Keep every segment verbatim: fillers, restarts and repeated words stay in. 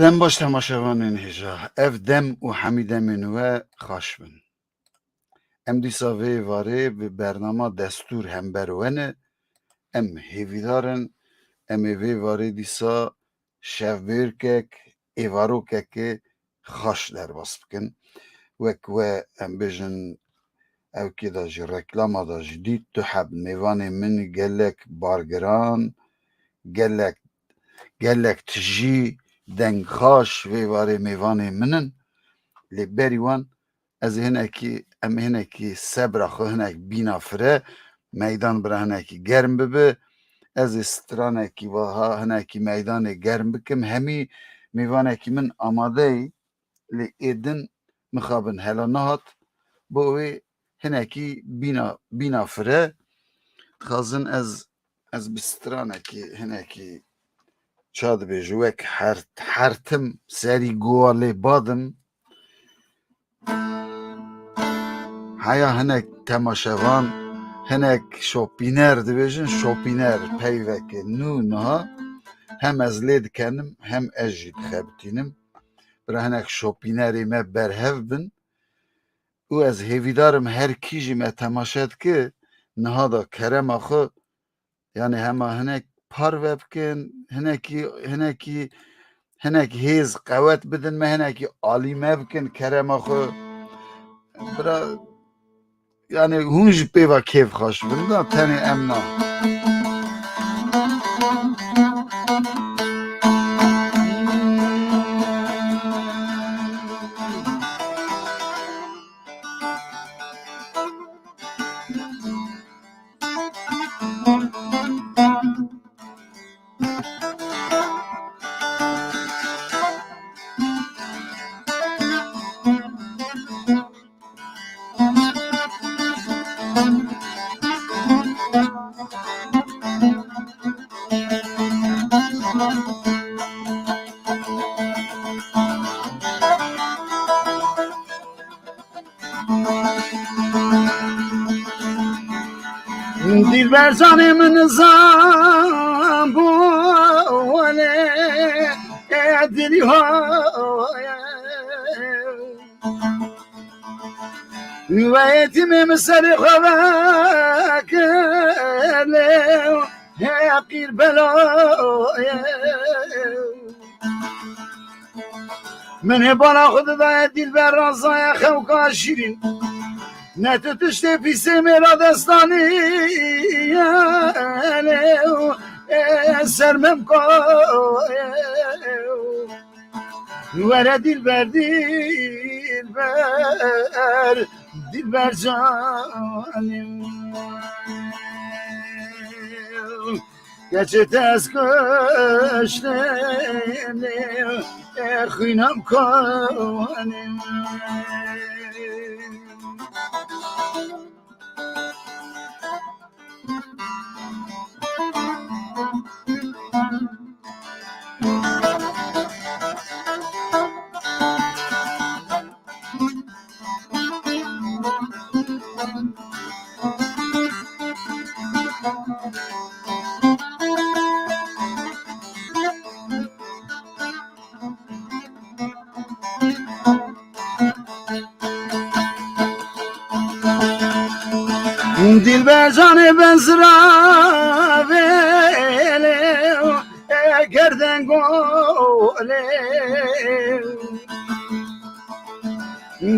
Dem baş temaşevanên hêja. Ev dem û hemî demên we xaş bin. Em dîsa vê êvarê bi bernama destûr hember we ne. Em hêvîdar in, em ê vê êvarê dîsa şevbêrkek, êvarokekê xaş derbas bikin. Wek we em bêjin, ewkê de jî, reklama de jî dît, du heb mêvanê min gelek bargiran, gelek, gelek tijî, deng xaş, vê êvarê mêvanê min in. Lê berî wan ez ê hinekî, em ê hinekî sebra xwe hinek bîna fire, meydan bira hinekî germ bibe. Ez ê stranekî wiha hinekî meydanê germ bikim. Hemî mêvanekî min amade ye, lê ê din mixabin hela nehat. Bo wê hinekî bîna, bîna fire. Dixwazin ez, ez bi stranekî hinekî ça dibêje wek her-, hertim serî gowa lê badim. Heya hinek temaşevan, hinek şopîner dibêjin, şopîner peyveke nû niha hem ez lê dikenim, hem ez jî dixebitînim. Bira hinek şopînerê me berhev bin û ez hêvîdar im her kî jî me temaşe dike, niha da kerema xwe, yanî hema hinek parve bikin, hinekî, hinekî, hinek hêz qewet bidin me, hinekî alî me bikin kerema xwe. Bira, yanî hûn jî pê ve kêfxweş bin da, tenê em na. Dilber canê min zambole, e dilî ho. Ve yetîmê min serê xwe vekele, heqîr beloye. Min hê bala xwe didaye dilber, razaya xewka şîrîn. Ne tu tiştê pîsê mêra destanî ye, e, ser mem koye. Were dilber, dilber, dilber canim. Keçê te ez kuştim, e, xwînam konim. Dilber canê ben ziravêlê, e, gerdengolê.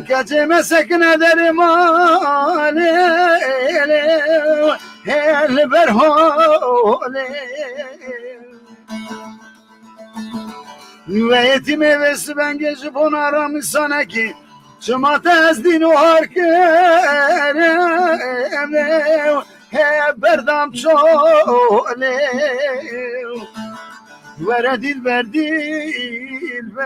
Keçê me sekine derê malê, hê li ber holê. Ve yetîmê vê sibengê ji bona ramîsanekî, çima te ez dîn û har kirim, he berdam çolê. Were dilber, dilber,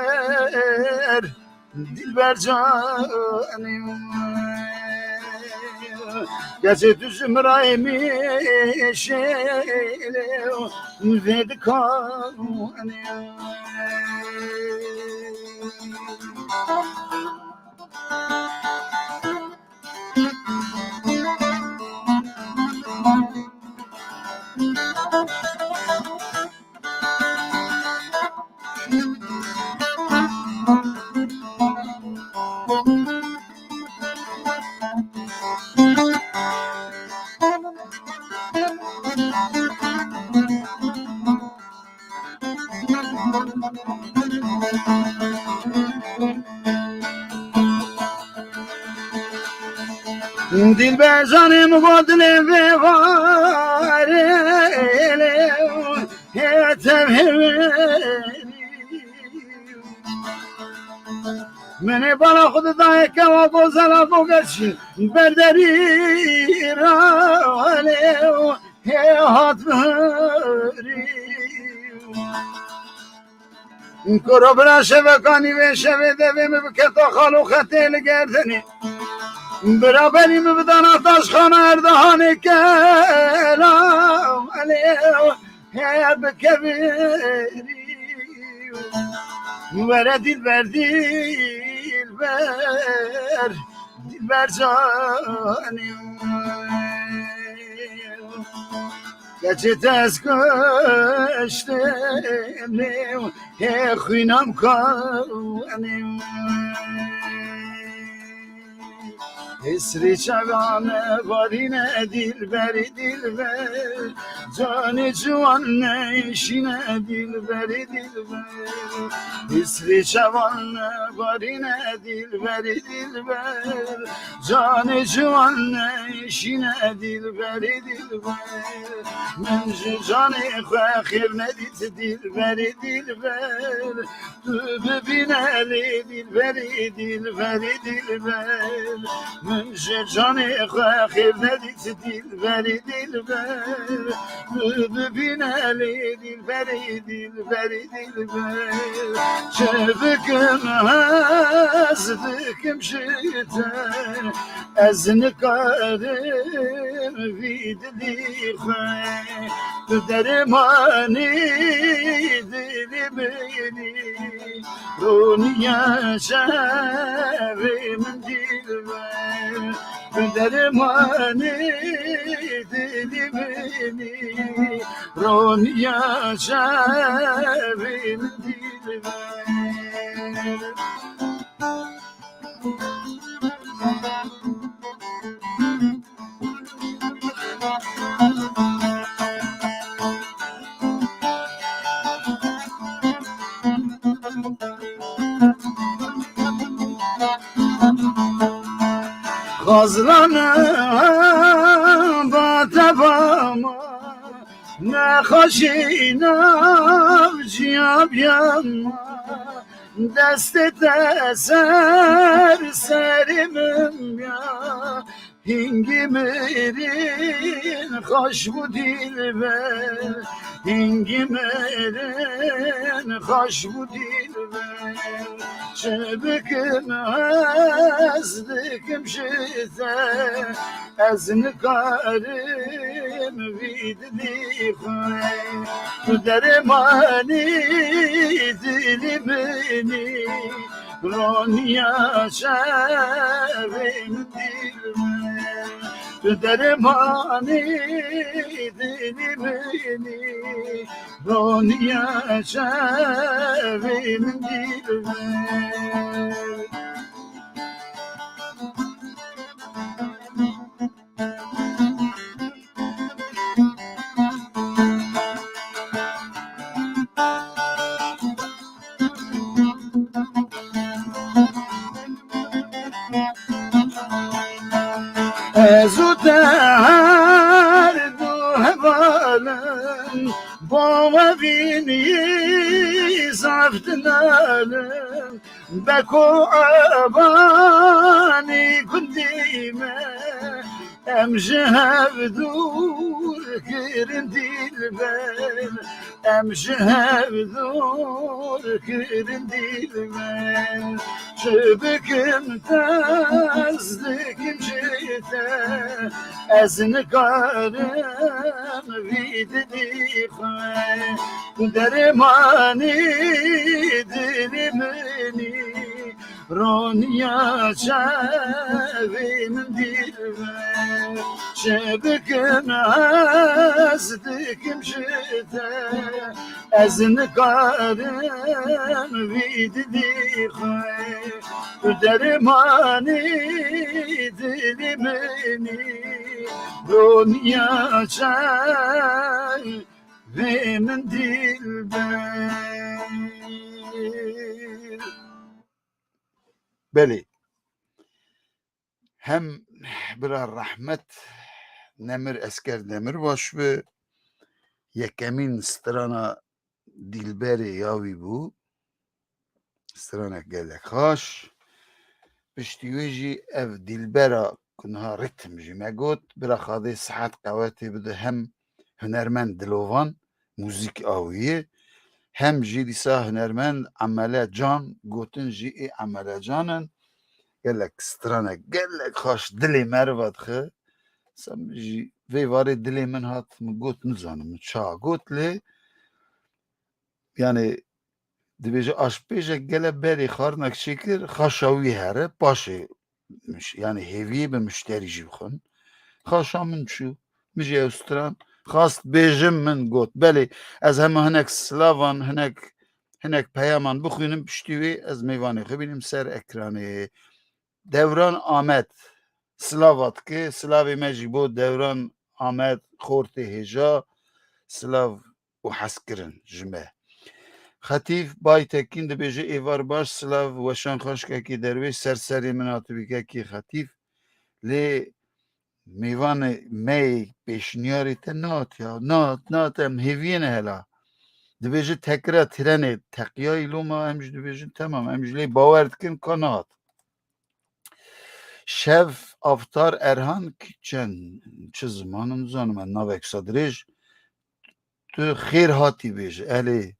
dilber canim. Gerçi tu ji min re yê mêşêlê vê dikanê. Dilber canê min got dilê vê varê lê hê tev hê. Min ê bala xwe didayê kewa bo zela bo geç berderî ralê hê hat birî. Koro bira şevekanî vê şevê devê min biketa xalo xetê li gerdenê. Biraberî min bidana taşxana erdehanê kelam elê. He bikevirî. Were dilber, dilber, dilber canî. Keçê te ez kuştim, hê xwînam kawenî. Hêsrî çavan varîne dilberî dilber, canê ciwan neyşîne dilberî dilber. Hêsrî çavan varîne dilberî dilber, canê ciwan neyşîne dilberî dilber. Min ji canê xwe xêr nedît dilberî dilber. Tu bibîne lê dilberî, dilberî, dilber. Min ji canê xwe xêr nedît dilberî, dilber. Tu bibîne lê dilberî, dilberî, dilber. Çi bikim ez dikim ji te. Ez nikarim vî dilî xwe, tu dermanî dilî min î, roniya çavê min dilber, tu dermanî dilî min î, roniya çavê min dilber. Xazlana ba te ba ma, nexweşî nav ciya biya ma. Destê te ser serê min ya, hingî mirin xweş bû dilber, hingî mirin xweş bû dilber. Çi bikim ez dikim ji te, ez nikarim vî dilî xwe. Tu dermanî dilî min î, roniya çavê min dilber. Tu dermanî dilî min î, roniya çavê min dilber. Ez û te her du hevalin, bo we vînî zaf dinalin. Beko ebanî gundî me, em ji hev dûr kirin dilber, em ji hev dûr kirin dilber. Çi bikim tez dikim ji te, ez nikarim vî dilî xwe. Dermanî dilî min î, Roniya çavê min dîl be, çi bikim ez dikim ji te, ez nikarim vî dilî xwe, tu dermanê dilê min î, roniya çavê min dîl be. Belê. Hem bira rehmet Nemir Esker Demirbaş bi, yekemîn strana Dîlberê ya wî bû. Stranek gelek xaş. Piştî wê jî ev Dîlbera ku niha ritm jî me got, bira Xadê sihet qewetê bide hem hunermend Dilovan, muzîk a wî ye, hem jî dîsa hunermend Emele Can, gotin jî ê Emele Can in. Gelek stranek, gelek xaş dilê meriva dixe. Sa min jî vê varê dilê min hat, min got, nizanim min ça got, lê yani dibêje aşpêjek gele berê xarinek çêkir, xaşa wî here, paşê miş-, yani hêviyê bi muşterî jî bixwin. Xaşa min çû, min jî ew stran xwest bêjim, min got. Belê, ez hema hinek silavan, hinek, hinek peyaman bixwînim, piştî wê ez mêvanê xwe bînim ser ekranê. Devran Amed, silava dike, silavê me jî bo Devran Amed, xortê hêja, silav û hezkirin ji me. Xetîf Baytekîn dibêje, êvar baş, silav, weşan xweş kekî derwêş, ser serê min hatibî kekî Xetîf. Lê mêvanê me yê pêşniyarê te nehat ya, nehat, nehat, em hêviyê ne hela. Dibêje tekira trenê teqiyayî loma, em jî dibêjin temam, em jî lê bawer dikin ka nehat. Şev Aftar Erhan ki çend, çi ziman, nizanim, ez navek wisa dirêj, tu xêr hatî bêje. Elê,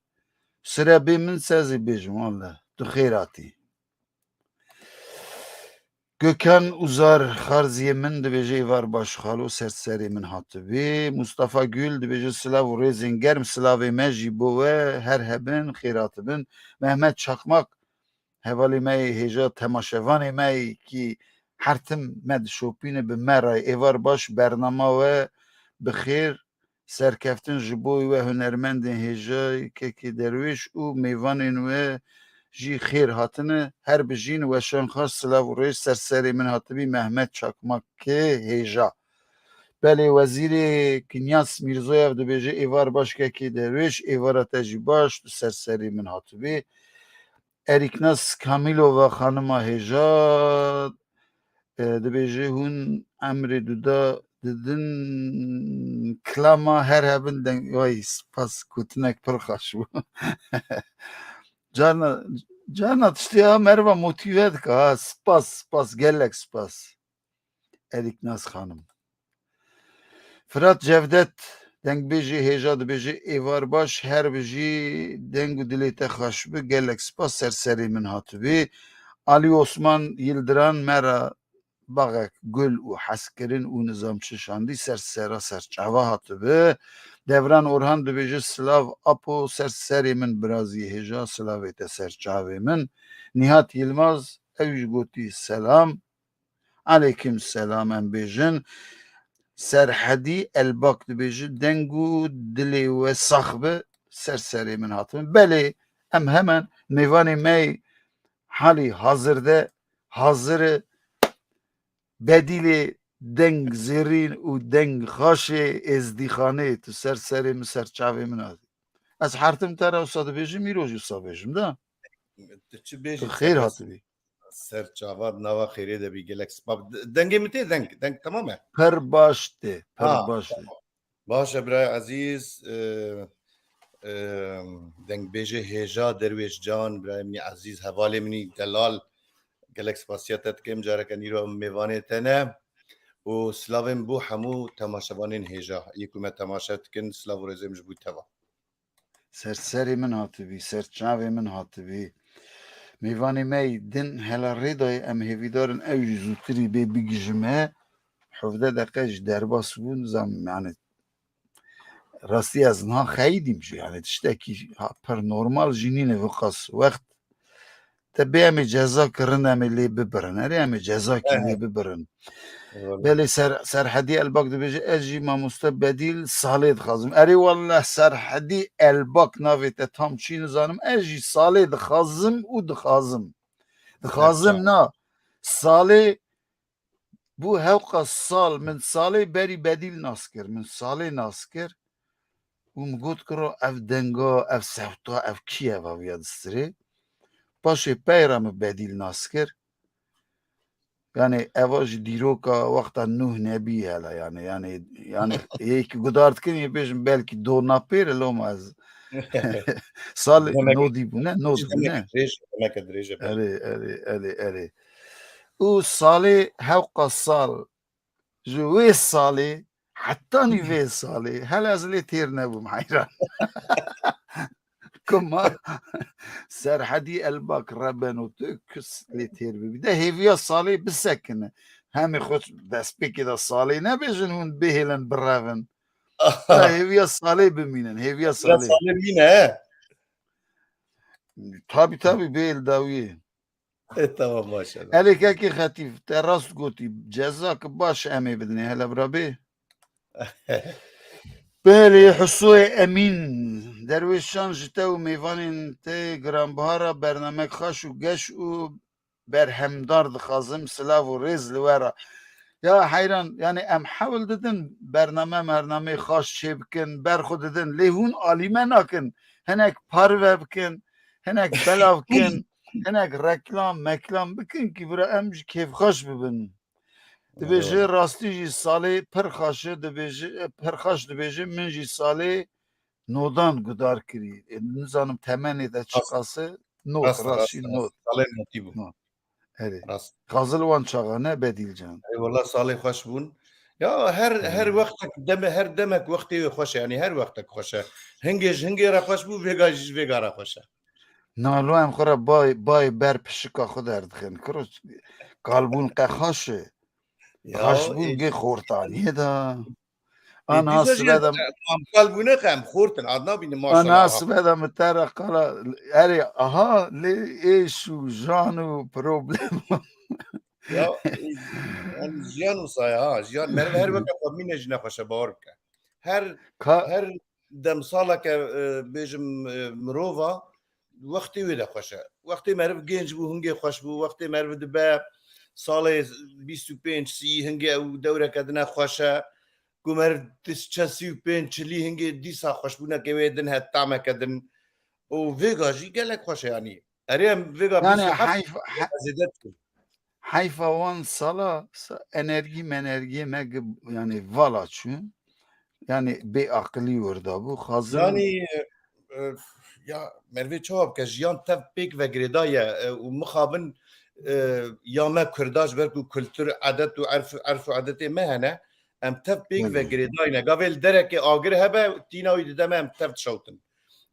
sire bê min sezî bêjim, welle, tu xêr hatî. Gökhan Uzar, xarziyê min, dibêje, êvar baş xalo, ser serê min hatibî. Mustafa Gül dibêje, silav û rêzên germ, silavê me jî bo we, her hebin, xêr hatibin. Mehmet Çakmak, hevalê me yê hêja, temaşevanê me yê kî her tim me dişopîne, bi me re êvar baş, bernama we bi xêr, serkeftin ji bo we hunermendên hêja, kekê derwêş û mêvanên we jî xêr hatine. Her bijîn, weşan xweş, silav û rêz ser serê min hatibî, Mehmet Çakmakê hêja. Belê, Wezîrê Kinyas Mîrzoyev dibêje, êvar baş kekê derwêş, êvara te jî baş, tu ser serê min hatibî. Erîknas Kamîlova xanima hêja, e, dibêje, hûn emrê duda didin, kilama her hebin deng. Vay, spas, gotinek pir xweş bû. Carna, carna tiştê ha meriva motîve dike ha. Spas, spas, gelek spas. Erîknas xanim. Firat Cevdet, dengbêjê hêja, dibêje, êvar baş, her bijî, deng û dilê te xweş bi, gelek spas, ser serê min hatibî. Alî Osman Yildiran me re baxek gul û hezkirin û nizam çi şandî, ser sera ser çava hatibi. Devran Orhan dibêje, silav Apo, ser serê min birazî hêja, silavê te ser çavê min. Nihat Yilmaz, ew jî gotî, selam. Aleykum selam em bêjin. Serhedî Elbak dibêje, deng û dilê we sax bi, ser serê min hatibin. Belê, em hemen mêvanê me halî hazir de, hazir e. Bedîlê deng zêrîn û deng xaşê êzdîxanê, tu ser serê min, ser çavê min hatî. Ez hertim te re wisa dibêjim, îro jî wisa bêjim de. Tu çi bêjî, tu xêr hatibî. Ser çava di nava xêrê de bî, gelek spas. Dengê min tê deng, deng temam e. Pir baş tê, pir baş tê. Baş e birayê ezîz, e, e, dengbêjê hêja Derwêş Can, birayê min î ezîz, hevalê min î delal, gelek spasiya te dikim, careke nîro em mêvanê te ne. Û silavên bo hemû temaşevanên hêja, yê ku me temaşe dikin, silav û rêzê min ji bo teva. Ser serê min hatibî, ser çavê min hatibî. Mêvanê me yî din hela rê dayê, em hêvîdar in ew jî zûtirî bê bigihîje me. Hevdeh deqe jî derbas bûn, zam, yani, rastî ez niha xeyidîm jî, yani, tiştekî ha, pir normal jî nîne, viqas wext Te bê em ê ceza kirin, em ê lê bibirin. Erê, em ê cezakî He, he. lê bibirin. Eyvallah. Belê ser, Serhedî Elbak dibêje, ez jî mamoste Bedîl Salê dixwazim. Erê wallah Serhedî Elbak navê te tam çî nizanim. Ez jî Salê dixwazim û dixwazim. Dixwazim Hepsa. na. Salê bû hewqa sal, min Salê berî Bedîl nas kir. Min Salê nas kir. Û min got, kiro ev denga, ev sewta, ev kî ye va viya distirê? Paşê peyra min Bedîl nas kir. Yani eva ji dîroka wexta Nuh Nebî hele yani, yani, yani yê ki gudar dikin, yê bêjin belkî do napêr loma ez. Sal Demek nodî bû ne, nod bû Demek ne. dirêj, demek dirêj e. Erê, erê, erê, erê. Û Salê hewqa sal ji wê salê hetanî vê salê hele ez lê têr nebûm heyran. Kuma Serhedî Elbak reben û tu kus lê têr bibî. De hêviya salê bisekine. Hemê xwe destpêkê de salê nebêjin hûn bihêlin birevin. De hêviya salê bimînin. Hêviya Ya salê. salê mîne he. Tabî tabî bê li dawiyê. E, tamam, maşallah. Elê kekê Xetîf, te rast gotî. Cezak baş em ê bidinê hele bira bê. Belê, Husoyê Emîn, derwêşan ji te û mêvanên te giranbihara bernamek xweş û geş û berhemdar dixwazim, silav û rêz li we re. Ya heyran, yani em hewl didin bername mernameyê xweş çêbikin, ber xwe didin, lê hûn alî me nakin, hinek parve bikin, hinek belav bikin, hinek reklam, meklam bikin ki bira em ji kêfxweş bibin. Dibêje Eyvallah. rastî jî salê pir xweş e, dibêje, pir xweş dibêje, min jî salê nodan gudar kirî. E, nizanim temenê de çiqas e, nod, Rast, rast, rastî rast. nod. Salê notî bû. Nod. Erê. Rast. Xazil wan çaxa ne Bedîl can. Ey, wallah, salê xweş bûn. Ya her, her Erê. wextek deme-, her demek wextê wê xweş e, yani her wextek xweş e. Hingê ji hingê re xweş bû, vêga jî ji vêga re xweş e. Nalo em xwe re bay, bay ber pişika xwe derdixin. Kiro kalbûn qe xweş e. Ya, Xweşbûn e, gê xortaniyê de. E, Ana dîsa jî sibe de em, em kalbûne xe em xortin, ad nabîne maşallah. Ana sibe de min te re qala, erê, aha, lê êş û jan û problem. Ya, e, em jiyan wisa ye, ha, jiyan, meriv her weke xwe mîne jî nexweş e, bawer bike. Her, Ka- her demsaleke, e, bêjim, e, mirova, wextê wê de xweş e. Wextê meriv genc bû, hingê xweş bû. Wextê meriv dibe salê bîst û pênc, sî, hingê ew dewreke din e xweş e. Ku meriv diçe sî û pênc, çilî, hingê dîsa xweşbûneke wê din heye, tameke din. Û vêga jî gelek xweş e, yanî. Erê, em vêga Yani bîst û heft heyf-, he-, zêde dikin. Heyfa wan sala sa-, enerjî menerjiyê me gi-, yani vala çûn. Yani bêaqilî wir dabû. Xazin Yani, e, ya mervê çawa bike, jiyan tev pêk ve girêdaye, e, û mixabin, e, ya me Kurda ji ber ku kultur, edet û erf, erf û edetê me hene, em tev pêk ve Belê. girêdayne. Gavê li derekê agir hebe, tîna wî dide me em tev dişewtin.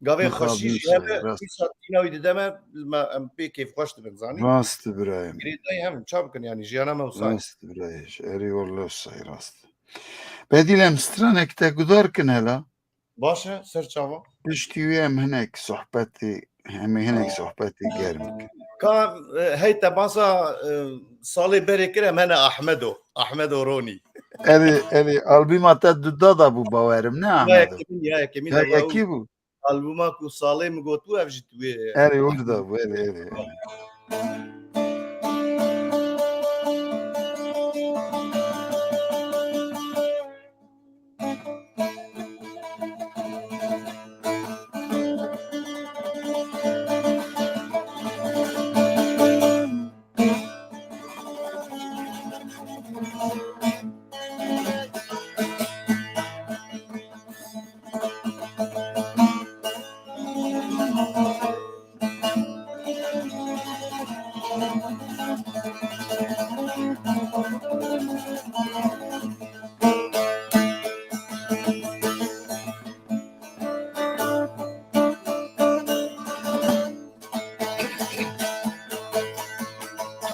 Gavê Mixabin xweşî jî se, hebe, rast. dîsa tîna wî dide me, me, em pê kêfxweş dibin, zanî? Rast birayê min. Girêdayî hev in, ça bikin, yanî jiyana me wisa ye. Rast birayê, erê wallah wisa ye, rast. Bedîl em stranek te gudar kin hela. Baş e, ser çava? Piştî wê em hinek sohbetê, em ê hinek sohbetê germ bikin. Ka, e, hey te basa, e, salê berê kir, em hene Ahmedo, Ahmedo Ronî. Erê, erê, albuma te duda da bû bawerim, ne Ya Ahmedo? yekemîn, ya yekemîn Ya da bû. yekî bû. Albuma ku salê min gotibû, ev jî tu wê. Erê, wir da bû, erê, erê, erê.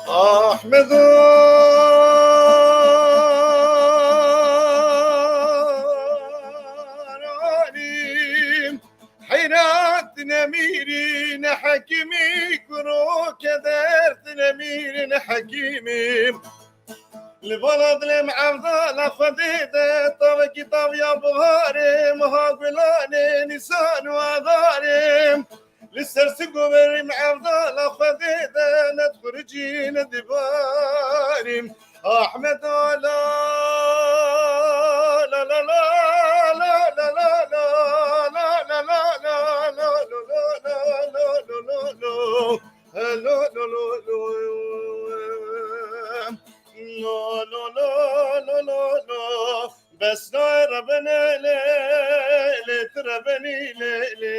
Ahmedo Ronî, Heyrat nemîrî, ne hekimî kuro kede. Li bala dilê min evdala Xwedê de, tavekî taviya biharê, meha gulanê, nîsan û adarê. Li ser sing û berê min evdala Xwedê de, ne dixuricî ne dibarî. Ahmed Ala, la la la, la la la la, la la la la, la la la la, la la la la. Lo, lo, lo, lo. Lo, lo, lo, lo, lo, lo. Bes la rebenê lê, lê tu rebenî lê, lê.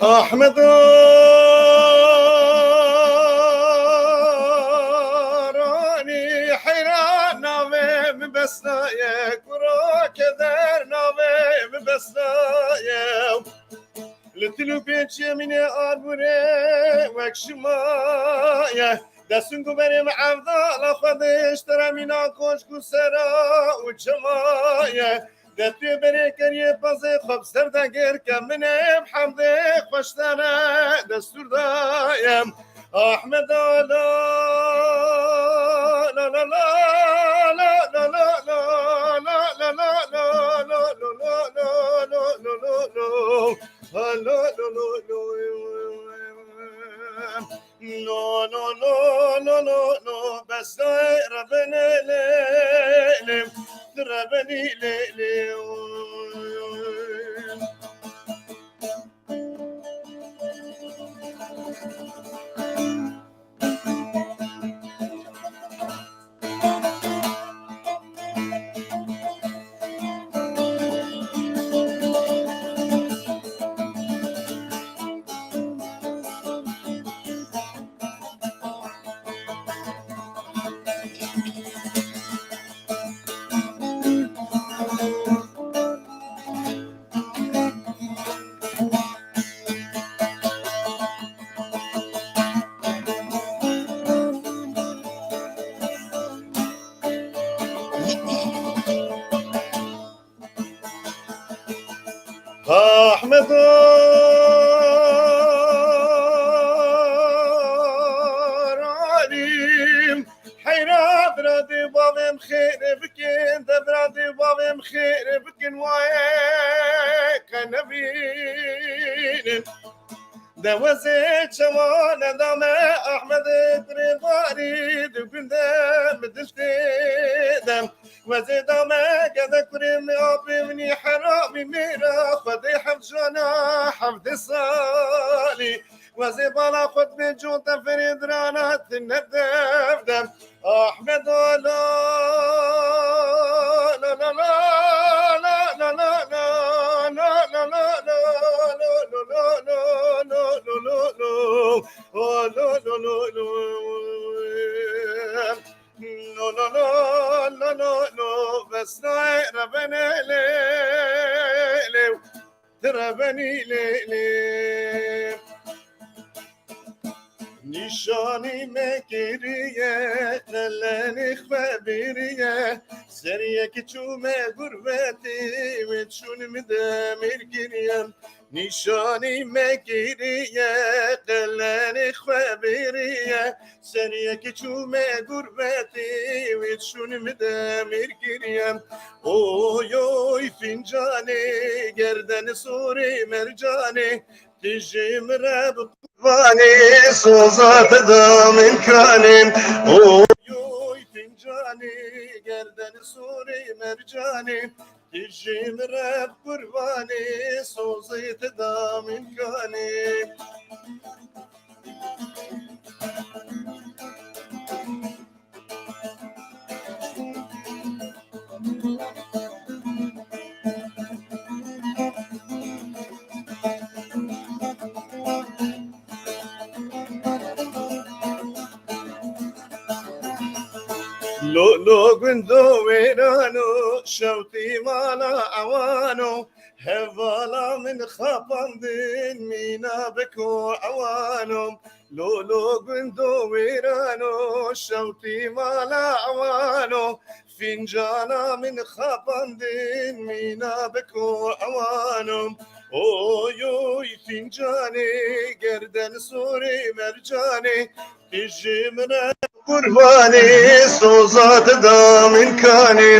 Ahmed Aranî heyran navê min besnaye, kuro keder navê min besnaye. Li til û pêçiyê mînê armûrê wek şima ye. Destûn ku berê min evdala Xwedê ji te re mîna koşk û sera û çema ye. Destê berê keriyê pezê xwe bi ser de gêr ke min ê bi hemdê xwe ji te re destûr daye. Ahmed Ala, la la la, la la la la, la la la la, la la la la, la la la la, la la la la. No, no, no, no, no, no, bes lê rebenê lê, lê, rebenî lê, lê. Ahmed Alim, heyra bira dê bavêm xêrê bikin, de bira dê bavêm xêrê bikin, wayê qe nebînin. De wezê çewa nedame Ahmedê kurê barî di gundê mi dil tê de. Wezê dame gede kurê mi apê minî heramî mêra Xwedê heft jana hevdê salî. Wezê bala xwe dibê con te ferê dirana tu ne dev de. Ahmed Ala, la la la, la la la la, la la la la, la la la la, la la la la, la la la la, la la la la. No, no, no, no, no, no, bes lê rebenê lê, lê, tu rebenî lê, lê. Nîşanî me kiriye, qelenê xwe biriye, seriyekî çûme gurbetê, wê çûn mi demêr kiriye. Nîşanî me kiriye, qelenê xwe biriye, seriyekî çûme gurbetê, wê çûn mi demêr kiriye. Oy, oy, fincanê, gerdenê sorê mercanê, tu ji min re bi qurbanê, soza te da min kanê. Oy, oy, fincanê, gerdenê sorê mercanê, tu ji min re bi qurbanê, sozê te da min kanê. Lo lo gundo wêran o, şewtî mala ewan o, hevala min xapandin mîna biko ewan o. Lo lo gundo wêran o, şewtî mala ewan o, fîncana min xapandin mîna biko ewan o. Oy oy fîncanê, gerden sorê mercanê, tu ji min re qurbanê, soza te da min kanê.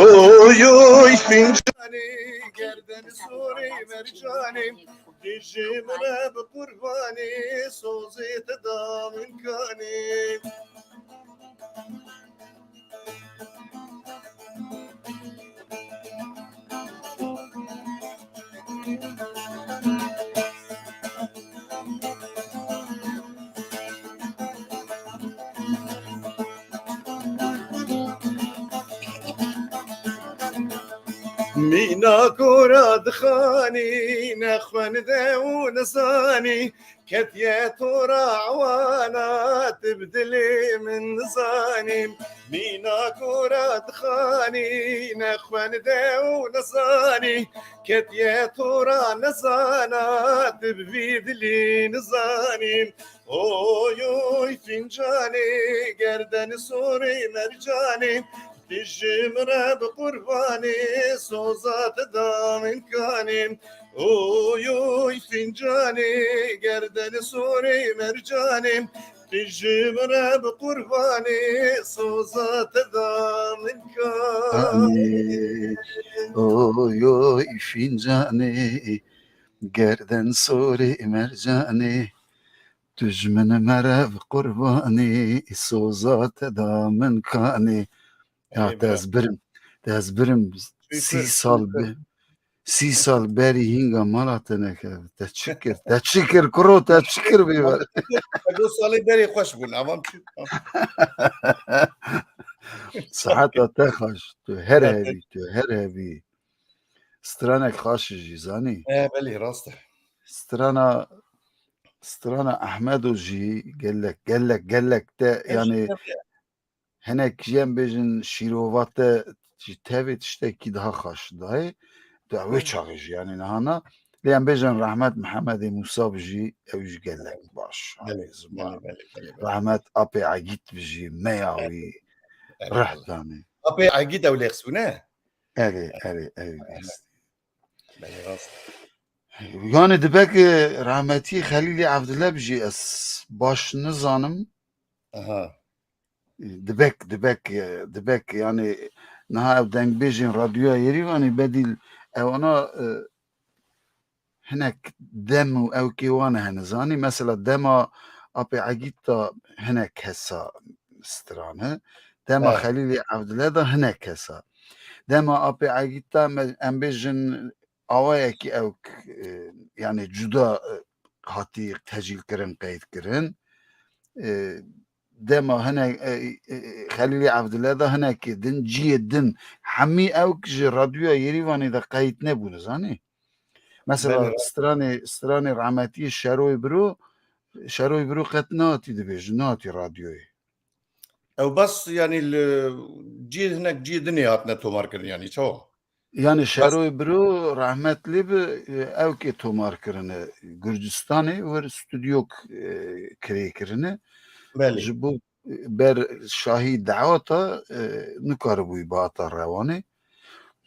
Oy oy fîncanê, gerden sorê mercanê, tu ji min re bi qurbanê, sozê te da min kanê. Mîna kora dixanî, nexwende û nizanî, ketiye tora ewana, tu bi dilê min nizanî. Mîna kora dixanî, nexwende û nizanî, ketiye tora nizana, tu bi vî dilî nizanî. Oy oy fîncanê, gerden sorê mercanê, tu ji min re bi qurbanê, soza te da min kanê. Oy oy fîncanê, gerden sorê mercanê, tu ji min re bi qurbanê, soza te da min kanê. Oy oy fîncanê, gerden sorê mercanê, tu ji min re bi qurbanê, soza te da min kanê. Ya, te ez birim, te ez birim. Sî sal bi-, sî sal berî hînga mala te nekeve. Te çi kir? Te çi kir, kuro? Te çi kir bê ver? Edo salê berê xweş bûn. Avam çi? Siheta te xweş. Tu her hebî, tu her hebî. Stranek xaş jî zanî. E, belê, rast e. Strana, strana Ehmedo jî gelek, gelek, gelek te, yanî, hinek jî em bêjin şîrova te jî tevê tiştekî daha xaş dayê. Tu wê çaxê jî, yanî, niha na. Lê em bêjin rehmet Mihemedê Mûsa bi jî, ew jî gelek baş. Belê, belê, belê, belê. Rehmet Apê Egît bi jî, meya wî reh danê. Apê Egît ew lêxis bûne? Erê, erê, erê. Belê, rast. Yani dibek, e, rahmetî Xelîlê Evdile bi jî ez baş nizanim. Aha. Dibek, dibek, e, dibek, yani niha ew dengbêjên Radyoya Yerîvanê bedîl ewana, e, hinek dem û ewkê wan hene, zanî? Mesela dema Apê Egît de hinek kesa stran e, dema Xelîlê Evdile de hinek kesa. Dema Apê Egît de me-, em bêjin awayekî ewk, e, yani cuda, e, hatî tecîl kirin, qeyd kirin. E, dema hinek, e, e, Xelîlê Evdile de hinekê din, ciyê din, hemî ewk ji Radyoya Yerîvanê de qeyd nebûne, zanî? Mesela stranê, stranê rahmetî Şeroyê Biro, Şeroyê Biro qet nehatî dibêjin, nehatî radyoyê. Ew bes, yanî, li cî, hinek cî dinê hatine tomarkirin, yanî çawa? Yani Şeroyê Biro rahmet lê bi, e, ewkê tomar kirine Gurcistanê, wir studyok, e, kirê kirine. Belê. Ji bo, e, ber şahî daweta, e, nikaribûyî bihata rewanê.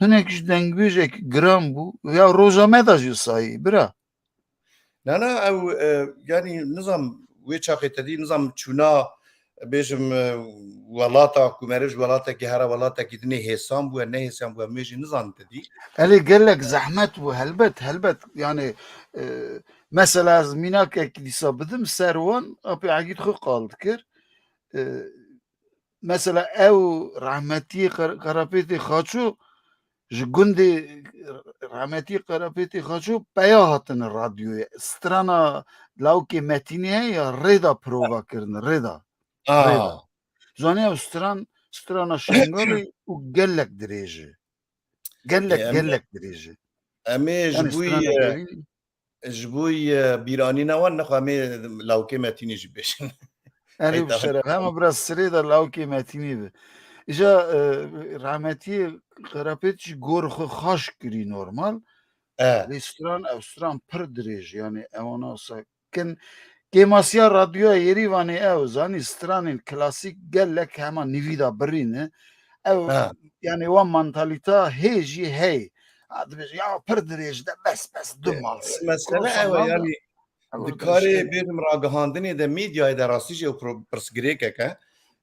Hinek ji dengbêjek giran bû. Ya roja me de jî sayî, bira. Na, na, ew, e, yanî nizam wê çaxê te dî, nizam çûna, bêjim, e, welata ku meriv ji welatekî here welatekî dinê hêsan bûye, nehêsan bûye, em jî nizanin te dî. Erê, gelek zehmet bû, helbet, helbet. Yani, e, mesela ez mînakek dîsa bidim ser wan, Apê Egîd xwe qal dikir. E, mesela ew rahmetiyê Kar-, Karapêtê Xaço ji gundê rehmetî Qerepêtî Xaço peya hatine radyoyê. Strana lawkê Metînê heye ya rêda prova kirine, rêda. Aa. Rêda. Zanî ew stran, strana Şengalê û gelek dirêj e. Gelek, Ê, em, gelek dirêj e. Em ê ji Yani bo strana yê, kevîn. Ji bo yê bîranîna wan nexwe em ê lawkê Metînî jî bêjin. Erê Heyta bi şeref. Hema biraz sirê de lawkê Metînî bi. Îja, e, rahmetiyê Qerepêt jî gor xwe xaş kirî normal. E. Lê stran, ew stran pir dirêj, yani ewana wisa kin. Kêmasiya radyoya Yerîvanê ew, zanî stranên klasîk gelek hema nivî de birî ne. Ew, Ha. yani wan mantalîta hê jî hey. Ha, dibêje, ya pir dirêj de bes, bes, du E, mal, se-, mesele kuro ew e, falan da. Yani Ew di karê işte bêjim ragihandinê de, medyayê de rastî jî ew pro-, pirsgirêkek e.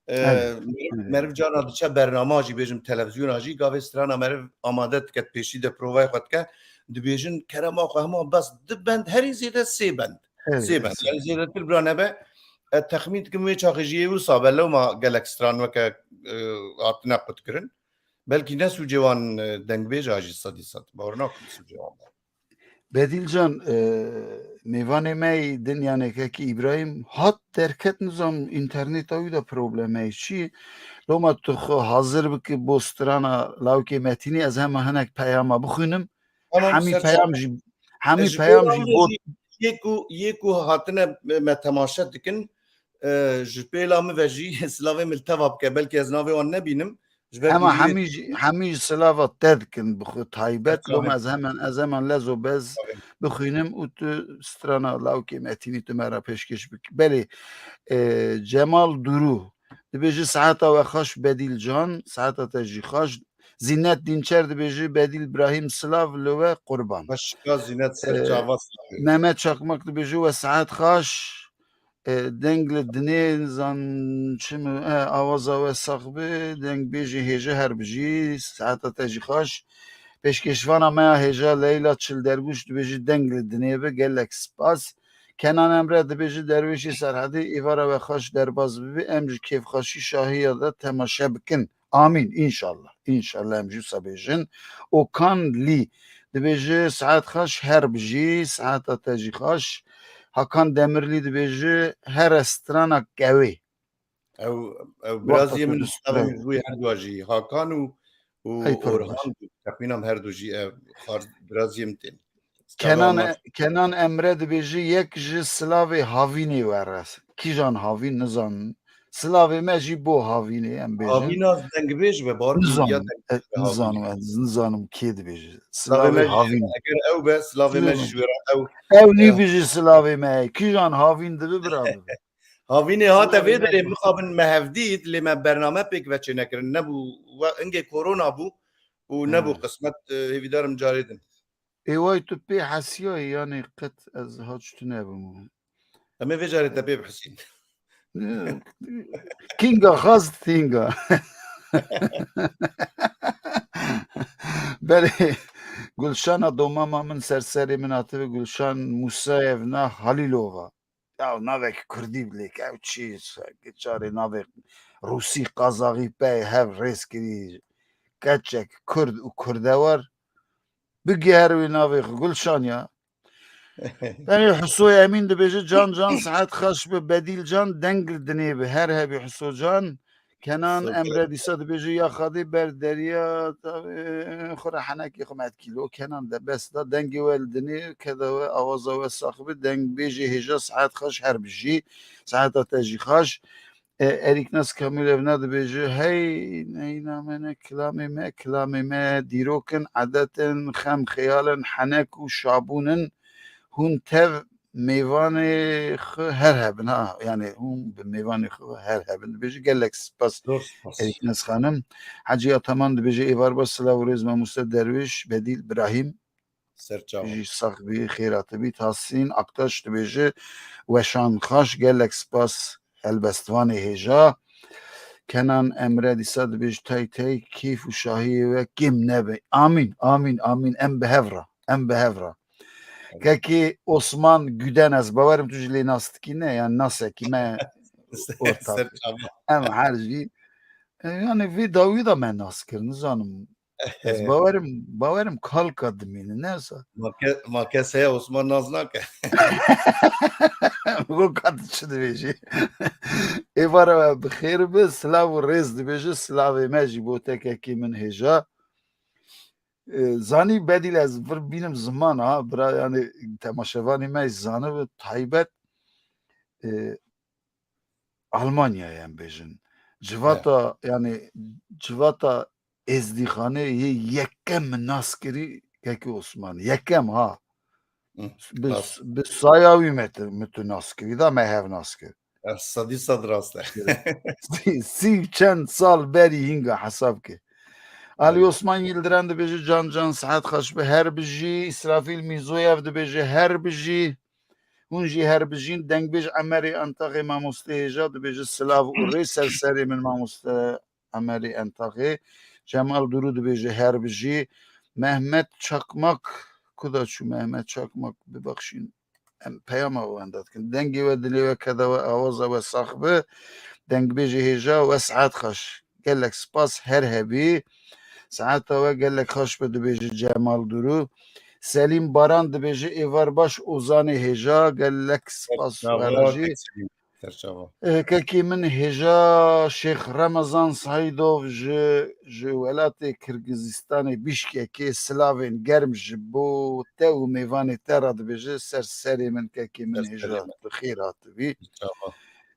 E, Evet, meriv, evet. meriv carna diçe bernama jî bêjim televizyona jî gavê strana meriv amade dike, pêşî de provayê xwe dike. Dibêjin kerema xwe hema bes du bend, herî zêde sê bend. Evet, Sê bend. evet. Yani zêdetir bira nebe. Ez texmîn dikim wê çaxê jî yê wisa be lewma gelek stran weke, e, hatine qutkirin. Belkî ne sûcê wan, e, dengbêj a jî sedî sed. Bawer nakim sûcê wan be. Bedîl Can, e, mêvanê me yî din, yanê kekî Îbrahîm hat derket, nizam înterneta wî de probleme ye çi. Loma tu xwe hazir bike bo strana lawkê Metînî, ez hema hinek peyama bixwînim. Tamam, Hemî ser peyam çavan. jî, hemî Ji peyam pêla jî min bot. jî yê ku, yê ku hatine me temaşe dikin, e, ji pêla min ve jî silavê min li te ve bike. Belkî ez navê wan nebînim. Ji ber Hema ku yê hemî jî, hemî jî silava te dikin bi xwe taybet. Ser çavan. Loma ez hemen, ez hemen lezo bez Tabii. bixwînim û tu strana lawkê Metînî tu me re pêşkêş bik. Belê, e, Cemal Duru dibêje, "Saeta we xweş Bedîl Can, saeta te jî xweş." Zînet Dînçer dibêje, "Bedîl Brahîm silav li we qurban." Başka Zînet ser Ee, çava silavê. Mehmet Çakmak dibêje, "We saet xaş, e, deng li dinê, nizan çi mi, e, awaza we sax bi, deng bêjê hêja her bijî, saeta te jî xaş." Pêşkêşvana me ya hêja Leyla Çilderguş dibêje, "Deng li dinê bi, gelek spas." Kenan Emre dibêje, "Derwêşê Serhedê, êvara we xweş derbas bibe, em ji kêfxweşî şahiya de temaşe bikin." Amîn, înşallah. Înşallah em jî wisa bêjin. Okan Lî dibêje, "Saet xweş, her bijî, saeta te jî xweş." Hakan Demirlî dibêje, "Here strana kewê." Ew, ew Wexta biraziyê te min, dust silavê be. min ji bo her du jî. Hakan û, û Hey, pir baş. Orhan, texmîna min her du jî ev xar biraziyê min tên. Kenan, Kenan Emre dibêje, "Yek ji silavê Havînê were." Kîjan Havîn, nizan. Silavê me jî bo Havînê, em bêjin. Havîna dengbêj be, bar Nizan, ya e, dengbêj be nizanim, Havînê. ez nizanim kê dibêje. Silavê Silavê me jî, Havîn. eger ew be, silavê me jî Silavê. ji wêra ew, Ew e, nîbijî silavê me. Kîjan Havîn dibi, bira dibi. Havînê hate Silavê vê me derê jî. mixabin me hevdît, lê me bername pêk ve çênekirin. Nebû, we, ingê korona bû û nebû He. qismet, e, hêvîdarim carê din. Ê way tu pê hesiyayî, yanî qet ez haç tu nebim. Em ê vê carê te pê bihesîn. Kinga xast tinga. Belê, Gulşana domama min ser serê min hatibe, Gulşan Musayevna Halilova. Ya navek kurdî bilêk, ew çi, çarê navê rûsî, qazaxî pey hev rêz kirî, keçek, kurd û kurdewar. Bigiher wê navê xwe, Gulşan ya. Tenê Husoy Emîn dibêje, "Can can, saet xweş bi, Bedîl can, deng li dinê bi, her hebî Huso can." Kenan Emre dîsa dibêje, "Ya Xadê ber deriya, e, xwe re henekê xwe me dikîlo." Kenan de bes da, "Dengê we li dinê, keda we, awaza we sax bi, deng bêjê hêja, saet xweş her bijî, saeta te jî xweş." E, Erîk Nas Kamîlevna dibêje, "Hey, neyna me ne, kilamê me, kilamê me dîrok in, edet in, xem xeyal in, henek û şabûn in. Hûn tev mêvanê xwe her hebin." Ha, yani hûn bi mêvanê xwe her hebin. Dibêje, "Gelek spas, Zor spas. Erîk Nas Xanim." Hecî Ataman dibêje, "Êvar baş, silav û rêz mamoste Derwêş Bedîl Birahîm." Ser çavan. Jî sax bî, xêra te bî. Tahsîn Aktaş dibêje, "Weşan xaş, gelek spas helbestvanê hêja." Kenan Emre dîsa dibêje, "Tay tay, keyf û şahiyê we kêm nebe." Amîn, amîn, amîn. Em bi hev re, em bi hev re. Amîn. Kekê Osman Güden, ez bawerim tu jî lê nas dikî, ne? Yani nasekî me Ser, ortak. ser çavan. Em her jî, e, yani vê dawî de me nas kir, nizanim. Ez bawerim, bawerim kalka dimînin, ne wisa? Ma ke-, ma kes heye Osman nas nake. Go ka tu çi dibêjî? Êvara we bi xêr bi, silav û rêz dibêje, silavê me jî bo te kekê min hêja. E, zanî Bedîl ez vir bînim ziman ha, bira, yani temaşevanê me jî zanibi taybet, e, Almanyayê em bêjin. Civata, yani civata Êzdîxanê yê yekem min nas kirî kekê Osman. Yekem ha. Hı, Bi, rast. bi saya wî me tu, me tu nas kirî da me hev nas kir. Eh, sedî sed rast e. Sî, sî çend sal berî hînga hesab ke. Alî Aynen. Osman Yildiren dibêje can can sihet xweş bi her bijî. Îsrafîl Mîzoyev dibêje her bijî. Hûn jî her bijîn. Dengbêj Emerê Antaxê mamoste hêja dibêje silav û rê ser serê min mamoste Emerê Entaxê. Cemal Duru dibêje her bijî. Mehmet Çakmak, kuda çû Mehmet Çakmak, bibexşîn. Em peyama we wenda dikin. Dengê we, dilê we, keda we, awaza we sax bi. Dengbêjê hêja we saet xweş. Gelek spas, her hebî. Saeta we gelek xweş bi, dibêje Cemal Duru. Selîm Baran dibêje êvar baş Ozanê hêja. Gelek spas we re jî. Serçava. Eh, kekê min hêja Şêx Remezan Saîdov ji, ji welatê Kirgizistanê Bîşkekê silavên germ ji bo te û mêvanê te re dibêje, ser serê min kekê min Ser hêja serê min. tu xêr hatibî. Serçava.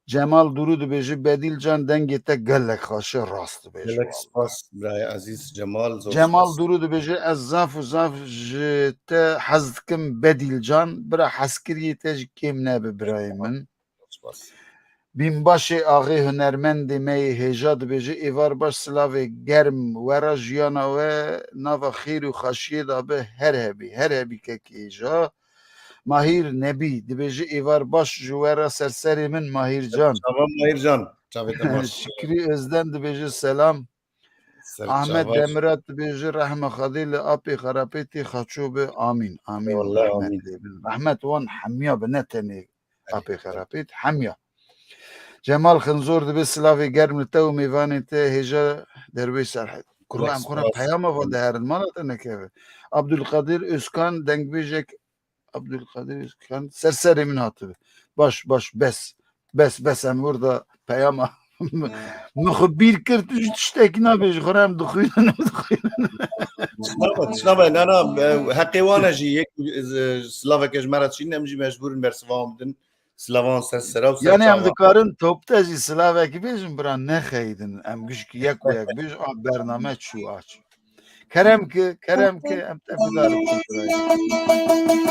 Cemal Duru dibêje, Bedîl Can dengê te gelek xweş e, rast dibêje Gelek walla. spas birayê ezîz Cemal, zor Cemal spas. Duru dibêje, ez zaf û zaf ji te hez dikim Bedîl Can, bira hezkiriyê te jî kêm nebe birayê min. Spas. Bînbaşê axê hunermendê me yê hêja dibêje, êvar baş silavê germ we re jiyana we nava xêr û xweşiyê de be her hebî, her hebî kekê hêja. Mahîr Nebî dibêje, êvar baş ji we re ser serê min Mahîr Can. Çava Mahîr Can, çavê te baş. Şikrî Özden dibêje selam. Ser Ahmet çava. Demirat dibêje rehma Xwedê li apê xerapêtê xaço be. Amîn. Amîn. Wallah, Rehmet amîn. lê bin. Rehmet wan hemiya be, ne tenê apê xerapêt, hemiya. Cemal Xinzor dibe silavê germ li te û mêvanê te hêja derwê Serhed. Kurwa em xwe re Spas. peyama van diherin, mala te nekeve. Abdulkadir Özkan, dengbêjek Abdulkadir Özkan, ser serê min hatibe. Baş, baş, bes. Bes, bes, em wir de peyama. Min xwe bîr kir, tu jî tiştekî nabêjî, xwe re em dixwînin, em dixwînin. Tişna be, tişna be, na, na, e, heqê wan e jî, yek, e, silaveke ji me re çîn, em jî mecbûr in bersiva wan bidin. Silavan ser sera û ser Yani em çavan. dikarin topte jî silavekî bêjin, bira nexeyidin. Em gişkî yek û yek bêjin, a bername çû aç. Kerem ki, kerem ki, em te guhdar bikin birayê.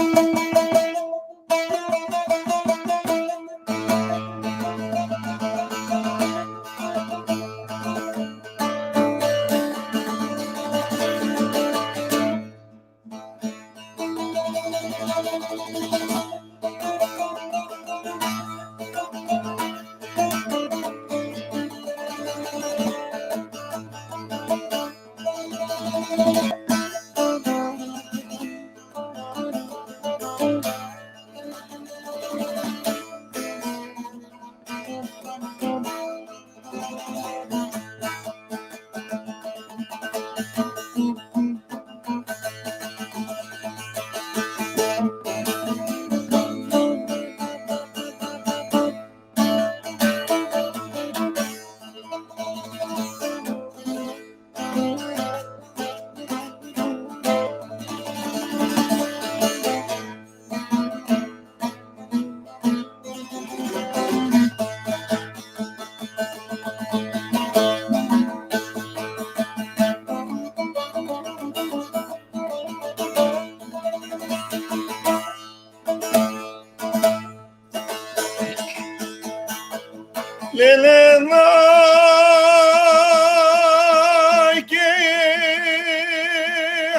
Lê, lê, nay, kê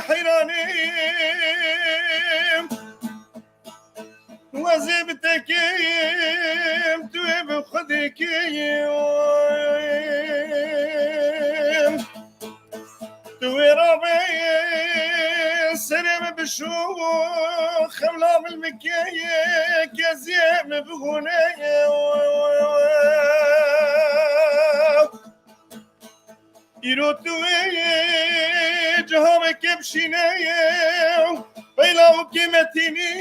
heyranîm. Wezê bi te kêm, tu ê bi Xwedê kêm. Tu wê rabe serê min bişo, xewla min bike, keziyê min bigone. Îro tu wê Ciha me kê bişîne ye, peyla û kê metînî,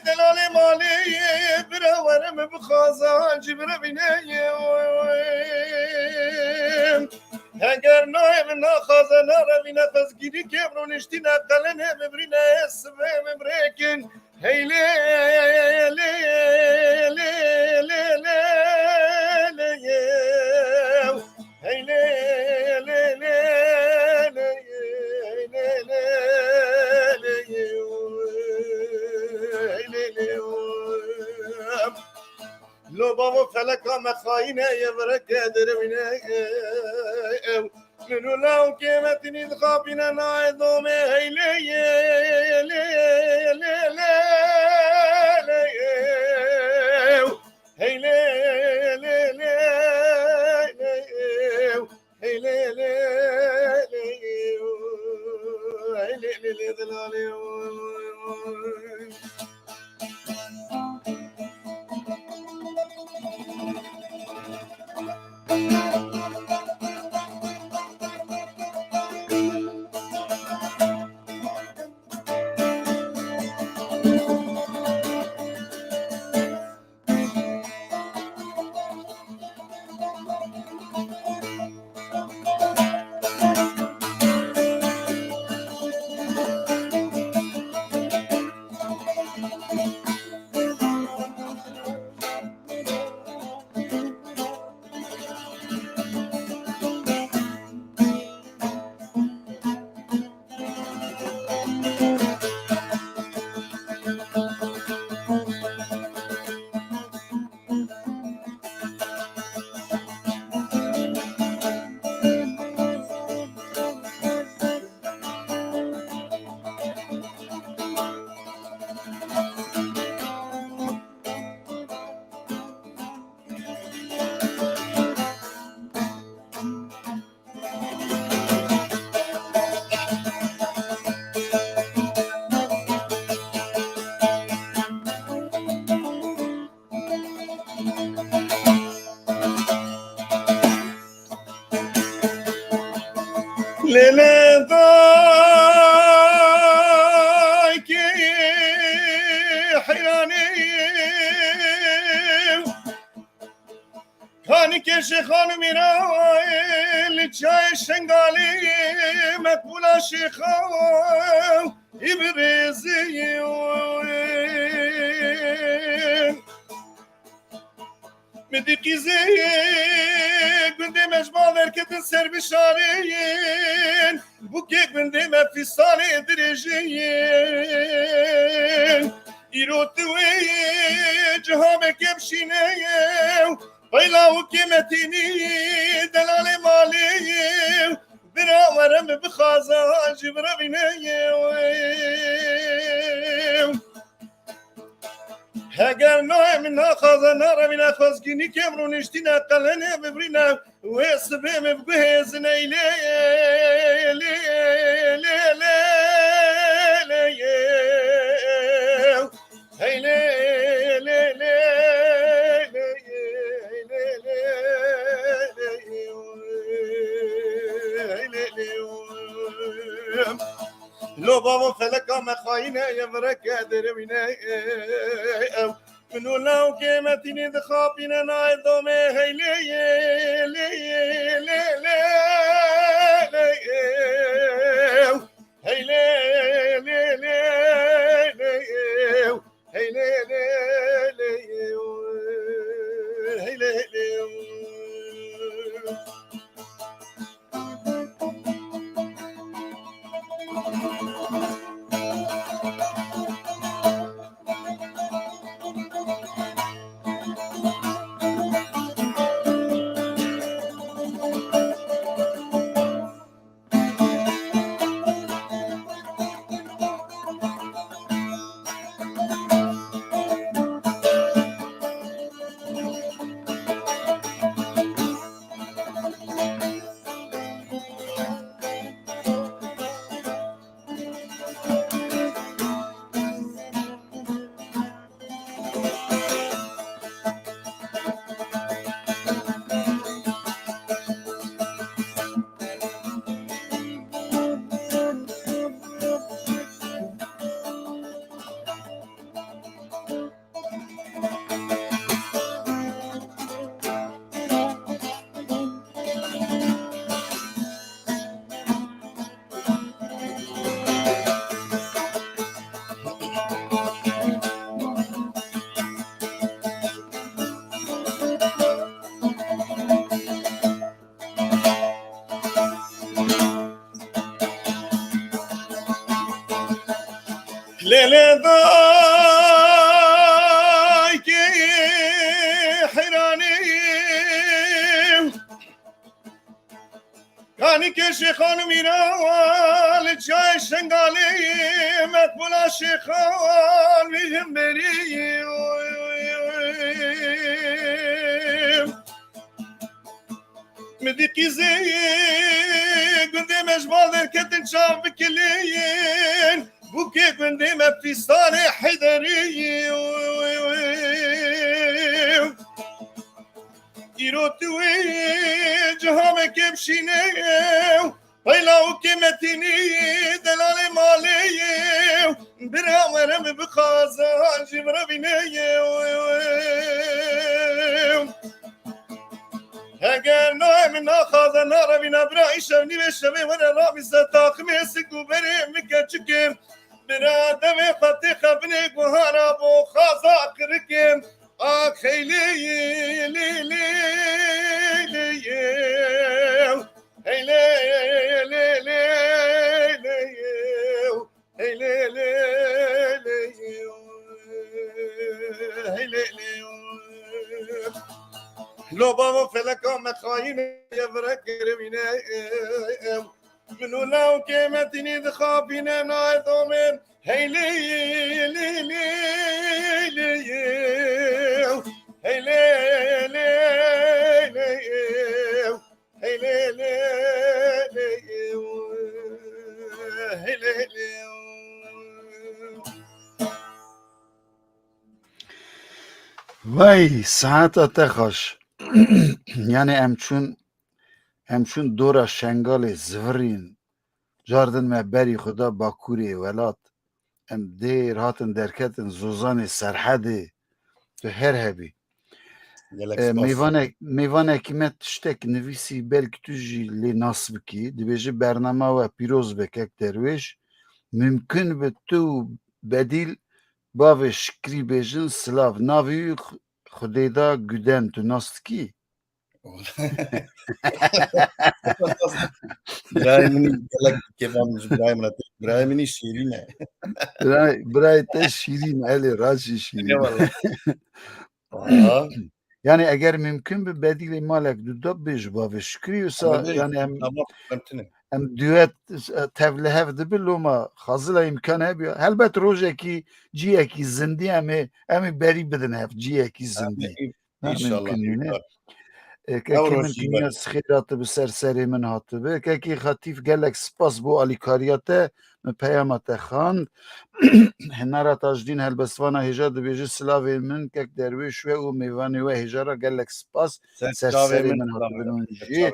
delalê malê ye, bira were min bixwaza, cî bira bîne ye. Heger nayê min naxwaze, narevîne xwezgîrî kê min rûniştîne, qelenê min birîne, sibê min birêkin. Hey lê, lê, lê, lê, lê, lê, lê, yew. Hey lê, lê, lê, lê, hey lê, lê, lê, yew. Hey lê, lê, yew. Lo bavo feleka me xayîne ye, vireke derewîne ew. Min û law kêmetinî dixapîne nayê domê heylê yê, lê, lê, lê, lê, ew. Heylê, lê, lê, lê, ew. Heylê, lê, lê, ew. Heylê, lê, lê, dilalê, ew. Lê lê daykê heyranê. Kanikê Şêxan û Mîra, li çayê Şengalê, Mekbûla Şêxa, î bi rêzê. Min dî qîzê gundê me ji bal derketin ser bi şarê yên, bûkê gundê me fîsalê dirêjê yên. Îro tu wê ciha me kevşîne ye, peyla û kêmetînî delalê malê ye. Bira were min bixwaza, ji bira vîne ye. Heger nayê min naxwaze, narevîne xwezgînî kêm rûniştîne, qelenê bibrîne, wê sibê min biguhêzin ey lê, lê, lê, lê, lê, lê, hey lê, lê, lê, lê, hey lê, lê, hey lê, lê. Lo bavo feleka me xayîne ye, vireke derewîne ew. Min û law kêmetînî dixapîne nayê domê hey lê yê, lê yê, lê, lê, lê, ew. Hey lê, lê, lê, lê, ew. Hey lê, lê, lê, ew. Hey lê, lê, ew. Lê lê daykê heyranî. Kanî keşê xanim îra li çayê Şengalê, Meqbula Şêxan vî hemberî. Mi dî qîzê gundê me ji bal derketin çav bikilîn. Bûkê gundê me pîstanê Heyderî. Îro tu wê ciha me kêm şîne. Peyla û kêmetînî delalê malê ye. Bira were min bixwaza jî min re bîne ye. Heger nayê min naxwaze narevîna bira îşev nîvê şevê were rabîse taximê sik û berê min keçikê. Bira devê xwe têxe binê guhara bo xaza qirikê. Ak hey lê lê lê lê. Hey lê lê lê lê. Hey lê lê lê. Hey lê lê. Lo bavo feleka me xayîne ye vire kirevîne. Min û law kêmetînî dixapîne nayê domên. Hey lê lê lê lê. Hey lê lê lê. Hey lê lê lê. Hey lê lê. Vay, saeta te xweş. Yani em çûn, em çûn dora Şengalê zivirîn. Cardin me berî xwe da Bakurê welat. Em dêr hatin derketin Zozanê Serhedê. Tu her hebî. Gelek E, spas. Mêvanek, mêvanekî me tiştek nivîsî, belkî tu jî lê nas bikî. Dibêje bernama we pîroz be kek Derwêş. Mimkun bi tu û Bedîl bavê Şikrî bêjin silav. Navî wî Xu-, Xudêda Guden, tu nas dikî? Birayê min gelek kêfa min ji birayê min re tê. Birayê min şîrîn e. Birayê, birayê te şîrîn, elê raşî şîrîn. Eyvallah. Aha. Yani eger mümkün bi Bedîlê malek du da bêj bavê Şikrî wisa, Ama yani em, tamam, mümkün e. Em duet, e, tev li hev dibi loma xazila îmkan hebiya. Helbet rojekî ciyekî zindî em ê, em ê berî bidin hev ciyekî zindî. Em ê, Ha, înşallah, mümkün nîne. Înşallah. E, kekê min Kîmya Sixêra tu bi ser serê min hatibi. Kekê Xatîf gelek spas bo alîkariya te, min peyama te xand. Hinara Tajdîn helbestvana hêja dibêje silavê min kek Derwêş we û mêvanê we hêja ra gelek spas. Ser çavê min hatibin hûn jî.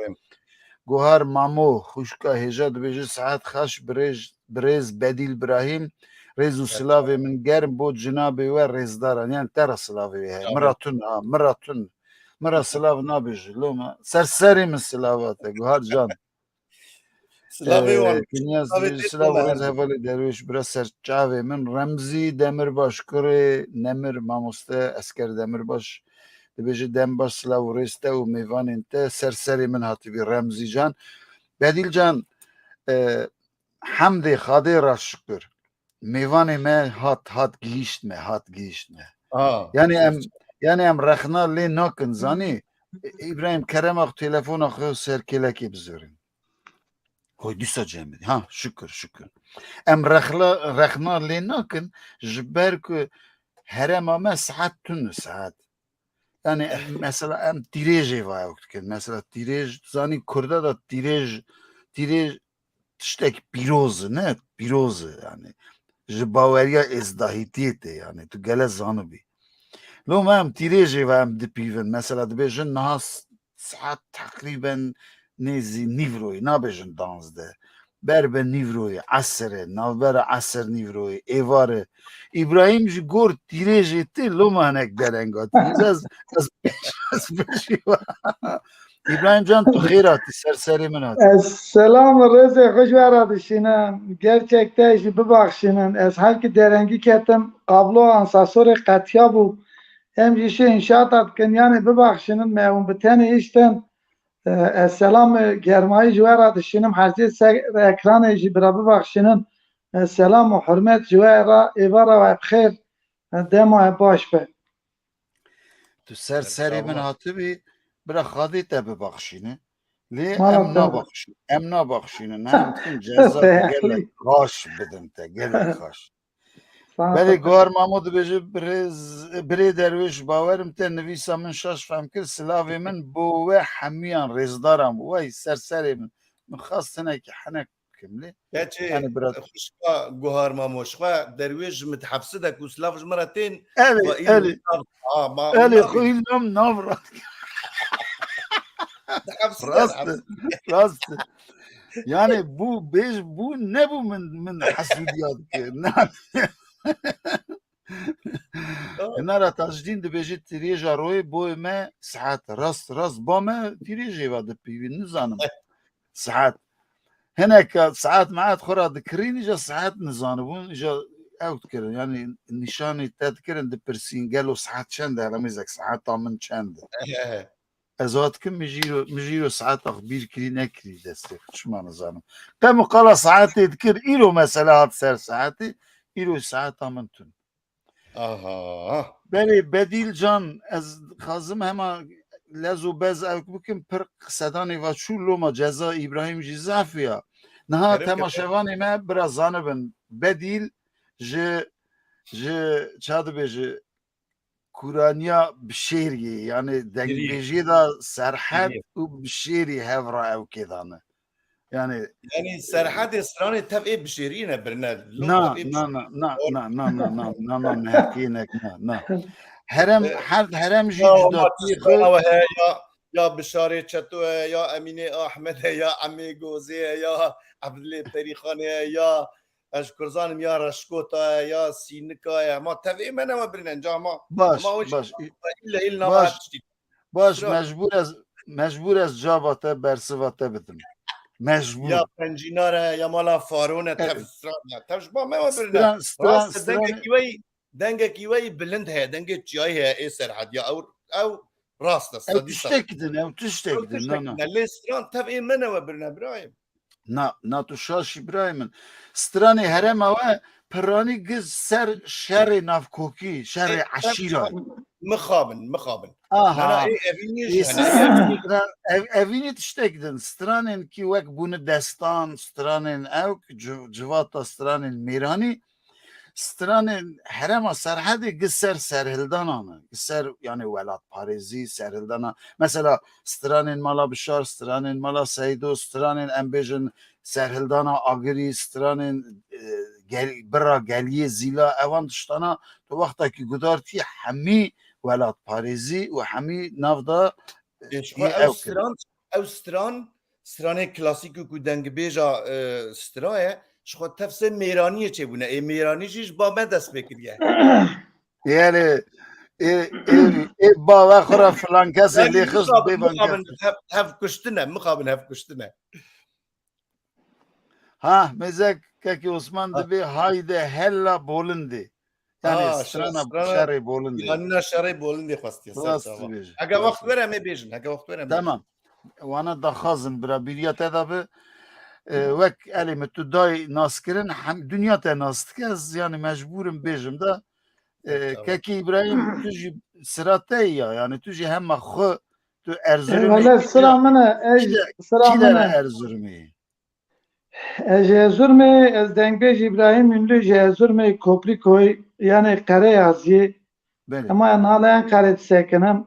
Guhar Mamo, xwişka hêja dibêje, saet xweş birêz, birêz Bedîl Birahîm, rêz û silavê min germ bo cinabê we rêzdaran. Yani te re silavê wê heye. Min ra tun, ha, min ra tun. Min ra silav nabêje, loma. Ser serê min silava te, Guhar can. Silavê wan. Ee, Kinyas dibêje, silav û rêz hevalê Derwêş bira ser çavê min. Remzî Demirbaş kurê Nemir mamoste Esker Demirbaş. Dibêje dem baş, silav û rêz te û mêvanên te ser serê min hatibî Remzî can. Bedîl can, e, hemdê Xadê ra şikir. Mêvanê me hat, hat gihîşt me, hat gihîşt me. Aa, Yani em, evet. Yani em rexna lê nakin, zanî. E, Îbrahîm, kerema xwe, telefona xwe ser kêlekê bizorin. Hoy dîsa cem bidî. Ha, şikir, şikir. Em rexla, rexna lê nakin, ji ber ku herêma me saet tune, saet. Yani, em, mesela, em tîrêjê vayok dikin. Mesela, tîrêj, zanî, Kurda da tîrêj, tîrêj tiştek pîroz e, ne? Pîroz e, yani. Ji baweriya êzdahîtiyê tê, yani. Tu gele zanibî. Lo me em tîrêjê ve em dipîvin. Mesela, dibêjin niha s-, saet teqrîben nêzî nîvroyê, nabêjin danzdeh. Ber bi nîvroyê, esir e, navbera esir nîvroyê, êvar e. Îbrahîm ji gor tîrêjê tê, loma hinek dereng hatî. Ez, ez, ez, ez, Îbrahîm can, tu xêr hatî, ser serê min hatî. Ez selam û rêzê xwe ji we re dişînim. Gerçekte jî bibaxşînin. Ez hevkî derengî ketim. Kablo ansasorê qetiya bû. Em jî şê înşaata dikin. Yanê bibaxşînin me hûn bi tenê hiştin. E, ez selam û germayî ji we re dişînim. Herzê ser ekranê jî bira bibaxşînin. Selam û hurmet ji we re, êvara we bi xêr, dema we baş be. Tu ser serê min hatibî, bira Xadê te bibaxşîne. Lê em nabaxşîn, em nabaxşînin. Em dikin ceza gelek xaş bidin te, gelek xaş. Belê Guhar Mamo dibêje, birêz, birê Derwêş, bawerim te nivîsa min şaş fehm kir, silavê min bo we hemiyan rêzdaran bû. Wey ser serê min. Min xwest hinekî henek bikim lê. Keçê, yani biraz xwişka Guhar Mamo, ji xwe Derwêş ji min dihefside ku silav ji min re tên. Elê, elê. Elê xwe îl nam nav ra. Rast, rast. Yani bu bêj, bu ne bu min, min hesûdiya dike. Hinara Tajdîn dibêje tirêja royê boyê me saet rast, rast ba me tirêjê va dipîvî, nizanim. Saet. Hineka saet meet xwe ra dikirîn, îja saet nizanibûn, îja ew dikirin. Yani nîşanî te dikirin, dipirsîn, gelo saet çend e? Hele mêzek saeta min çend e? Ez hat dikim, min jîro, min jîro saeta xwe bîr kirî, nekirî destê xwe, çima nizanim. Qe min qala saetê dikir, îro mesela hat ser saetê, îro saeta min tun. Aha. Belê Bedîl Can, ez dixwazim hema lez û bez ew bikim, pir sedanê va çû, loma ceza Îbrahîm jî zaf ya. Niha temaşevanê me bira zanibin, Bedîl ji, ji ça dibêje, Kuraniya Bişêriyê, yani dengbêjiyê de Serhed û Bişêrî hev ra ew kê dane. Yani Yani Serhedê stranê tev ê Bişêriyê ne birine. Na, na, na, na, na, na, na, na, na, na, na, na, na, na, na. Herem, her, herem jî cudatiyê xwe. Ya, ya Bişarê Çeto ye, ya Emînê Ahmed e, ya Emê Gozê ye, ya Ebdilê Perîxanê ye, ya ez kurzanim ya Reşkota ye, ya Sînika ye. Ma tevê me ne we birine, ca ma. Baş, baş. Baş, mecbur ez, mecbur ez cava te, bersiva te bidim. Mecbur. Ya Pencînar e, ya mala Faron e, tev stran e. Tev ji ba me ve birine. Stran, stran, rast e, dengekî wey, dengekî wey bilind heye, dengê çiyayî heye, ê Serhediya. Ew, ew rast e, sedî sed. Ew tiştek din, ew tiştek din, na, na. Lê stran tev ê me ne we birine, birayim. Na, na, tu şaşî birayê min. Stranê herema we piranî giz ser şerê navkokî, şerê eşîra. Mixabin, mixabin. Aha. Evînî evînî tiştek din. Stranên kî wek bûne destan, stranên ewk, civata stranên mêranî, stranên herema Serhedê gi ser serhildana ne. Gi ser, yani, welatparêzî, serhildana. Mesela stranên mala Bişar, stranên mala Seydo, stranên em bêjin serhildana Agirî, stranên, e, gel, bira geliyê Zîla, evan tiştana tu wextekî gudartî hemî welatparêzî û hemî nav da, e, ew stran, ew stran, stranê klasîk û ku dengbêja, e, stra ye, ji xwe tevse mêraniyê çêbûne. Ê mêranî jî ji ba me dest pê kiriye. Yani, ê, ê, ê ba we xwe re filan kesê lê xist bê ban kes. Hev, hev kuştine, mixabin hev kuştine. Ha, mêzek kekî Osman dibê hayde hella bolindê. Yani strana şerê bolindê. Yanina şerê bolindê xwestiye. Rast dibêje. Heke wext were em ê bêjin, heke wext were em bêjin. Tamam. Wana daxwazin bira bîriya te de bi. E, wek elê min tu dayî naskirin, hem dinya te nas dike, ez yani mecbûrim bêjim de. E, kekî Îbrahîm, tu jî sira te ya, yani tu jî hema xwe, tu Erzurumî. Valla sira min e, ez sira min e. Erzurumî. Ez ji Erzurumê, ez dengbêj Îbrahîm Ünlü ji Erzurumê, Koprîkoy, yani Qereyaziyê. Belê. Ema ez nale Enqerê disekinim.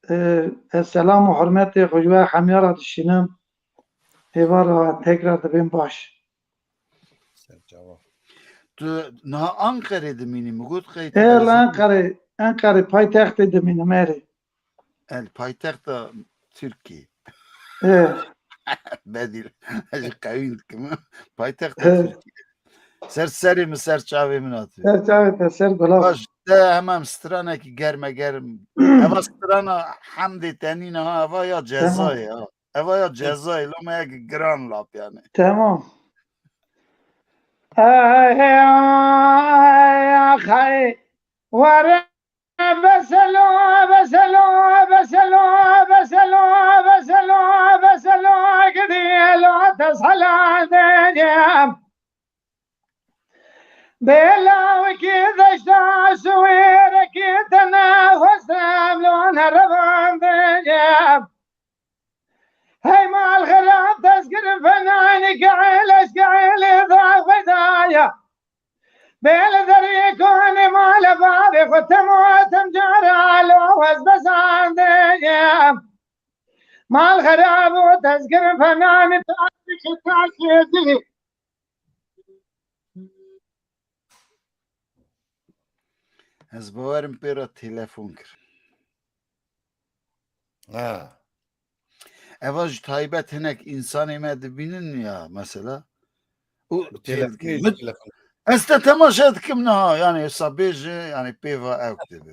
E, ez selam û hurmetê xwe ji we hemiya re dişînim. Êvar re tekrar dibên baş. Ser çava. Tu niha Enqerê dimînî, mi got qey. Ê, li Enqerê, Enqerê paytextê dimînim, erê. El paytexta Tirkiyê. Ê. Bedîl, ez qewîn dikim. Paytexta Tirkiyê. Ser serê min, ser çavê min hatî. Ser çavê te, ser gula. Baş, de hemam stranekî germe germ. Eva strana hemdê tenî ne ha, eva ya cezayê ha. Eva ya cezayê, loma yek giran lap yani. Tamam. Ay, ay, ay, ay. Were beselo, beselo, beselo, beselo, beselo, beselo, gidiye lo tesala dedim. Bêlawikî deşta şûêrekî te nexwestem lo nerevandiyem. Hey mal xirab tezgir fenanî ge'el eşge'elî daxwedaya. Bêl derî konê male bavê xwe temo tem cara lo ez bezandiyem. Mal xirab û tezgir fenanî taşî taşî dilî. Ez bawerim pê re telefon kir. Ha. Eva ji taybet hinek insanê me dibînin ya mesela. Û Telefon têdikin. Min, telefon. Ez te temaşe dikim niha, yani hesa bêje, yani pêva ew dibe.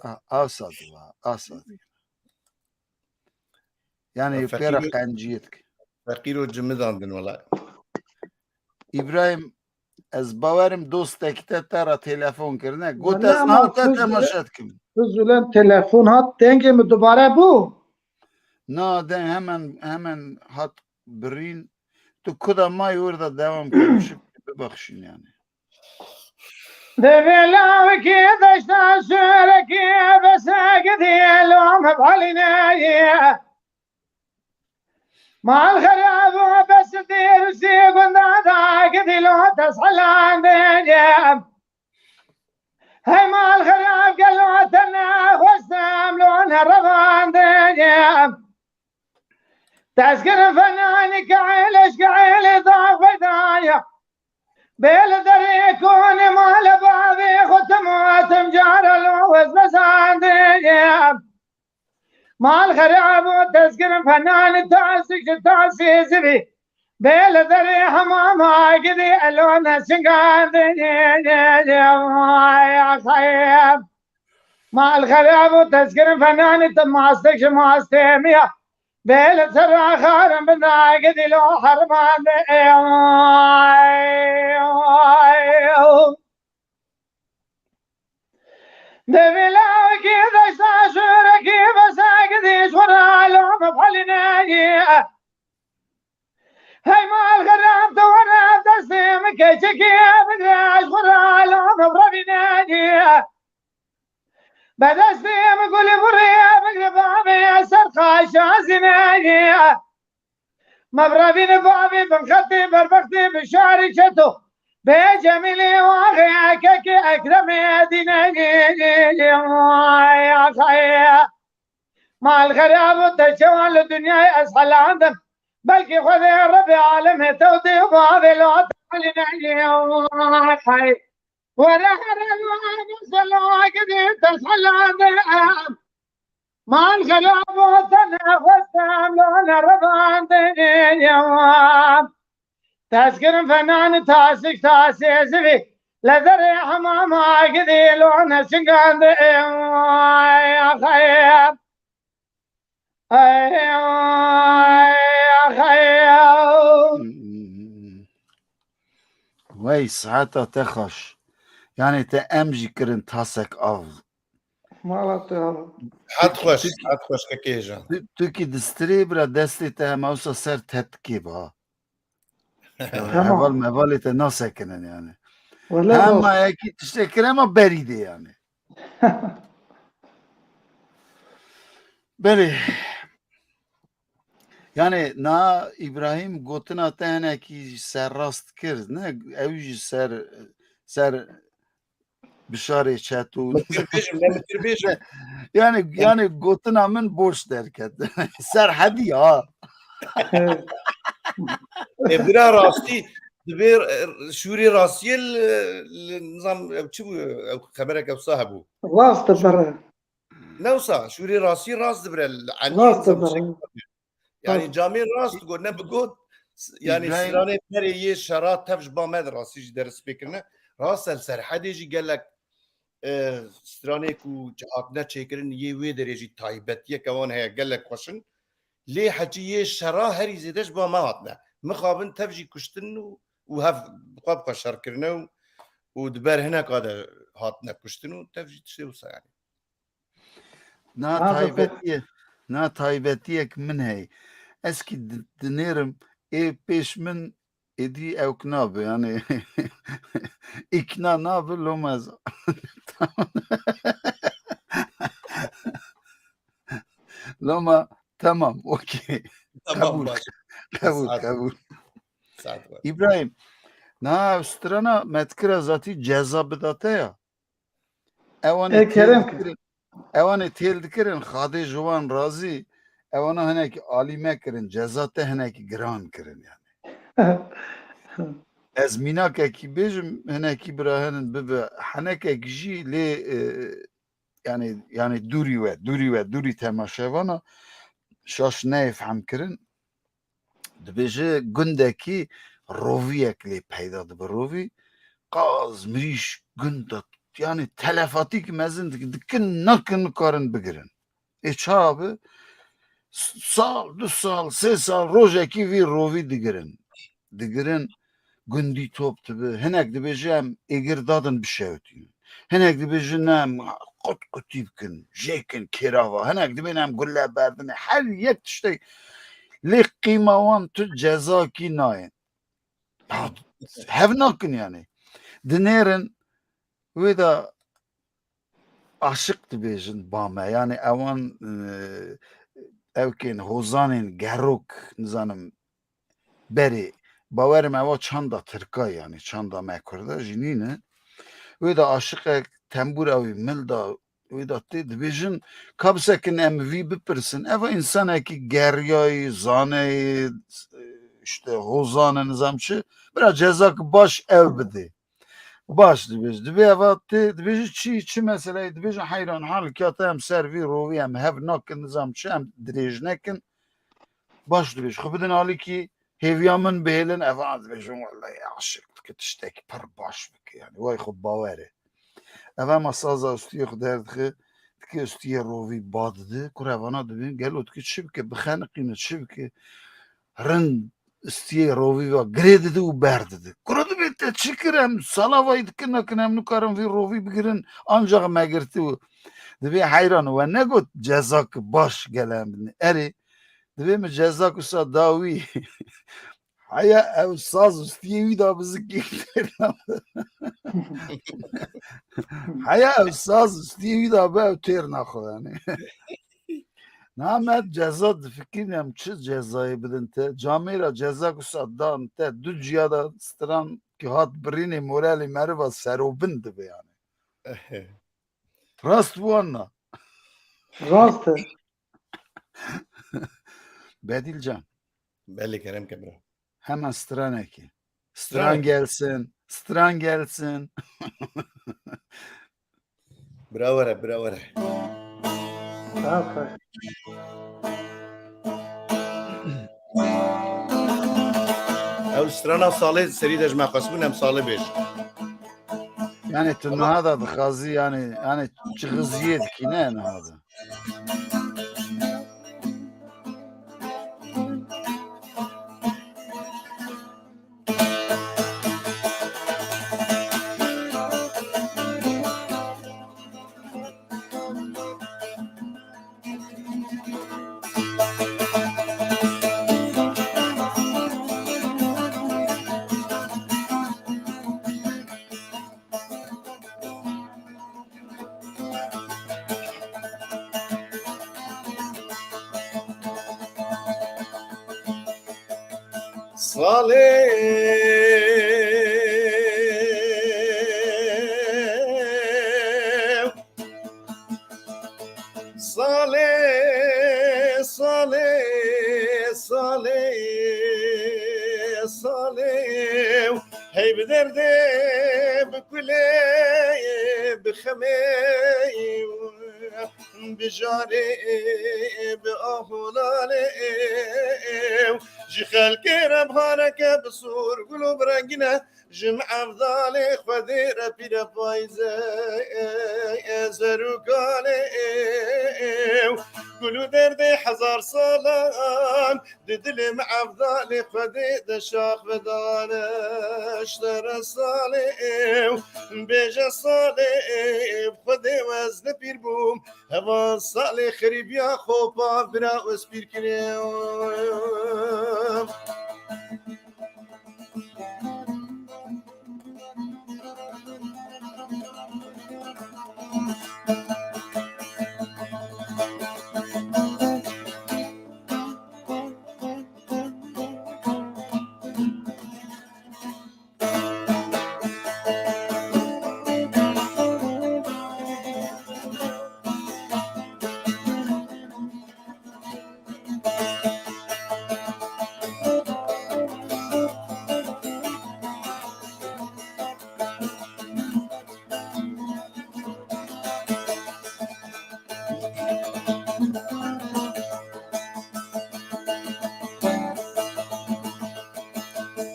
A, asa diva, asa diva. Yani Feqîr pêra û qenciyê dikin. Feqîr û cimidandin wela. İbrahim, ez bawerim dostekî te te re telefon kirine. Got Wele ez ama niha te Fuzule-, temaşe dikim. Fuzulen telefon hat, dengê min dubare bû. Na, deng hemen, hemen hat birîn. Tu kuda may orada devam kir, şu bibaxşîn yani. Devê lawikî deşta şûrekî bese gidî lo me balîneye. Mal xerab û bes dîrusî gunda da gidî lo teshelandeye. Hey mal xerab gelo te nexwestem lo nerevandiyem. Tezgir fenanî ge'el eşge'elî daxwedaya. Bêl derê konê male bavê xwe temo tem cara lo ez bezandiyem. Mal xerab û tezgir fenanî tasik ji tasê zivî. Bêl derê hemama gidî elo neşingandiyem. Mal xerab û tezgir fenanî te mastik ji mastê min ya. Bêl sera xarim bina gidî lo hermandiyem. Devê lawikî deşta şûrekî bese gidî ji xwe re lo me balîneye. Hey mal xerab tu were destê min keçikî bigre ji xwe re lo me revîneye. Be destê min gulî burê bigre bavê ser xaşa zîneye. Mebrevîn bavê bin xetê berbextê bi şarî çeto. Bê Cemîlê waxê kekê Ekremê Dîneyê. Ay, axay. Mal xerab û te çewan li dinyayê ez helandim. Belkî Xwedê Rebê alemê tew dê bavê lo tealîneyê. Ay. Were here lo gidî te helandê em. Mal xerab û te nexwestem lo nerevandiyem. Tezgirin fenan tasik tasê zivî. Le derê hemama gidî lo neşingandiyem. Ay, axay. Ay, ay, axay. Wey, saeta te xweş. Yani te em jî kirin tasek av. Mala te hava. Hat xweş, hat xweş kekê jan. Tu, tu ki distirê bira destê te hema wisa ser tetkê ba. Tamam. Heval mevalê te nasekinin yani. Wele Hema bak. Yekî tiştek kir hema berî de yani. Belê. Yani na İbrahim gotina te hinekî ser rast kir, ne? Ew jî ser, ser bişarê çet û Min kir bêjim, ne min kir bêjim. Yani, yani gotina min boş derket. Serhedî ha. Evet. E, bira rastî, divê, e, şûrê rastiyê li, li, nizam, ew çi bû, ew xeberek ew sa hebû. Rast dibire. Ne wisa, şûrê rastî rast dibire, li enî Rast nizam dibire. Şek-, yani Rast. Camê rast got, ne bigot, s-, yani İbrahim stranê berê yê şera tev ji ba me de rastî jî deris pê kirine. Rast el Serhedê jî gelek, e, stranê ku hatine çêkirin yê wê derê jî taybetiyeke wan heye, gelek xweş in. Lê heçî yê şera herî zêde ji ba me hatine. Mixabin tev jî kuştin û, û hev bi xwe bi xwe şer kirine û, û di ber hineka de hatine kuştin û tev jî tiştê wisa yani. Na Ha, taybetiye, na taybetiyek min heye. Ez kî di-, dinêrim ê pêş min êdî ewk nabe, yani îkna nabe, loma ez loma tamam, okey. Tamam, Qebûl. baş. Qebûl, Saet, qebûl. Saet var. İbrahim, na strana me dikira zatî ceza bidate ya. Ewanê E, kerem têl dikirin, ewanê têl dikirin, Xadê ji wan razî, ewana hinekî alî me kirin, ceza te hinekî giran kirin yani. Ez mînakekî bêjim, hinekî bira hinin bibe henekek jî lê, e, yani, yani dûrî we, dûrî we, dûrî temaşevana şaş neyê fehm kirin. Dibêje gundekî roviyek lê peyda dibe. Rovî qaz, mirîş, gund de, yani telefatîk mezin dik-, dikin, nakin, nikarin bigirin. Ê çawa bi? S-, sal, du sal, sê sal, rojekî vî rovî digirin. Digirin, gundî top dibe. Hinek dibêje em êgir dadin bişewitînin. Hinek dibêjin ne em qut qutî bikin, jêkin kêrava. Hinek dibên em gulle berdine. Her yek tiştek lê qîma wan tu cezakî nayên. Ha, hev nakin yani. Dinêrin wê de aşiq dibêjin ba me. Yani ewan, e, ewkên hozanên gerok, nizanim, berê. Bawerim ewa çanda tirka yani, çanda me kurda jî nîne. Wê de aşiqek tembûra wî mil da, wê de tê dibêjin, ka bisekin em vî bipirsin. Eva insanekî geriyayî, zaneyî, işte hozan e, nizam çi, bira cezak baş ew bidê. Baş dibêj. Dibê eva tê, dibêje çi, çi meseleyê? Dibêje heyran, halkiyata em ser vî rovî em hev nakin, nizam çi, em dirêj nekin. Baş dibêj. Xwe bidin alîkî, hêviya min bihêlin, eva dibêjin, wellahî aşiq dike, tiştekî pir baş bike. Yani, way xwe bawere. Eva ma saza ustiyê xwe derdixe, dike ustiyê rovî ba dide, kurevana dibin, gelo dike çi bike, bixeniqîne, çi bike? Rind istiyê rovî ve girê dide û ber dide. Kuro dibê te çi kir, em sala vayî dikin, nakin, em nikarin vî rovî bigirin, ancak me girtî û dibê heyran we negot cezak baş gele em bidin. Erê, dibê min cezak wisa da wî. Heya ew saz istiyê wî da bizikî têr nabe. Heya ew saz istiyê wî da be ew têr naxwe yani. Namet ceza difikirînim çi cezayê bidin te? Camêra ceza ku sa dan te du ciya da stran ki hat birînê moralê meriva serobin dibe yani. Rast bu anna. Rast e. Bedîl can. Belê kerem ke bira. Hemen stranekî. Stran Stranekî. Gelsin. Stran gelsin. Bira were, bira were. Aferin. Ew strana salê serî de ji me xwestbûn em salê bêj. Yani tu niha da dixwazî yani, yani çixiziyê dikî ne niha da. Salê Salê, salê, salê, salê, hey bi derdê, bi kulê, bi xemê, bi jarê, bi aholalê, ji xelkê re bihareke bi sor gul û bi rengîne, ji min evdalê Xwedê re pîre payîze, zerûkalê, gul û derdê hezar salan, di dilê min evdalê Xwedê de şax vedane, ji te re salê, bêje salê, bi Xwedê ez ne pîr bûm, heva salê xerîbiya xwe pa bira ez pîr kirê.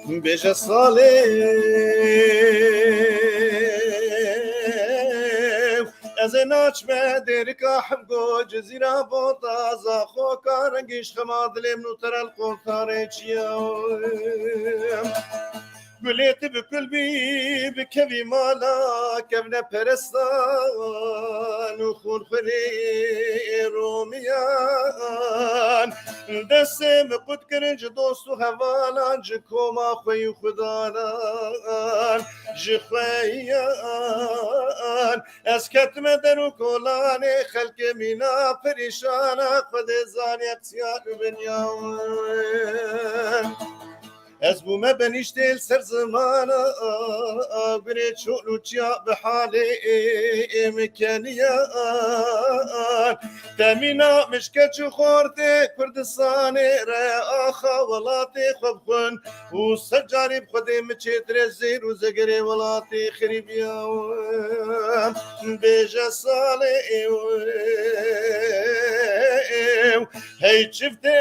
Bêje salê ez ê naçme dêrika hemgo cizîra bota zaxo ka rengî ji xema dilê min û terel qoltarê çiya. Gulê tu bi kul bî bikevî mala kevne perestan û xûnxwirê romiyan. Destê min qut kirin ji dost û hevalan, ji koma xwe û xudanan, ji xweyan. Ez ketime der û kolanê xelkê mîna perîşana, Xwedê zanî eqsiyan û binyawan. Ez bûme benîştê li ser zimana, gurê çol û çiya bi halê min keniyan. Temîna min ji keç û xortê Kurdistanê re axa welatê xwe bixwin û sed carî bi Xwedê min çêtir e zêr û zegerê welatê xirîbiya. Bêje salê ew, hey çiftê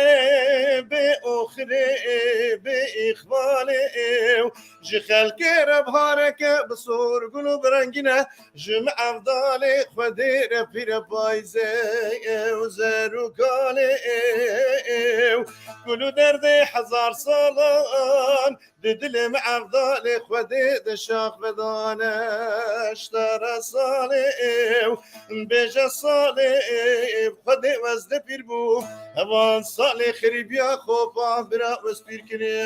bê oxirê, bê îxvalê ew. Ji xelkê re bihareke bi sor gul û bi rengîn e, ji min evdalê Xwedê re pîre payîzê ew, zer û kalê ew. Gul û derdê hezar salan di dilê min evdalê Xwedê de şax vedane. Ji te re salê ew, bêje salê ew, Xwedê wez de pîr bû. Hevan salê xirîbiya xopa bira wez pîr kirê.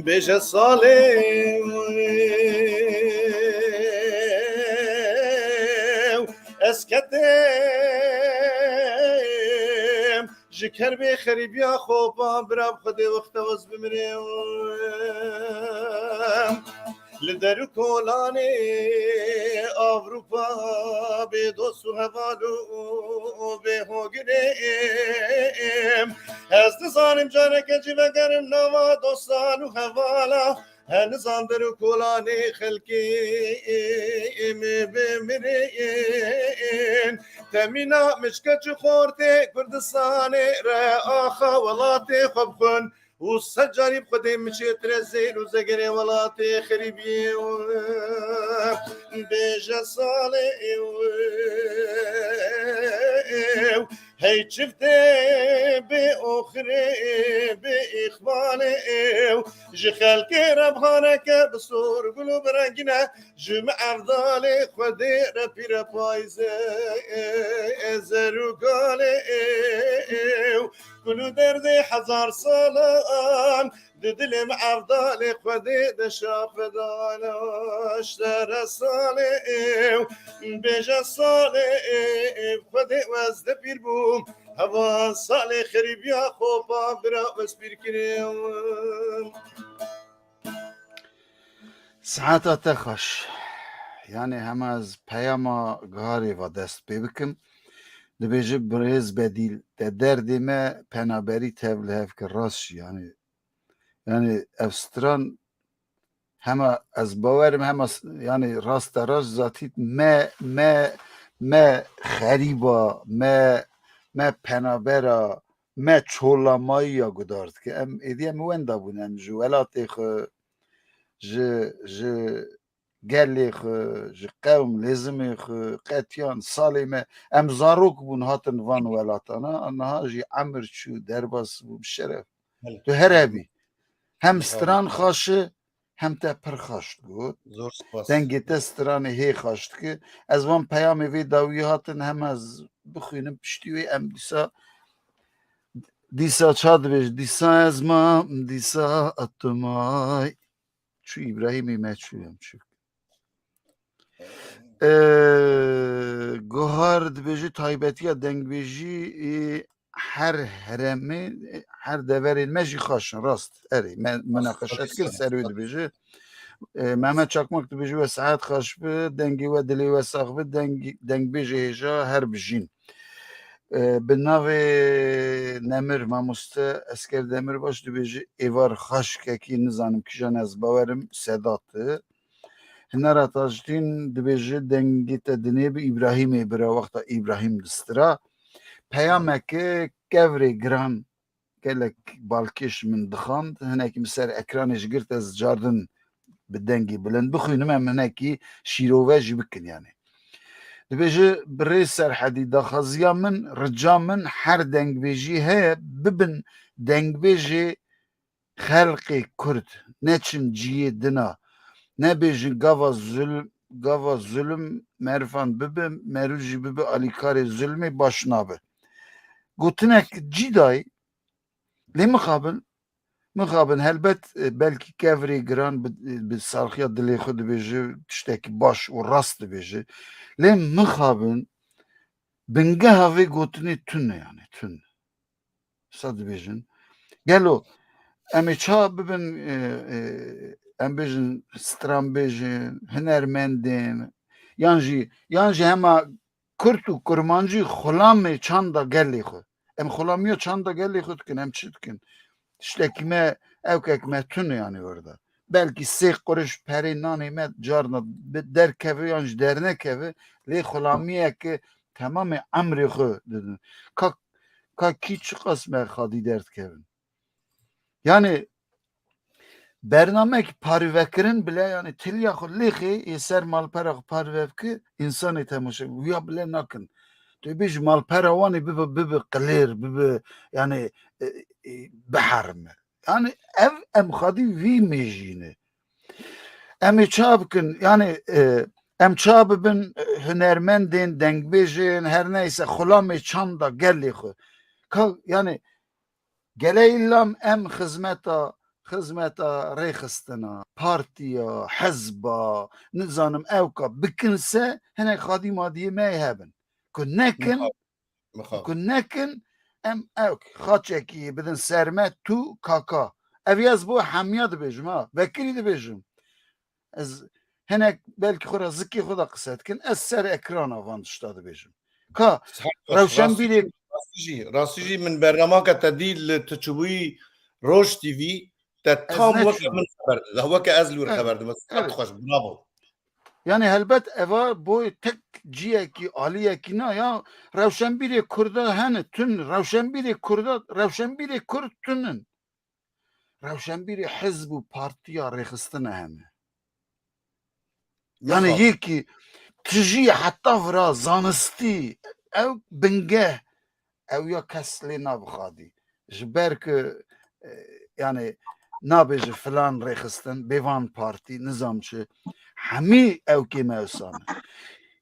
Bêje salê ez ketim ji kerbê xerîbiya xopa bira bi Xwedê wexte wez bimirê. Li der û kolanê Avrupa bê dost û heval û bê hogirê. Ez nizanim careke cî vegerim nava dostan û hevala. He nizan der û kolanê xelkê em bimirin. Temîna min ji keç û xortê Kurdistanê re axa welatê xwe bixwin û sed carî bi Xwedê min çêtir e zêr û zegerê welatê xerîbiyê. Bêje salê ew, hey çiftê bê oxirê, bê îxbalê ew. Ji xelkê re bihareke bi sor gul û bi rengîn e, ji min evdalê Xwedê re pîre payîzê, zer û galê ew. Kul û derdê hezar salan di dilê min evdalê Xwedê de şax vedana. Ji te re salê ew, bêje salê ew, Xwedê wez de pîr bûm. Hevan salê xerîbiya xopa bira wez pîr kirê. Saeta te xweş. Yani hema ez peyama giharê va dest pê bikim. Dibêje birêz Bedîl, te derdê me penaberî tev li hev kir, rast jî yani. Yani ev stran hema ez bawerim hema s-, yani raste rast zatî me, me, me xerîba, me, me penabera, me çolamayî ya gudar dike. Em êdî em wenda bûn, em ji welatê xwe, ji, ji gelê xwe, ji qewm lêzimê xwe, qetiyan salê me, em zarok bûn hatin van welatana, niha jî emir çû, derbas bû bi şeref. Belê. Tu here bî. Hem Belê. Stran xaş e, hem te pir xaş digot. Zor spas. Dengê te stranê hê xaş dike. Ez van peyamê vê dawiyê hatin, hem ez bixwînim piştî wê em dîsa Dîsa ça dibêj, dîsa ez mam, dîsa atumay. Çû Îbrahîmî me çû em çû. Ee, Guhar dibêje taybetiya dengbêjî, e, her heremê, e, her deverên me jî xweş in, rast. Erê, me munaqeşe dikir, ser wê dibêje. E, Mehmet Çakmak dibêje we sihet xweş bi, dengê we dilê we sax bi, deng-, dengbêjê hêja her bijîn. E, bi navê Nemir, mamoste Esker Demirbaş dibêje êvar xweş kekî, nizanim kîjan, ez bawerim Sedat e. Hinera Tajdîn dibêje dengê te dinê bi Îbrahîmê bira wexta Îbrahîm distira. Peyameke kevrê giran gelek balkêş min dixand. Hinekî min ser ekranê ji girt ez cardin bi dengê bilind bixwînim, em hinekî şîrove jî bikin yani. Dibêje, birêz Serhedî, daxwaziya min, rica min her dengbêjî heye, bibin dengbêjê xelqê Kurd, neçin cihê dina, nebêjin gava zulm, gava zulm mervan bibe, merû jî bibe alîkarê zulmê baş nabe. Gotinek cî dayî, lê mixabin, mixabin helbet, e, belkî kevirê giran bi, bi sarxiya dilê xwe dibêje, tiştekî baş û rast dibêje. Lê mixabin bingeha vê gotinê tune yani, tune. Sa dibêjin. Gelo em ê ça bibin, e, e, em bêjin stranbêjin, hunermendên, yan jî, yan jî hema Kurd û Kurmancî xulamê çanda gelê xwe. Em xulamiya çanda gelê xwe dikin, em çi dikin? Tiştekî me, ewkek me tune yani orada. Belkî sê quruş perê nanê me carna bi derkeve yan jî dernekeve, lê xulamiyeke temamê emrê xwe didin. Ka, ka kî çiqas me xadî derdikevin? Yani bernameyekî parvekirin bile, yani tiliya xwe lêxê yê ser malpera xwe parve bike, însanê temaşe wiya bile nakin. Tu bêjî malpera wan ê bibe, bibe qilêr, bibe yani, e, e, biherime. Yani ev em xadî vî mêjîne. Em ê ça bikin? Yani, e, em ça bibin, e, hunermendên, dengbêjên, her neyse xulamê çanda gelê xwe. Ka, yani gele îllam em xizmeta, xizmeta rêxistina, partiya, hizba, nizanim ewka bikin se hinek xadî madiyê me hebin. Ku nekin, Mixab. Ku nekin, em ew xaçekî bidin ser me, tu kaka. Ev ez bo hemiya dibêjim ha. Vekirî dibêjim. Ez hinek belkî xwe re zikê xwe de qise dikin. Ez ser ekrana van tişta dibêjim. Ka rewşenbîrê. Rastî jî, rastî jî min bernamaka te dî li tu çûbûyî Roj T V, te tam weke min xeber dida. Weke ez li wir xeber didim. Xweş, bravo. Yani helbet eva boy tek ciyekî, aliyekî na ya, rewşenbîrê Kurda hene tun, rewşenbîrê Kurda, rewşenbîrê Kurd tunin. Rewşenbîrê hizb û partiya rêxistine hene. Yani yekî tijî heta vira zanistî, ew bingeh, ew ya kes lê nabixadî. Ji ber ku, e, yani nabêje filan rêxistin, bêvan partî, nizam çi, hemî ew kême ew sane.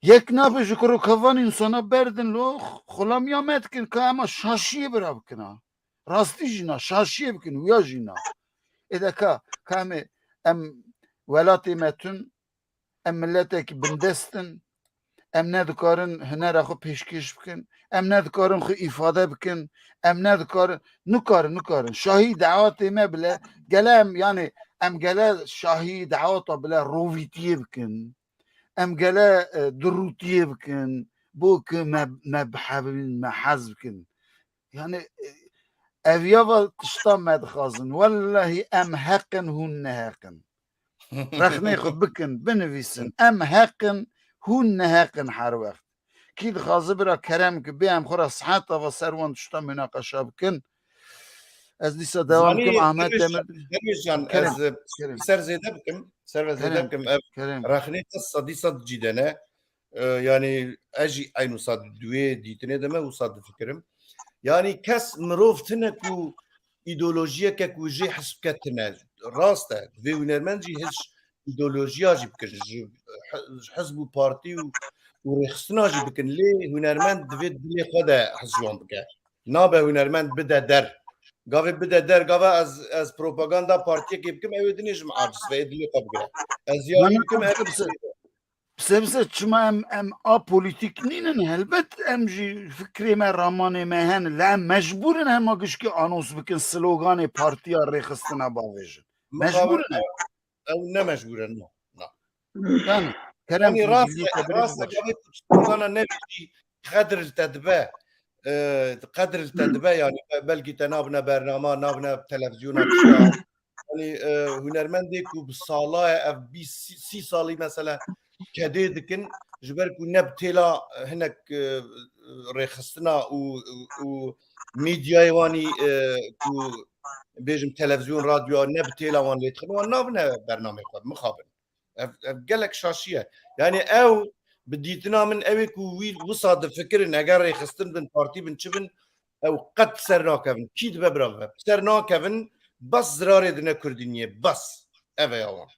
Yek nabêje ku rokevan însana berdin lo, xulamiya me dikin ka ema şaşiyê bira bikin ha. Rastî jî na, şaşiyê bikin, wiya jî na. Ê de ka, ka em ê, em welatê me tun, em miletekî bindest in, em nedikarin hunera xwe pêşkêş bikin, em nedikarin xwe îfade bikin, em nedikarin, nikarin, nikarin. Şahî dawatê me bile, gele em, yani em gele şahî dawata bile rovîtiyê bikin, em gele, e, dirûtiyê bikin, bo ku me, me bihevin, me hez bikin. Yani, e, ev ya va tişta me dixwazin. Wellahî em heq in, hûn neheq in. Rexnê xwe bikin, binivîsin. Em heq in, hûn neheq in her wext. Kî dixwaze bira kerem ki bê em xwe re siheta va ser wan tişta münaqeşa bikin. Ez dîsa devam Zanî, bikim, Ahmet Demir. Derwêşan, Kerem, ez, e, Kerem. ser zêde bikim, ser ve zêde Kerem, bikim. Ev Kerem. rexnê te sedî sed cî de ne. E, yani ez jî eyn wisa di wê dîtinê de me wisa difikirim. Yani kes mirov tine ku îdeolojiyeke ku jê hizbke tine. Rast e. Vê hunermend jî hiç îdeolojiya jî bikin. Ji, ji hizb û partî û, û rêxistina jî bikin. Lê hunermend divê dilê xwe de hizb wan bike. Nabe hunermend bide der. Gavê bide der, gava ez, ez propaganda partiyekê bikim, ew ê dinêjim aciz ve, ê dilê xwe bigire. Ez ziyarî bikim, ev Sebse çima em, em apolitîk nînin, helbet em jî fikrê me, ramanê me hene, lê em mecbûr in hema gişkî anons bikin, sloganê partiya rêxistina bavêjin. Mecbûr in. Ew ne mecbûr in, no. Yani, kerem Yanî rast e, rast e, gavê ku slogana nevê jî qedr li te dibe, e, qedr li te dibe, yanî be-, belkî te nabine bernama, nabine televizyona tişta. Yanî, e, hunermendê ku bi sala ye, ev bîst, sî, sî salî mesela kedê dikin, ji ber ku ne bi têla, e, hinek, e, rêxistina û, û, û medyayê wanî, e, ku bêjim televizyon, radyo, ne bi têla wan lê dixin, wan nabine bernameyê xwe, mixabin. Ev, ev gelek şaşî ye. Yanî ew bi dîtina min ew ê ku wî wisa difikirin, eger rêxistin bin, partî bin, çi bin, ew qet ser nakevin. Kî dibe bira bibe. Ser nakevin, bes zirarê dine Kurdîniyê. Bes. Ev e ya wan.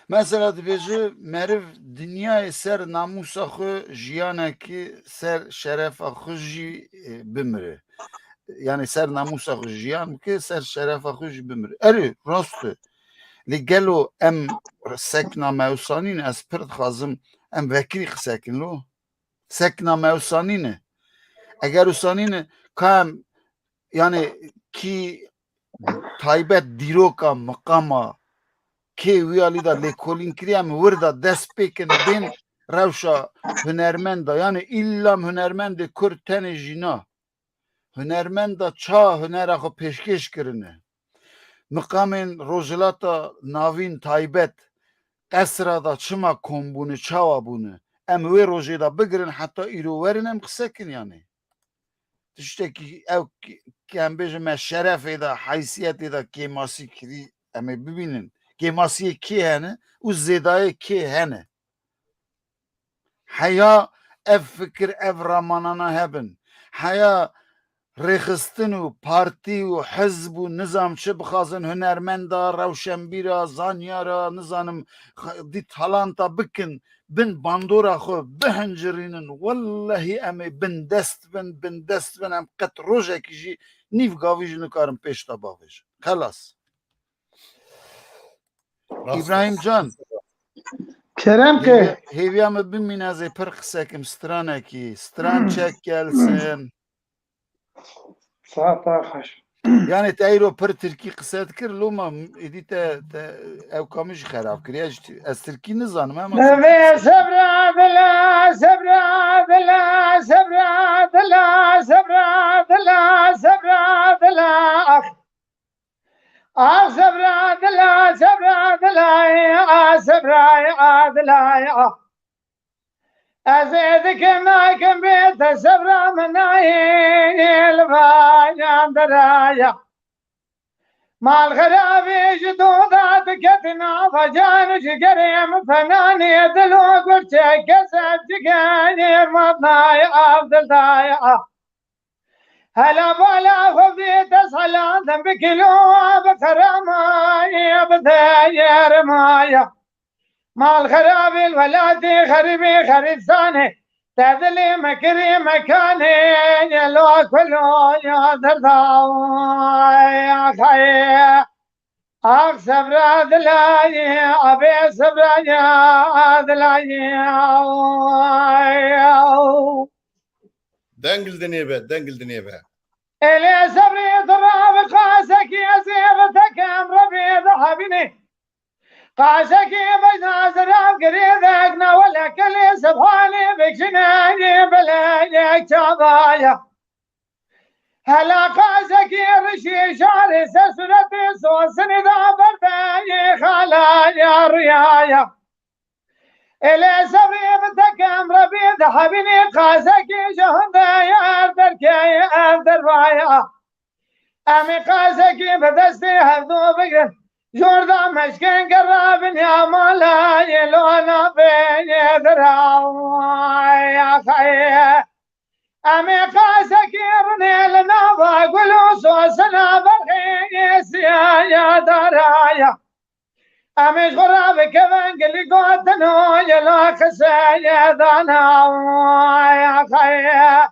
Mesela dibêje meriv dinyayê ser namûsa xwe jiyanekî ser şerefa xwe jî, e, bimire. Yani ser namûsa xwe jiyan bike, ser şerefa xwe jî bimire. Erê, rast e. Lê gelo em sekna me wisa nîne, ez pir dixwazim em vekirî qise kin lo. Sekna me wisa nîne. Eger wisa nîne, ka em, yani kî taybet dîroka, miqama kê wî alî de lêkolîn kiriye, em wir de dest pê kin bên rewşa hunermenda. Yani îlla hunermendê Kurd tenê jî na. Hunermenda ça hunera xwe pêşkêş kirine. Miqamên Rojhilata Navîn taybet qesra de çima kom bûne, çawa bûne? Em wê rojê de bigirin heta îro werin em qise kin yanî. Tiştekî ew ki, ki em bêjin me şerefê de, heysiyetê de kêmasî kirî em ê bibînin. Kêmasiyê kê hene û zêdayê kê hene? Heya ev fikir, ev ramanana hebin. Heya rêxistin û partî û hizb û nizam çi bixwazin, hunermenda, rewşenbîra, zanyara, nizanim, dî talanta bikin, bin bandora xwe bihincirînin. Wellehî em ê bindest bin, bindest bin, em qet rojekî jî nîv gavî jî nikarin pêş te bavêjin. Xelas. Îbrahîm can. Kerem ke. Hêviya min bimîne ez ê pir qise kim stranekî. Stran çek gelsin. Saeta xweş. Yani te îro pir tirkî qise dikir, loma êdî te, te ew kamî jî xerab kiriye. Ez tirkî nizanim ama. Ve sebra dila, sebra dila, sebra dila, sebra dila, sebra dila. Ah. Ah sebra dila, sebra dila, ah sebra, ah dila, ah. Ez ê dikim nakim bê te sebra min nayê li vayan deraya. Mal xerabê ji doda diketin ava can ji gerê min penanê dilo gurçe kesef cigenê matnayê av dildaya. Hela bala xwe vê dest hela dem bi kilo bi xeramayê bi deyermaya. Mal xerabê welatê xerîbê xerîbsane. Te dilê me kirî mekanê yelo kulo ya derdaya xayê. Ax sebra dilayê, abê sebra ya dilayê. Deng li dinê be, deng li dinê be. Elê sebrî dirav qasekî ez ê bi tekem rebî dihebînî. Qasekî bejna zirav girî vek nawele kelê sebhanî bikşine yê bile yek çavaya. Hela qasekî rişî şarê ser suretê sosinî da berdeyê xalaya riyaya. Elê sebrî bi tekem rebî dihebînî qasekî ji hunde yer derkeyê ev dervaya. Em ê qasekî bi destê hevdu bigrin. Jorda meşkên gerabin ya malayê lo navê yê dirawaya xayê. Em ê qasekî rinê li nava gul û sosina berxê yê siyaya daraya. Em ê ji xwe re bikevin gilî gotin û yela qiseyê dana ya xayê.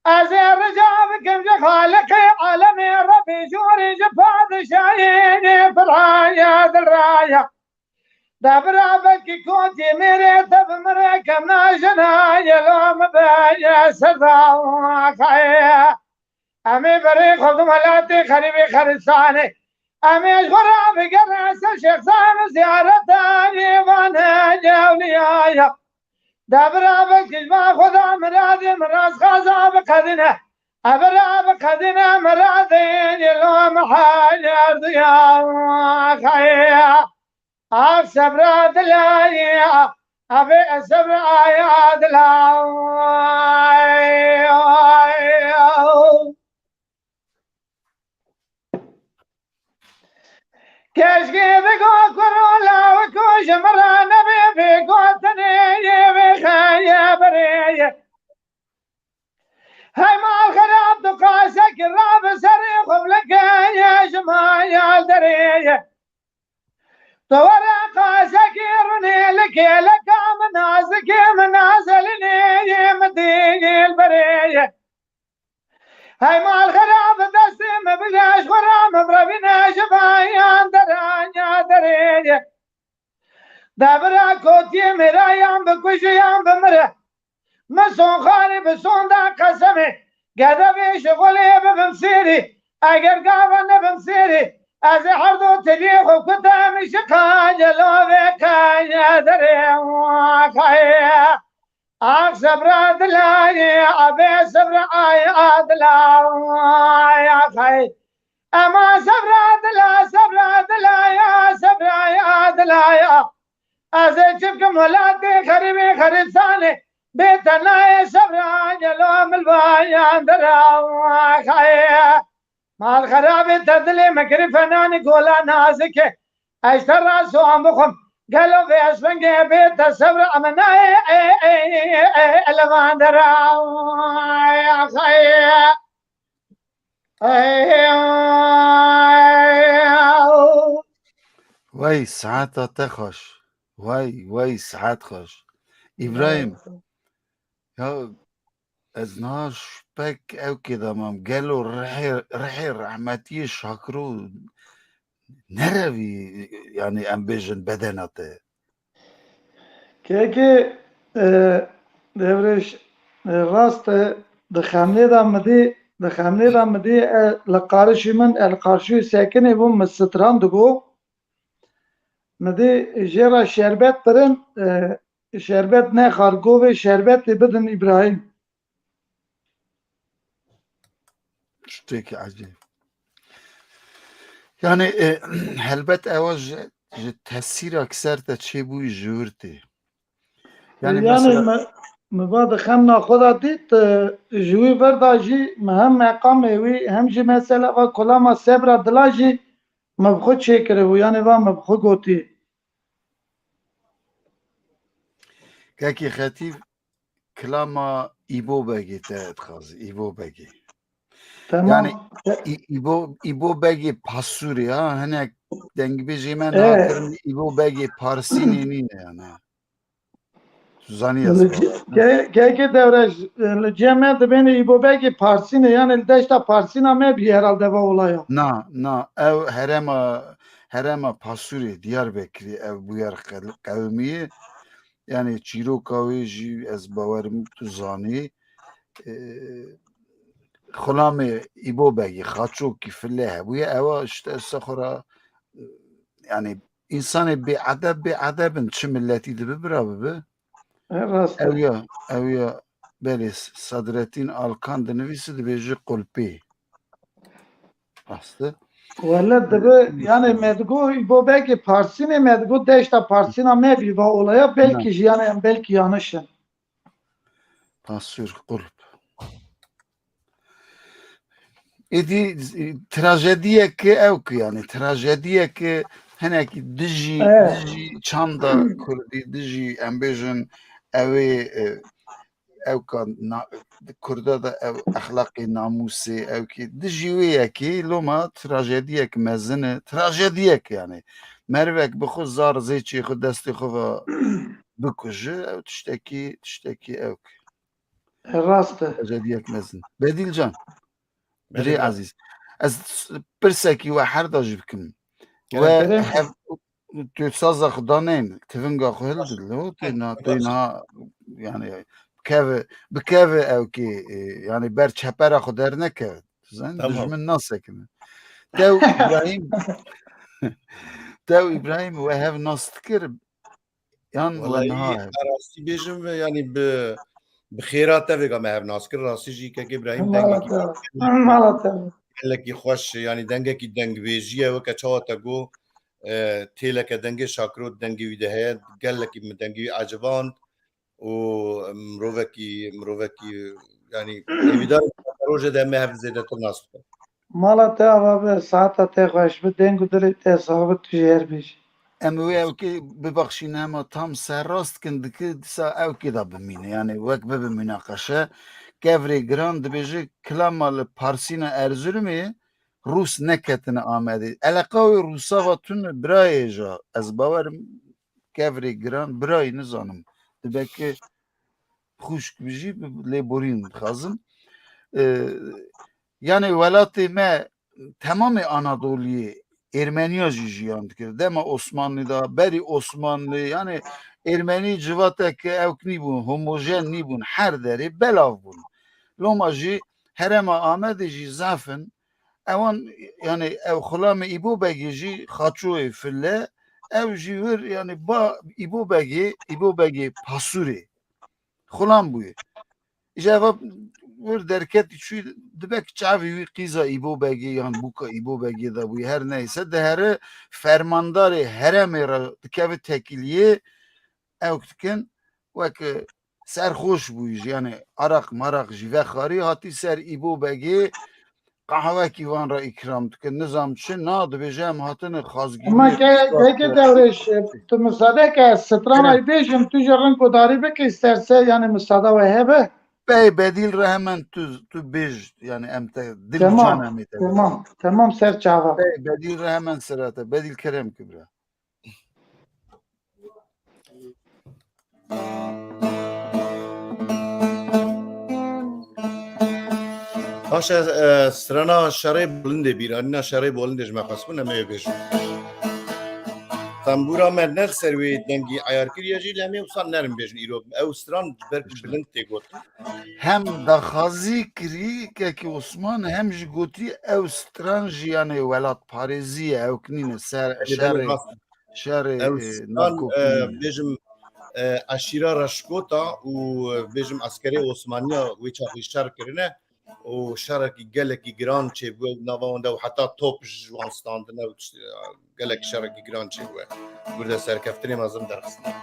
Ez ê rica bikim ji Xaliqê alemê Rebê jorê ji padişayê nê piraya dilraya. Debira belkî kotî mêrê te bi min re kemna jina yelo min be ye serdaxayê. Em ê berê xwe di welatê xerîbê xeristanê. Em ê ji xwe re bigere ser şexsan û ziyareta êvane ewliyaya. Debira belkî ji ba xwe da miradê min rastxaza biqedîne. Ebira biqedîne miradê yelo min heyerdiya xeyê. Ax sebra dilayê, abê ez sebra aya dilayê. Keşkê digo kuro lawiko ji min re nebê vê gotinê yê vê xeye birê ye. Hey mal xerab tu qasekî rabi serê xwe bilekeye ji mayal derê ye. Tu were qasekî rinê li kêleka min nazikê min nazelinê yê min dîl berê ye. Hey mal xera bi destê min bije ji xwe re min revîne ji vayan deranya derê ye. Debira kotiyê mêrayan bi kujiyan bi mire. Min sonxarê bi sonda qesemê. Gedevê şixulê bibim sêrî. Eger gava nebim sêrî. Ez ê herdo teliyê xwe kutem ji qacelovê qeye derê xeye. Ax sebra dilayê, abê sebra ay adila ay axay. Ema sebra dila, sebra dilaya, sebra ya dilaya. Ez ê çi bikim welatê xerîbê xeristanê. Bê tenayê sebra gelo milvayan dera axay. Mal xerabê te dilê me kirî fenanî gola nazikê. Ez te rast wan bixwim. Gelo vê ez vengê bê te sebra min nayê, ê, ê, ê, ê, elevan dera, ê, axay. Ê, ê, Wey, saeta te xweş. Wey, wey, saet xweş. Îbrahîm, ya ez niha şpek ew kê de mam. Gelo rihê, rihê rehmetiyê Şakiro nerevî, yanî em bêjin bedena te? Kekê, e, Devrêş, e, rast e, di xemlê de midî, di xemlê de midî, e, li qarişî min, e, li qarşî sekinê bû, min stran digo. Midî jê re şerbet birin, e, şerbet nexar, govê şerbetê bidin Îbrahîm. Tiştekî ecêb. Yani, e, helbet ewa ji, ji tesîra ki ser te çêbûyî ji wir tê. Yani, yani mesela me, me va di xemna xwe de dît, e, ji wî vir de jî me hem meqamê wî hem jî mesela va kulama sebra dila jî me bi xwe çêkiribû, yani va me bi xwe gotî. Kekî Xetîb, kilama Îbo Begê te dixwazî, Îbo Begê. Tamam. Yani, Î-, Îbo, Îbo Begê Pasûrê, ha, hinek dengbêjê me niha kirin Îbo Begê Parsînê nîne, yani. Tu zanî ez Li ce-, ke-, keke Dewreş, li cem me dibêne Îbo Begê Parsînê, yani li deşta Parsîna me bî herhalde va olaya. Na, na, ew herema, herema Pasûrê, Diyarbekirê ew bûyer qe-, qewimî ye. Yani çîroka wê jî ez bawerim tu zanî. E, xulamê Îbo Begî, Xaçokî, Filê hebûye. Ewa işte sexora, yani însanê bêedeb, bêedeb in, çi miletî dibi bira bibi. E, rast e. Ew ya, ew ya, belê Sadrettin Alkan dinivîsi dibêji qulpî. Rast e. Wele dibi, yani me digo Îbo Begê Parsînê, me digo deşta Parsîna me bî va olaya, belkî jî yani em belkî yanlış in. Pasûr, qulp. Êdî, e, trajediyeke ew ki, yani trajediyeke hinekî dijî, dijî çanda kurdî, dijî em bêjin ewê, e, ew ka na-, di kurda de ew exlaqê namûsê ew ki dijî wê yekê loma trajediyek mezin e, trajediyek yani. Merivek bi xwe zar zêçê xwe destê xwe ve bikuje, ew tiştekî, tiştekî ew ki. Rast e. Trajediyek mezin. Bedîl Can. Birê Belê, belê. Ezîz. Ez pirsekî we her da jî bikim. Kerem. We Kerem. Hev, tu saza xwe daneyne, tivinga xwe hildil, tu na, tu na, yani, bikeve, bikeve ew kê, e, yani, ber çepera xwe dernekeve. Tu zanî, Tamam. Dijmin nasekine. Tew Îbrahîm, Tew Îbrahîm we hev nas dikir, yan we Welayi, niha hev? Rastî bêjim, yani, bi, bi xêra te vêga me hev nas kir. Rastî jî kek Îbrahîm Mala dengekî te, mala te. Gelekî xweş, yani, dengekî dengbêjî ye, weke çawa te got, e, têleke dengê Şakiro dengê wî de heye, gelekî min dengê wî eciband û mirovekî, mirovekî, yani, hêvîdar im rojê de me hev zêdetir nas bikin. Mala te ava be, saeta te xweş be, deng û dilê te sax be, tu jî her bijî. Em wê ewkê bibexşîne, hema tam serrast kin dikir, dîsa ewkê de bimîne. Yani wek bibe münaqeşe. Kevrê Giran dibêje, kilama li Parsîna Erzurumê Rûs neketine Amedê. Eleqa wê Rûsa va tune birayê ja. Ez bawerim Kevrê Giran birayî nizanim. Dibeke xwişk bijî, bi lêborîn dixwazim. Ee, yani welatê me temamê Anadoliyê Ermeniya jî jiyan dikir. Dema Osmanlî de, berî Osmanlî, yani Ermenî civateke ewk nîbûn, homojen nîbûn, her derê belav bûn. Loma jî herêma Amedê jî zaf in. Ewan, yani ew xulamê Îbo Begê jî Xaçoyê File, ew jî wir, yani ba Îbo Begê, Îbo Begê Pasûrê. Xulam bûye. Îja eva wir derketî çûyî, dibek çavê wî qîza Îbo Begê yan bûka Îbo Begê de bûye, her neyse, dihere fermandarê herêmê re dikeve tekîliyê, ewk dikin, wek serxweş bûyî jî, yani araq maraq jî vexwarî, hatî ser Îbo Begê, qehwekî wan re îkram dikin, nizam çi, na, dibêje em hatine xwazgîriyê Ama ke-, keke Dewrêş, tu misade ke stranayê bêjim, tu jî ring gudarî bikî ser se, yani misada we hebe? Bey, Bedîl re hemen tu, tu bêj, yani em te dil û Temam, can em ê te temam, bidin. Temam, ser çava. Bey, Bedîl re hemen sira te. Bedîl, kerem ki bira. Paşa, e, strana Şerê Bolindê bîr anîna, Şerê Bolindê ji me xwest bûn, em ê bêjin. Tembûra me ne li ser wê dengî eyar kiriye jî, lê em ê wisa nerm bêjin îro. Ew stran ber ku bilind tê gotin. Hem daxwazî kirî kekî Osman, hem jî gotî ew stran jî, yani, welatparêzî ye, ew kinîne ser Ê, belê, şerê, rast. Şerê, Ew e, stan, e, navkokî. Bêjim, e, eşîra Reşkota û, e, bêjim eskerê Osmaniya wê çaxî şer kirine û şerekî gelekî giran çêbûye û nava wan de û heta top ji wan standine û tişt-, e, gelek şerekî giran çêbûye. Gurde serkeftinê mezin derxistine.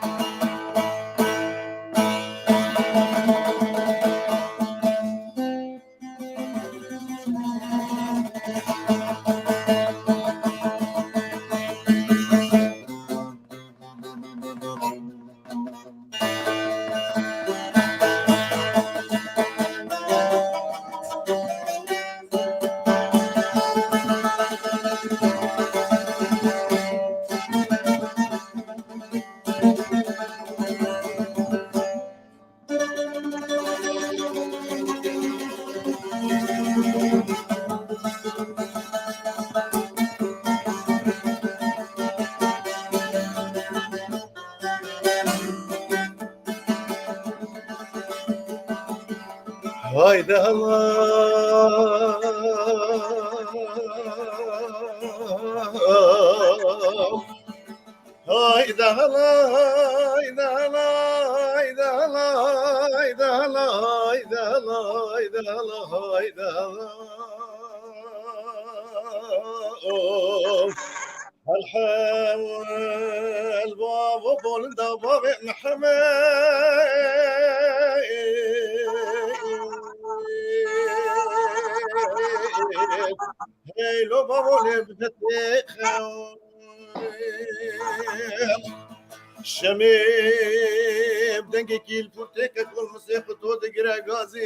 Haydi hala. Haydi hala, haydi hala, haydi hala, haydi hala, haydi hala, haydi hala, haydi hala. Oh. Hel hewl bavo bolinda bavê Mihemed. Heylo bavo lê bidetê xew. Şemê bi dengekî li pûrtê kek û misê xwe to digire gazî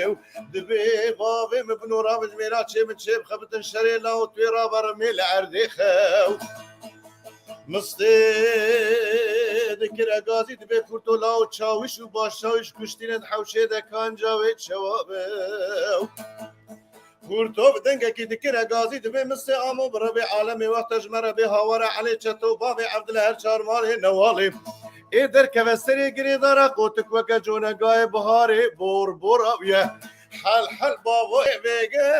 û dibê bavê min bino rabin ji mêra çê min çê bixebitin şerê law twê raberimê li erdê xew. Mistê dikire gazî dibê pûrto law çawîş û başçawîş kuştîne di hewşê de kanca wê çewa be. Kurto bi dengekî dikire gazî, dibê misê amo bi rebê alemê, wexta ji me rebê hawara Elê Çeto, bavê Evdile her çar malê newalê. Ê derkeve serê girêdara qotik weke conegayê biharê, bor bora wî ye. Hel hel bavo vêge.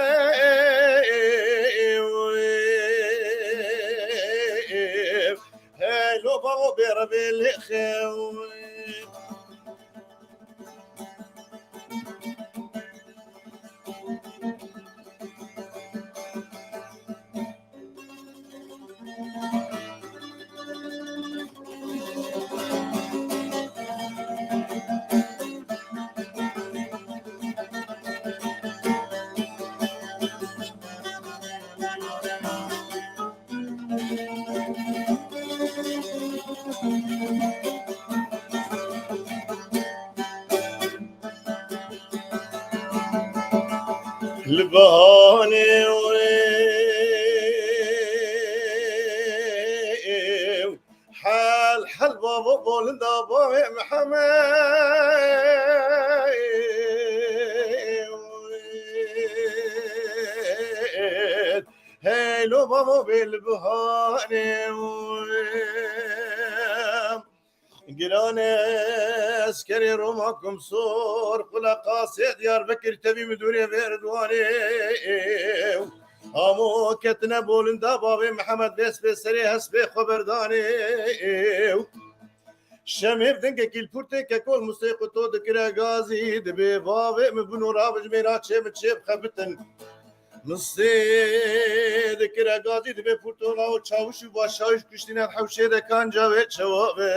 Helo bavo bê revê lê xew. Li bahanê wê hel hel bavo bolinda bavê Mihemed. Heylo bavo bê li bihanê wê. Giranê eskerê Roma Kumsor, Quleqasê Diyarbekir, tevî midûrê Vêrdwanê. Amo ketine bolinda bavê Mihemed, vêspê serê hespê xwe berdanê. Şemê bi dengekî li pûrtê kekol mistê quto dikire gazî, dibê bavê min bûno rabijmêra çê min çê bixebitin. Mistê dikire gazî, dibê pûrtola û çawiş û başawiş kuştîne hewşê de kanca wê çewa be.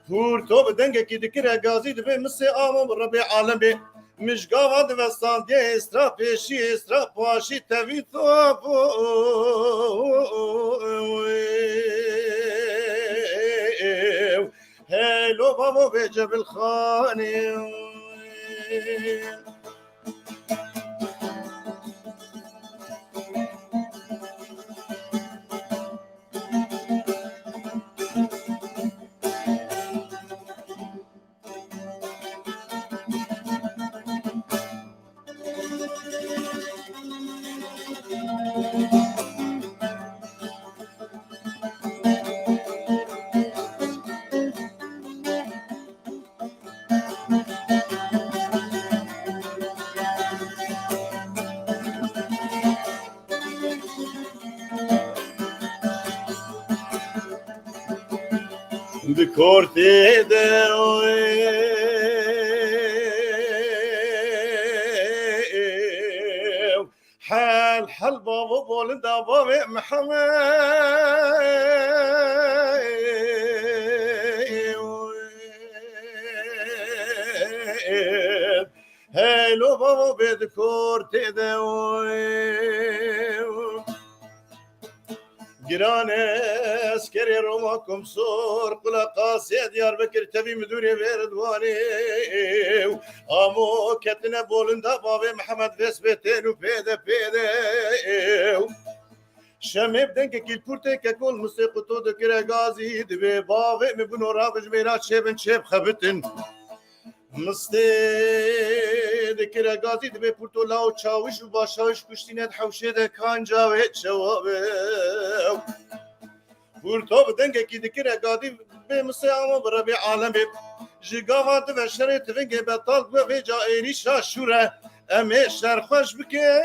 Pûrto bi dengekî dikire gazî, dibê misê amo bi rebê alemê. Mijgava divestandiye êstra pêşî, êstra paşî tevî top. Heylo bavo bê Cebilxanê. Di kortê de hel hel bavo bolinda bavê Mihemed. Heylo bavo bê di kortê de. Giranê eskerê Roma Komsor, Quleqasê Diyarbekir, tevî midûrê Vêrdwanê. Amo ketine bolinda bavê Mihemed, vêspê tên û pêde pêde. Şemê bi dengekî li pûrtê kekol mistê quto dikire gazî, dibê bavê min bûno rabijmêra çê bin çê bixebitin. Mistê dikire gazî, dibê pûrtola û çawiş û başawiş kuştîne di hewşê de kanca wê çewa be. Pûrto bi dengekî dikire gazî, bê misê amo bi rebê alemê. Ji gava dive şerê tivingê betal bû, vêca êrîşa şûre. Em ê şer xweş bikin.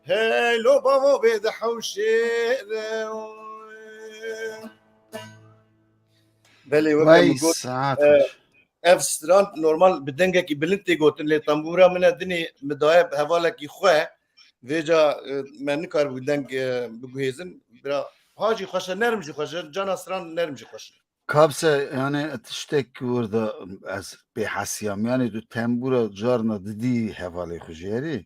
Heylo bavo bê di hewşê de. Belê, weke Vay min got, saet e, xweş. Ev stran normal bi dengekî bilind tê gotin, lê tembûra min e dinê, min daye bi hevalekî xwe. Vêca, e, me nikaribû deng, e, biguhêzin. Bira, ha jî xweş e, nerm jî xweş e, cana stran nerm jî xweş e. Kapse, yani tiştek orada ez bêhesiyam. Yani tu tembûra carna didî hevalê xwe jê erê?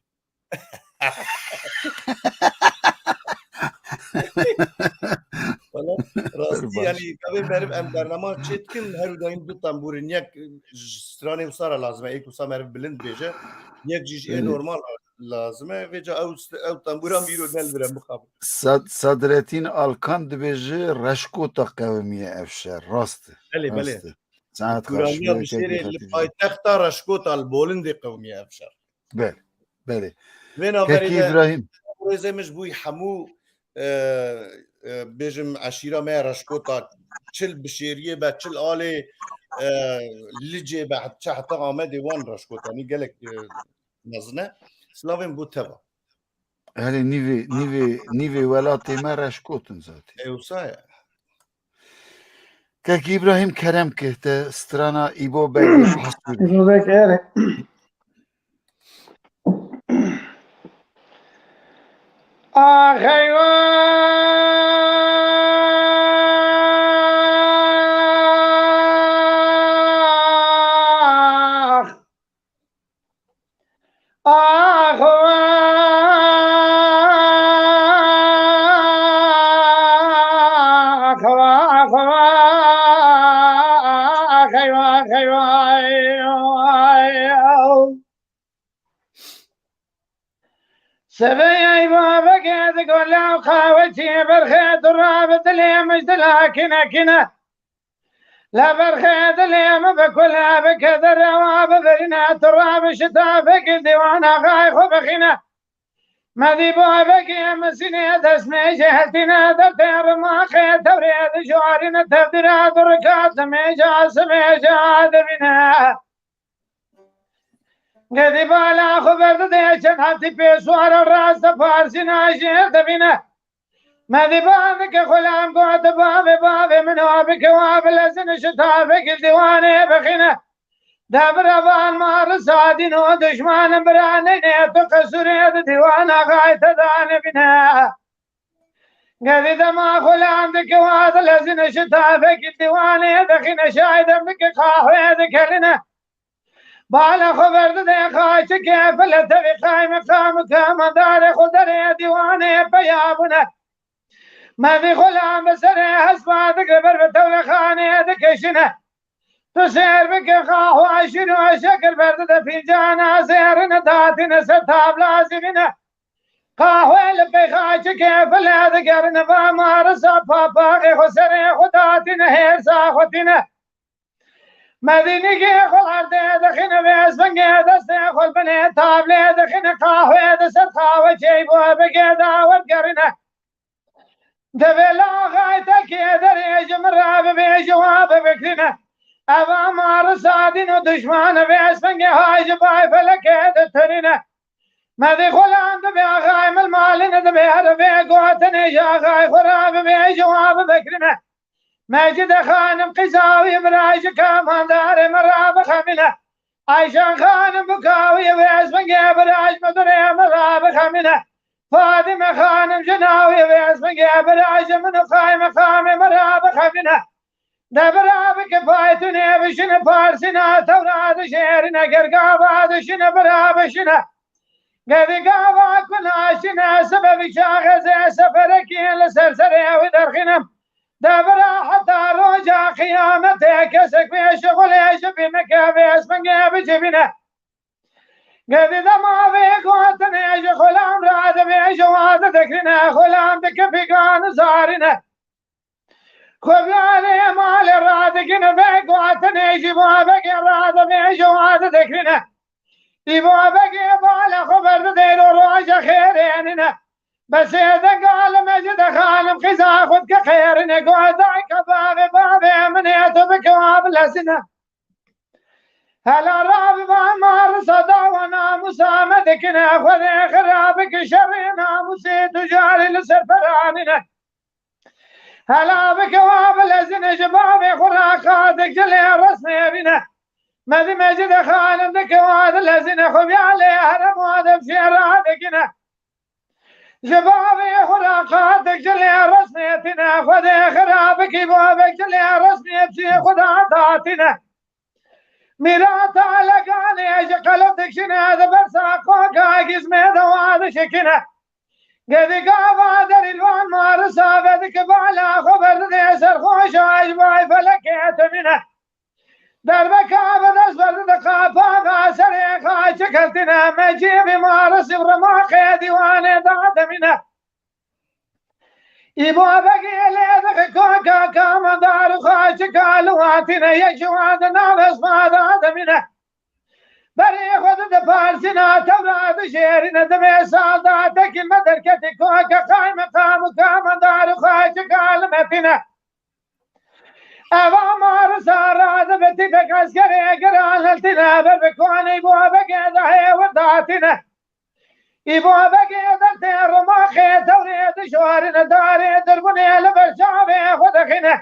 Wala, rastî, Baş. Yani, gavê meriv em bernama çê dikin, her û dayîn du tembûrên, yek ji stranê wisa re lazim e, êk wisa meriv bilind bêje, yek jî ji ê Evet. normal re. lazim e. Vêca ew st-, ew tembûra mîro del bire mixabin. Sad-, Sadretîn Alkan dibêje Reşkota qewimiye ev şer. Rast e. Belê, belê. Rast e. Saet Kuraniya xweş, bi şêrê li paytexta Reşkota li Bolindê qewimiye ev şer. Belê, belê. Vê naverê Kekî de Îbrahîm. Rêzê min ji bo hemû, e, e, bêjim eşîra me Reşkota çil bi şêriyê be, çil alê, e, Licê be, çi heta Amedê wan Reşkotanî gelek, e, mezin e. Silavên bo teva. Herê nîvê, nîvê, nîvê welatê me Reşkot in zatê. Ewsa ye. Kek Îbrahîm kerem ke te strana Îbo Begê Pasûrî. Îbo Beg, erê. Ax eyvah! Ax, ax, ax, ax, eyvah, eyvah, eyvah. Sebeyê babekê digola û qawetî berxê tu rabidilê mij dila kine kine. Leberxê dilê min bi kule bi kederewa bibirîne, tu rabişita vekî dîwana xay xwe bixîne. Medî babekî misînê destmêjê hestîne, dertê rimaxê tewrê dijarîne, tevdîra durika dimêja simêja dibîne. Gedî bala xwe berdidê çend heftî pêşwara rasta parsîna jêr dibîne. Medî bavê ke xulam got, bavê, bavê min, o bike wa bilezin, ji tavê gil dîwanê bixîne. De bira van ma risadîn û duşman in, bira neyne tu qisûrê di dîwana xay te danebîne. Gedî dema xulam dike wa dilezin, ji tavê gil dîwanê dixîne, şaydem bike qahwê dikerîne. Bala xwe berdidê xaçikê file tevî qaymeqam û kamandarê xwe derê dîwanê peya bûne. Mevî xulam bi serê hespa dike ber bi tewlexanê dikişine. Tu sêr bike qahwa şîr û şekir berdide fîncana zêrine datîne ser tabla zîvîne. Qahwe li pey xaçikê file digerine va marisa papaxê xwe serê xwe datîne hêrsa xwe tîne. Medînîkê xwe erdê dixîne, vêsvingê destê xwe li binê tablê dixîne, qahwê di ser qahwe çêy bo bigê dawer gerîne. Devê laxay tekê derê ji min re bibêje wa bibikrîne. Eva marisa dîn û duşman vêsvingê hay ji bay felekê ditirîne. Medî xulam dibê axay milmalîne, dibê her vê gotinê ji axay xwe re bibêje wa bibikrîne. Mecide xanim qîza wî bira ji kamandarê me ra bixemîne. Ayşan xanim bika wî vêsvingê bira ji midurê me ra bixemîne. Fadime xanim jina wî vêsvingê bira ji min û qaymeqamê me ra bixemîne. De bira bike paytûnê bişine parsîna tewra dişêrine, gergava dişine bira bişine. Gedî gava ku naşîne, sebebî çaxezê seferekî li ser serê wî derxîne. De bira heta roja qiyametê kesek bê şixulê ji bîr neke vêsvingê bicivîne. Gedî dema vê gotinê ji xulam re dibêje wa didikrîne, xulam dike pîgan û zarîne. Xwe bi alê malê radigine, vê gotinê ji babekê radibêje wa didikrîne. Î babekê bala xwe berdidê ro roja xêrê nîne. Besê de galim Mecide xanim qîza xwe dike xêrine, got dayka bavê, bavê min ê tu bike wa bilezine. Hela rabiba marisa dawa namûsa me dikine, Xwedê xira bike şerê namûsê tu carî li ser peranîne. Hela bike wa bilezine, ji bavê xwe ra qadik cilê resmê bîne. Medî Mecide xanim dike wa dilezine, xwe viya lê herem wa dem şêra dikine. Ji bavê xwe ra qadik cilê resmê tîne, Xwedê xira bikî bavek cilê resmê çiyê xwe da datîne. Mîrata leganê ji qelib dikşine, di bersa qoka gizmê de wa dişikine. Gedî gava derî li wan marisa vedike, bala xwe berdidê ser xweşa, ji bay felekê temîne. Derbeka bi dest berdide qapaxa serê xaçik hestîne, mecî bi marisi rima qê dîwanê dademîne. Î babekî lê dixi koka kamandar û xaçika li watîne, yek ji wan di nav esma dademîne. Berê xwe di diparsîna tewra dijêrîne, divê saldatekî me derketî koka qaymeqam û kamandar û xaçika li metîne. Eva marisa radibe tîpek eskerê giran hiltîne, ber bi konî babekê de hêwir datîne. Î babekê de tê rimaxê tewrê dişwarîne, darê dirbunê li ber çavê xwe dixîne.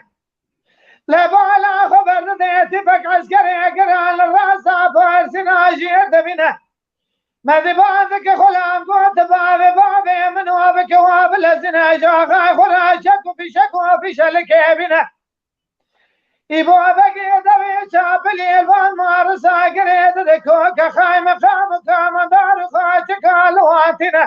Li bala xwe berdidê tîpek eskerê giran li rasta parsîna jêr dibîne. Me dî bandikê xulam got, bavê, bavê min wa bike, wa bilezîne, ji axay xwe re çek û fîşek û fîşelikê bîne. Î babekê devê çapilê li van marisa girê dide koka qaymeqam û kamandar û xaçika li watîne.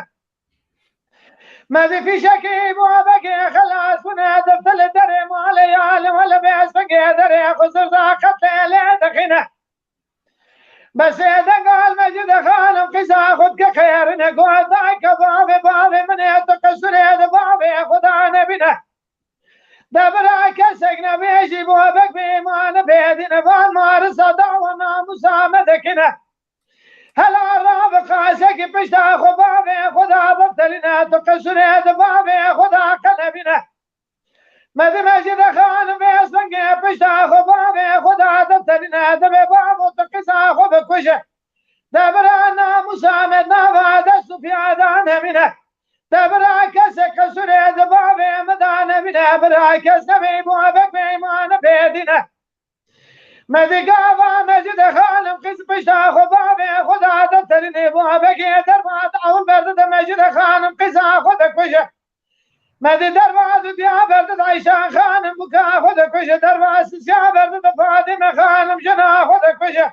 Me dî fîşekê babekê xelas bûne, difte li derê malê ya li we li bêsbingê derê xwe zirda qetlê lê dixîne. Besê dengal Mecîde xanim qîza xwe dike xêrine, got, dayke, bavê, bavê min ê, tu qisirê di bavê xwe de nebîne. De bira kesek nebêjî, babek bêmane bêdîne, van marisa dawa namûsa me dikine. Hela rabe qasekî pişta xwe bavê xwe da biftelîne, tu qisirê di bavê xwe da qe nebîne. Me dî Mecîde xanim vê singê pişta xwe bavê xwe da diftelîne, divê bavo tu qîza xwe bikuje. De bira namûsa me nava dest û piya da nemîne. De bira kesek qisirê di bavê min da nemîne, bira kes nebê babek bêmane bêdîne. Me dî gava Mecîde xanim qîz pişta xwe bavê xwe da diftelîne, babekê derva di ewil berdide Mecîde xanim qîza xwe dikuje. Me dî derva dudiya berdide Eyşan xanim bûka xwe dikuje, derva sisiya berdide Fadîme xanim jina xwe dikuje.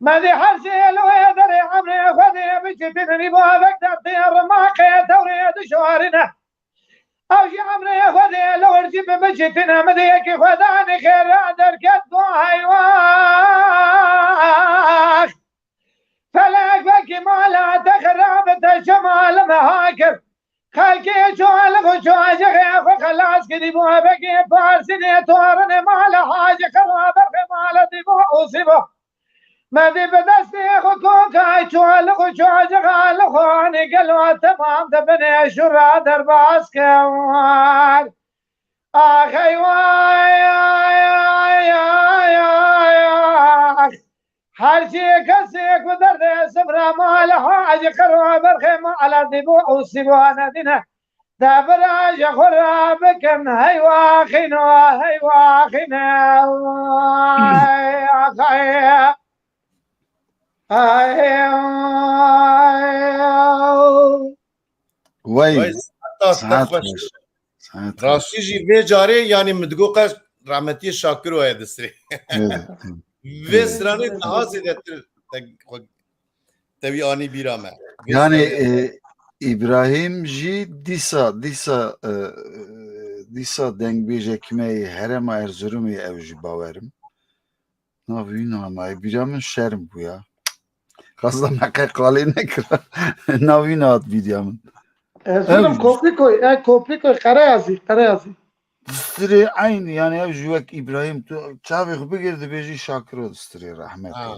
Me dî her sê li wê derê emrê xwe dê biçitînin, î babek dertê rimaxê tewrê dişwarîne. Ew jî emrê xwe dê li wir jî bi biçitîne, min dê yekî xwedanê xêra derket got, heywax. Felek wekî mala te xirab te çima li me ha kir. Xelkê çolix û çocixê xwe xelas kirî, babekê parsînê torinê mala hacî xiraberxê mala dîbo û sîbo. Me dî bi destê xwe kokay çolix û çocixa li xwe anî, gelo temam de binê şûra derbas kewar. Axey way, ay, ay, ay, ay, ax. Her çi kesê ku derdê sifra mala hacî xiraberxê mala dîbo û sîbo nedîne. De bira ji xwe re bikin, hey waxîno, hey waxîne. Ay, axay. Ay, ay. Wey, Wey, saeta te saet xweş. Xweş. Saet xweş. Rastî jî vê carê, yanî min digot qe rahmetiyê Şakiro ye di sirê. Evet, evet. Vê stranê daha zêdetir te, xwe, te wî anî bîra me. Vê Yani, stranê e, Îbrahîm jî dîsa, dîsa, e, dîsa dengbêjekî me yê Herêma Erzurumê ew jî bawerim. Navî wî name, bîra min şerm bû ya. Qasda me qey qalê nekira. Navî nehat bîra min. Erzurum Ew Koplîkoy, e, Koplîkoy, Qereyazî, Qereyazî. Distirê eynî, yani ev jî wek Îbrahîm, tu çavê xwe bigir dibêjî Şakiro distirê, rehmet. Ha,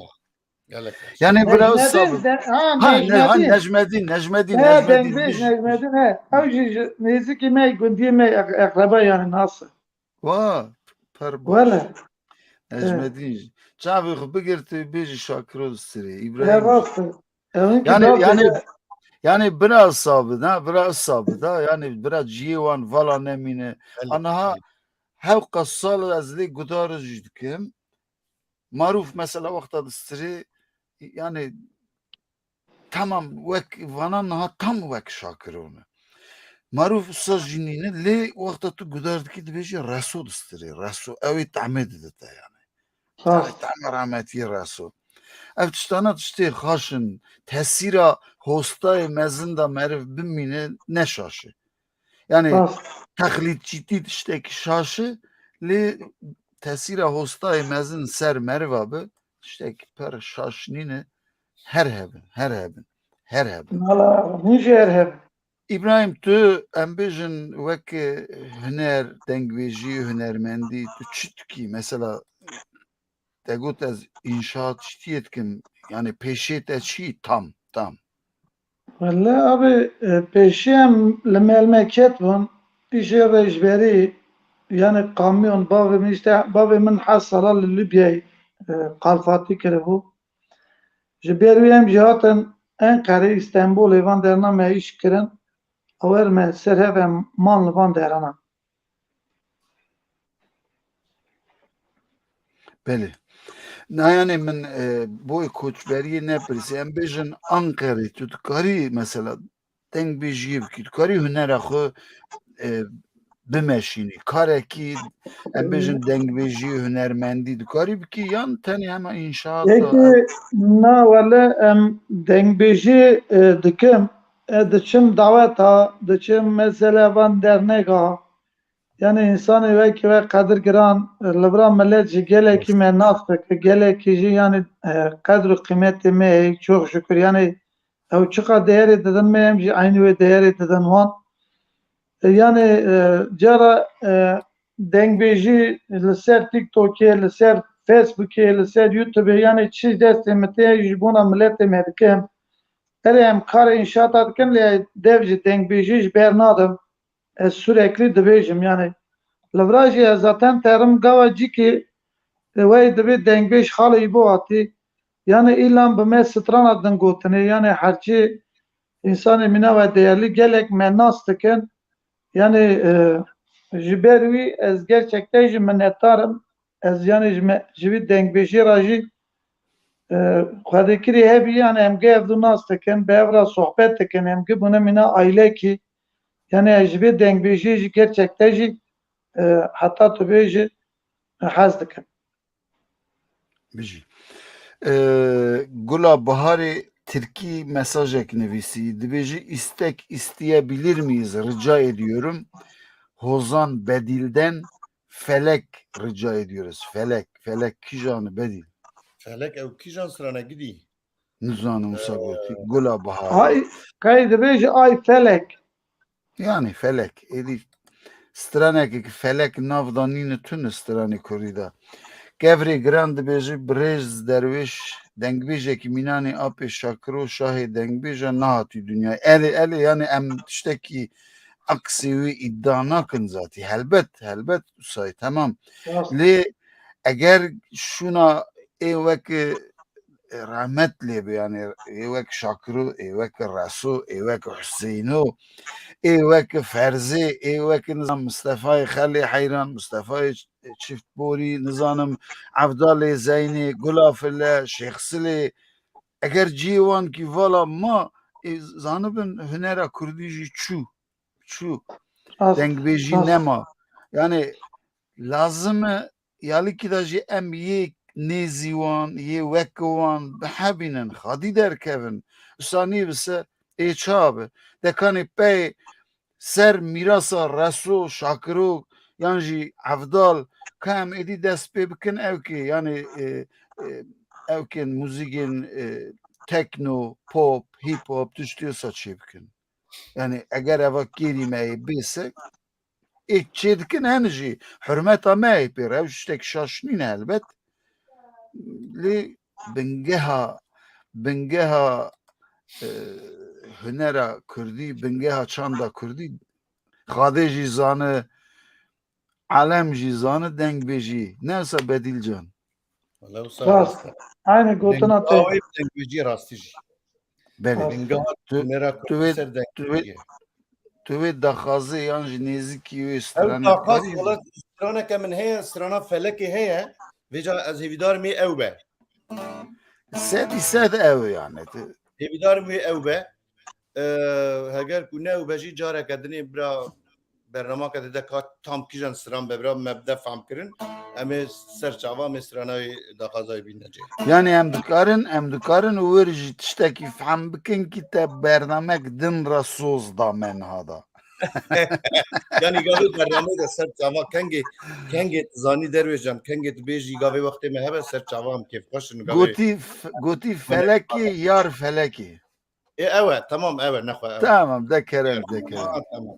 gelek. Yani bira Necmedîn, sabit. De-, ha, Ha, ne, ha, Necmedîn. Necmedîn, Necmedîn, He, Necmedîn, dengbêj Necmedîn. Necmedîn, he. Ew jî ji nêzîkî me, gundiyê me, ek-, ekreba yani nas e. Wa, per baş. Wele. Necmedîn jî. Çavê xwe bigir tu bêjî Şakiro distirê. He, Îbrahîm jî. Rast e. Ewin ki Yani, rast e. Yani, yani bira sabit, ha, bira sabit, ha. Yani bira ciyê wan vala nemîne. Belê, Anaha belê. Hewqa sal ez lê gudar jî dikim. Maruf mesela wexta distirê, yani tamam wek vana niha tam wek Şakiro ne. Maruf usa jî nîne, lê wexta tu gudar dikî dibêjî reso distirê, reso. Ew ê tehmê dide te yani. Rast. Ew ê tehmê rahmetiyê reso. Ev tiştana tiştê xaş in, tesîra hostayê mezin de meriv bimîne ne şaş e. Yani Rast. Teqlîdçîtî tiştekî şaş e, lê tesîra hostayê mezin ser meriva bi, tiştekî pir şaş nîne, her hebin, her hebin, her hebin. Nala, nîjê her hebin. Îbrahîm, tu, em bêjin, weke huner, dengbêjî, hunermendî, tu çi dikî? Mesela, te got ez înşaat tiştiyê dikim, yani pêşê te çi tam, tam? Wele abi, e, pêşî em li melmeket bûn, pîşê rêjberî, yani kamyon, bavê min işte, bavê min heft sala li Libyayê, e, qalfatî kiribû. Ji ber wî em jî hatin Enqerê, Îstenbolê, van derna me îş kirin. Ewer me ser hev em man li van derana. Belê. Na, yani min, e, boy koçberiyê nepirsî. Em bêjin Anqerê, tu dikarî mesela dengbêjiyê bikî, dikarî hunera xwe, e, bimeşînî. Karekî, em bêjin dengbêjiyê, hunermendî dikarî bikî, yan tenê hema înşaat? Peki, na wele em dengbêjiyê, e, dikim, e, diçim daweta, diçim mesela van dernega. Yani insanê wekî we qedirgiran, e, li vira millet jî gelekî me nas dike, gelekî jî yani, e, qedr û qîmetê me heye, çok şükür. Yani ew çiqa değerê didin me, em jî eynî wê değerê didin wan. E, yani, e, cara, e, dengbêjî li ser TikTokê, li ser Facebookê, li ser YouTubeê, yani çi destê min tê ji bona miletê me dikim. Erê em karê înşaata dikin, lê dev ji dengbêjî ji ber nadim. Ez sürekli dibêjim, yani li vira jî ez zaten terim gava cîkê, e, wey dibê dengbêj xalê îbo hatî. Yani îlan bi me strana din gotinê, yani herçî însanê mîna we değerli gelek me nas dikin. Yani, e, ji ber wî ez gerçekten jî minnetdar im. Ez yani ji me, ji vî dengbêjî re jî, e, xwedêkirî hebî, yani em gê ev du nas dikin, bi ev re sohbet dikin, em gê bûne mîna aîlekî. Yani ez ji vê dengbêjiyê jî gerçekten jî, e, heta tu bêjî, e, hez dikim. Bijî. E, Gula Baharê Tirkî mesajek nivîsî. Dibêjî, istek isteyebilir miyiz? Rica ediyorum. Hozan Bedil'den Felek rica ediyoruz. Felek. Felek kîjan Bedîl? Felek ew kîjan strane gidî? Nizanim wisa gotî. Gula Baharê. Ay, qey dibêjî ay felek. Yani felek. Êdî stranekê ki felek nav da nîne tune stranê kurdî de. Kevrê giran dibêjî, birêz derwêş, dengbêjekî mînanê apê Şakiro, şahê dengbêja, nehatî dinyayê. Elê, elê, yani em tiştekî aksê wî îdia nakin zatî. Helbet, helbet, usayê, temam. Lê eger şûna ê wek, e, rehmet lê be, yani ê wek Şakiro, ê wek Reso, ê wek Huseyno, ê wek Ferzê, ê wek, nizam, Mistefayê Xelê Heyran, Mistefayê Çiftborî, nizanim, Evdalê Zeynê, Gula File, Şêx Silê, eger cihê wan kî vala ma, ê zanibin hunera kurdî jî çû, çû. Dengbêjî nema. Yani lazim e, yalikî de jî em yê nêzî wan, yê wek wan bihebînin, xadî derkevin. Usa nî bise ê çawa bi. Dekanê pey ser mîrasa Reso, Şakiro yan jî Evdal, ka em êdî dest pê bikin, ew kê, yani, e, e, ew kên muzîkên, e, tekno, pop, hip hop, tiştê wisa çê bikin. Yani eger eva kêrî me yê bêse, ê çê dikin, hene jî hurmeta me yê pê re, ew tiştek şaş nîne helbet. Lê bingeha, bingeha, e, hunera kurdî, bingeha çanda kurdî, xadê jî zane, alem jî zane, dengbêjî. Ne wisa Bedîl can? Wala wisa rast e. Aynı gotina te. Bingeha wê dengbêjî rastî jî. Belê. Bingeha tu, hunera tu wê, ser tu wê, dengbêjî. Tu wê daxwazê yan jî nêzîkî wê Ew stranek daxwaz karî? Wala straneke min heye, strana felekê heye. Vêca ez hêvîdar im ê ew be. Sedî sed ew e yani. Tu- Hêvîdar im ê ew be. Ee, heger ku ne ew be jî careke dinê bira bernamake dide ka tam kîjan stran be bira me bide fam kirin. Em ê ser çava em ê strana wê daxwaza wê bîne cê. Yani em dikarin, em dikarin wir jî tiştekî fehm bikin ki te bernamek din re soz da me niha da. Yanî gavê bernameyê de ser çava kengê, kengê tu zanî Derwêş can, kengê tu bêjî gavê wextê me hebe ser çava em kêfxweş in gavê. Gotî f-, gotî felekê yar felekê. Ê, ew e, tamam, ew e, nexwe, ew e. Tamam, de kerem, de kerem. Tamam, tamam.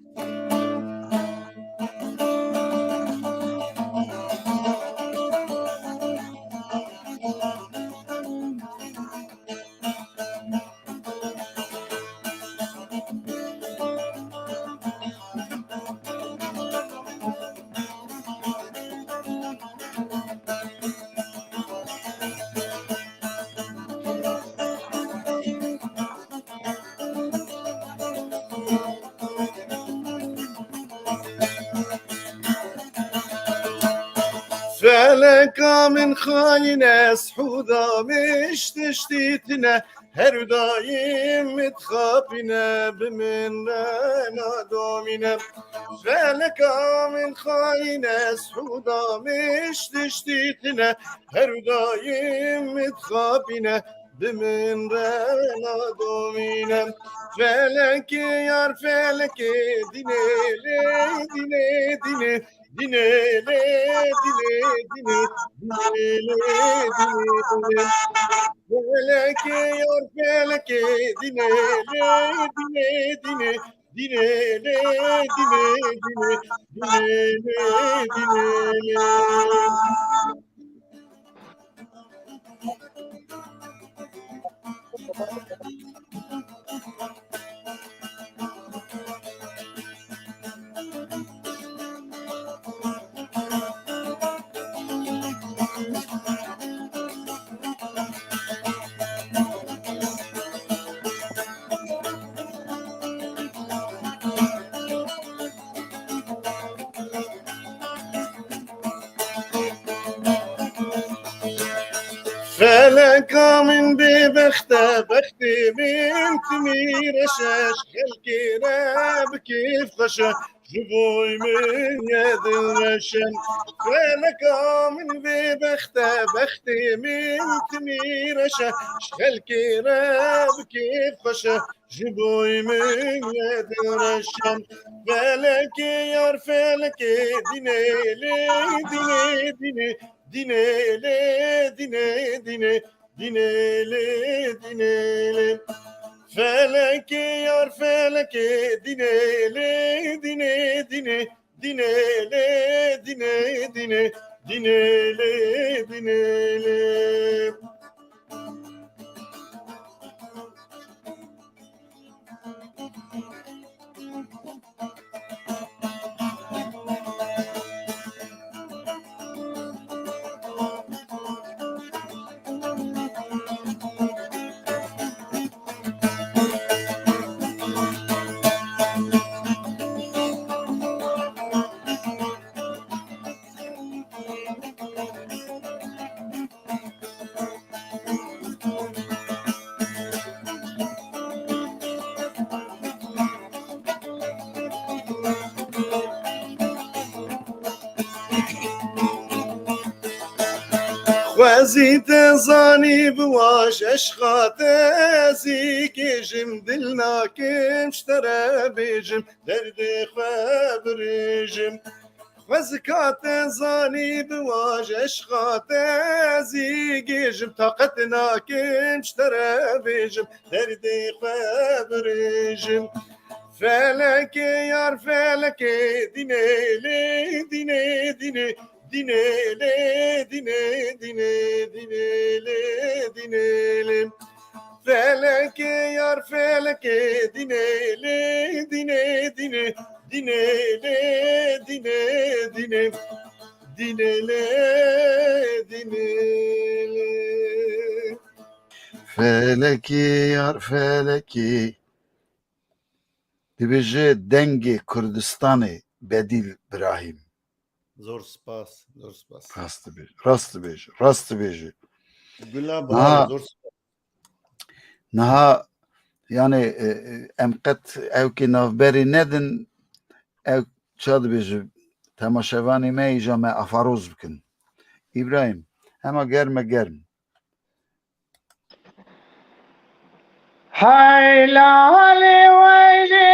Feleka min xayîn e, ez hûda min ji tiştî tune, her daîm min dixapîne, bi min re nadomîne. Feleka min xayîn e, ez hûda min ji tiştî tune, her daîm min dixapîne, bi min re nadomîne. Felekê yar felekê, dînê lê, dînê, dînê, dînê lê, dînê, dînê, dînê lê, dînê, dînê. Felekê yar felekê, dînê lê, dînê, dînê, dînê lê, dînê, dînê, dînê lê, dînê lê. Feleka min bêbext e, bextê min timîreş e, ji xelkê re bi kêf xweş e, ji boy min ye dilreş e. Feleka min bêbext e, bextê min timîreş e, ji xelkê re bi kêf xweş e, ji boy min ye dilreş e. Felekê yar felekê, dînê lê, dînê, dînê, dînê lê, dînê, dînê, dînê lê, dînê lê. Felekê yar felekê, dînê lê, dînê, dînê, dînê lê, dînê, dînê, dînê lê, dînê lê. Xwezî te zanî biwaje, ji xate zî gêjim, dil nakim ji te re bêjim, derdê xwe birêjim. Xwezika te zanî biwaje, ji xate zî gêjim, taqet nakim ji te re bêjim, derdê xwe birêjim. Felekê yar felekê, dînê lê, dînê, dînê, dînê lê, dînê, dînê, dînê lê, dînê lê. Felekê yar felekê, dînê lê, dînê, dînê, dînê lê, dînê, dînê, dînê lê, dînê lê. Felekê yar felekê. Dibêje dengê Kurdistanê Bedîl Birahîm. Zor spas, zor spas. Rast dibêje, rast dibêje, rast dibêje. Gula Bahar, zor spas. Niha, yani, e, e, em qet ewkê navberê nedin, ew ça dibêje, temaşevanê me îja me afaroz bikin. Îbrahîm, hema germe germ. Hay lalê weylê,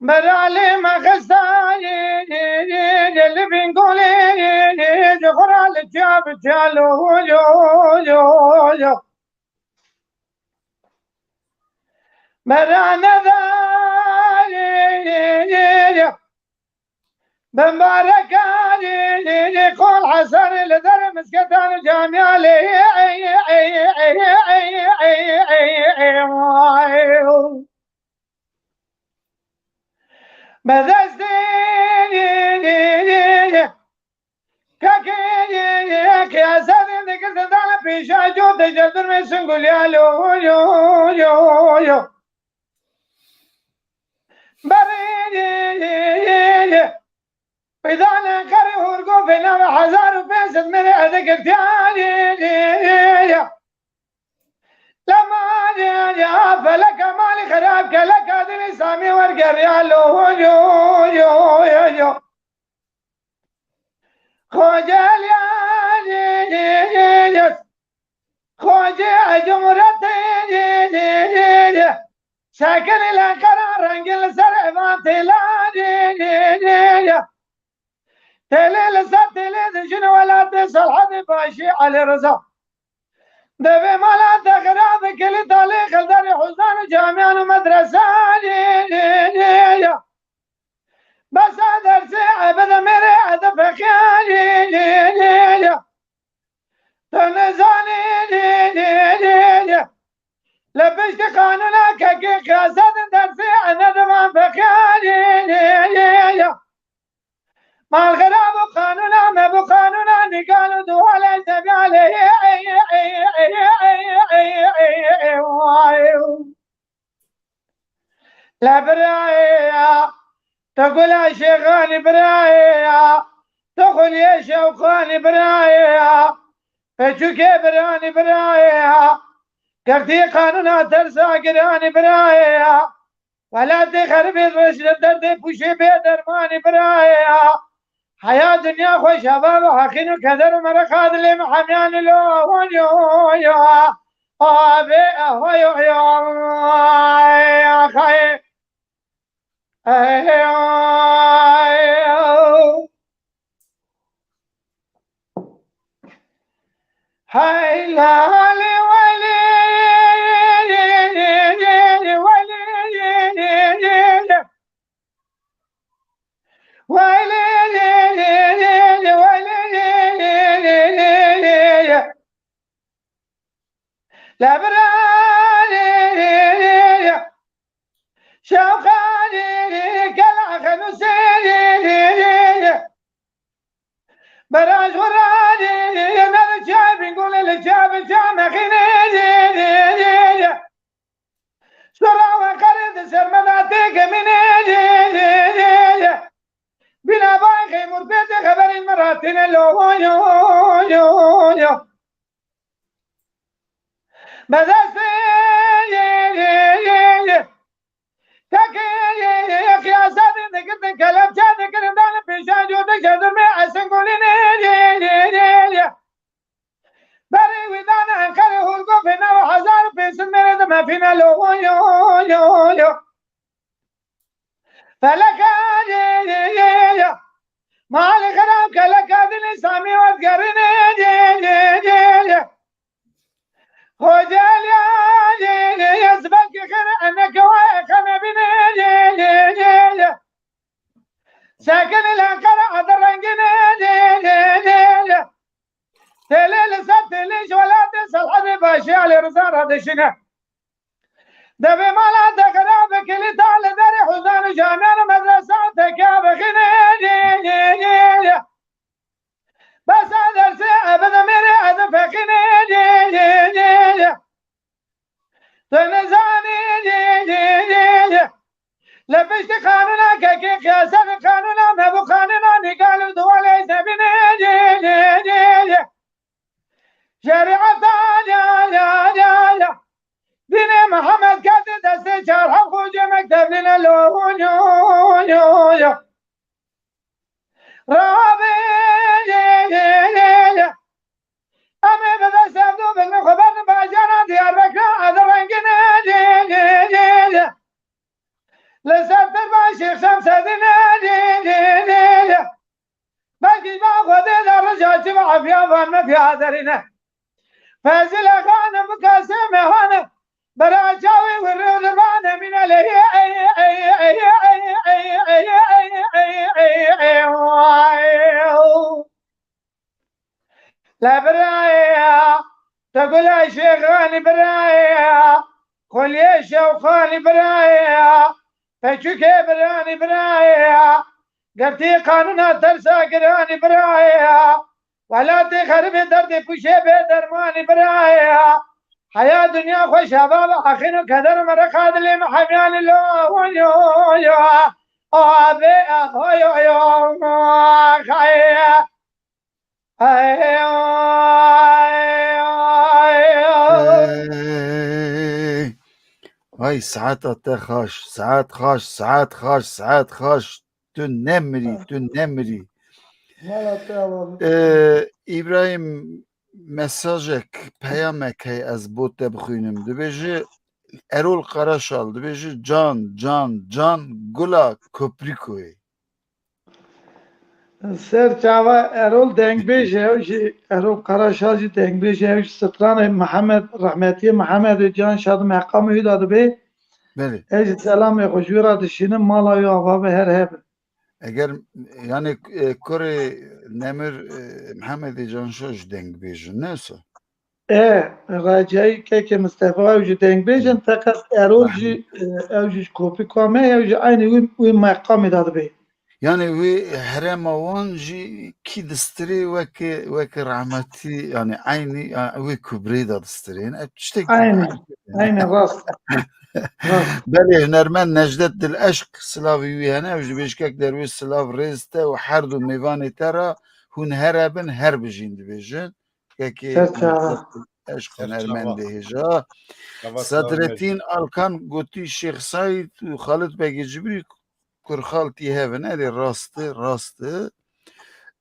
Meralê me xistayê li Bîngolê, xura li çav çalo yo yo yo. Merane da Bimbarekarî qol Hesen li der misketan û camiyalê. Bedestê kakê Qiyasê dikirdi dana pêşa cot de jerdurmê singuliyalo yo yo yo. Berê Peydanê qerê hurgofê nava hezar û pênc sed mêrê ede girtiya. Lema feleka malî xerab keleka dilî Samî wergeriya lo yo yo yo yo. Xoceliya Xocê cumhuriyetê sekinî li qera rengî li ser evan têla. Têlê li ser têlê dijin welatê Selhedê Başî Elî Riza. Devê mala te xirab kilî talê xilderê huzan û camiyan û medresan. Besa dersê ebede mêrê ede feqî. Tu nizanî li piştî qanûna kekê qiyasa din dersê ene divan feqî. Mal xirab û qanûna me bû qanûna nîgal û duwalê zebyalê. La birayê ya, tu gula şêxanî birayê ya, tu xuliyê şewqanî birayê ya, peçûkê biranî birayê ya, girtî qanûna tersa giranî birayê ya, welatê xeribê roj li derdê pûşê bê dermanî birayê ya. Heya dinya xweş heva bi heqîn û keder û mereqa dilê me hemiyan û lo hon yo yo. Avê eho yo yo. Axayê. Hey, ay, ay. Hey, lale, wele, wele. La birayê şewqanî gela xenûsê. Beraj xuralî ne li çavî gulê li çavî çamexînê. Sura we qerê di ser me de têkemîne. Bîna bay xeymûr pê tê xeberên me ratîne lo yo yo yo. Bedestê kekê qiyasa din dikirdin kelepçe dikirin danî pêşa cû dike durmê esin gulîne. Berê wî dane Enqerê hûrgofê nava hezar û pênc sed mêrê di mefîne lo yo yo yo. Feleka ye ye ye ye. Malê xirab keleka dilê Samî wergerîne ye ye ye ye. Xoceliya ye ye ye. Zibelkê xêre eneke wa xemebîne ye ye ye ye. Sekinî li Enqere ede rengîne ye ye ye ye. Têlê li ser têlê ji welatê Selhedê Başî Elî Riza re dişîne. Devê mala te xirab kilîta li derê huzan û camiyan û medresan teke vexîne. Besa dersê ebede mêrê ede feqîne. Tu nizanî li piştî qanûna kekê qiyasa bi qanûna me bû qanûna nîgal û duwalê zevîne. Şerîeta ya ya ya ya. Dînê Mihemed kete destê çar heft xocê mektevlîne lo yo yo yo. Rabê ye ye ye ye. Em ê bi dest ev du bin xwe berdin bajaran Diyarbekir ede rengîne ye ye ye ye. Li ser tirba Şêx ya van me piya derine. Fezile xanim kaseme xanim. Bera çawi wirri ribane mine le. Le biraya, te gula şêxanî biraya, xoliyê şewxanî biraya, peçûkê biranî biraya, girtî qanûna tersa giranî biraya, welatê xeribê derdê pûşê bê dermanî biraya, heya dinya xweş heva bi axîn û keder me reqa dilê me hemyanî lo, yo, yo, o, bê, o, yo, yo, xaye. Ey! Ay, saeta te xaş, saet xaş, saet xaş, saet xaş. Tu nemirî, tu nemirî. Mala te ava. Ee, İbrahim, mesajek, peyamek hey ez bo te bixwînim. Dibêje Erol Karaşal, dibêje can, can, can, gula Koprîkoyê. Ser çava Erol dengbêj e, ew jî Erol Karaşal jî dengbêj e, ew jî stranê Mihemed, rehmetiyê Mihemedê Can Şad meqamê wî de dibe. Belê. Ez jî selamê xwe ji wî re dişînim, mala wî ava be her hebin. Eger, yani, e, kurê Nemir, e, Mihemedê Can Şad jî dengbêj in, ne wisa? E, Recayî kekê Mistefa ew jî dengbêj in, feqet Erol jî, e, ew jî ji Koprîka me, ew jî eynî wî, wî meqamê de dibe. Yani wî herêma wan jî kî distirê weke, weke rahmetî, yani eynî, ya, wê kubrê de distirê. Yani ev tiştek Eynî, eynî rast. Rast. Belê, hunermend Necdet Dileşq, silavî wî hene, ew jî dibêjkek derwê silav rêz te û her du mêvanê te re hûn here bin, her bijîn dibêjin. Kekê Ser çava. Eşq Ser çava. Hunermendê hêja. Çava Sadrettin Alkan gotî Şêx Saîd û Xalid Begê Cibrî kurxaltî hev in. Erê rast e, rast e.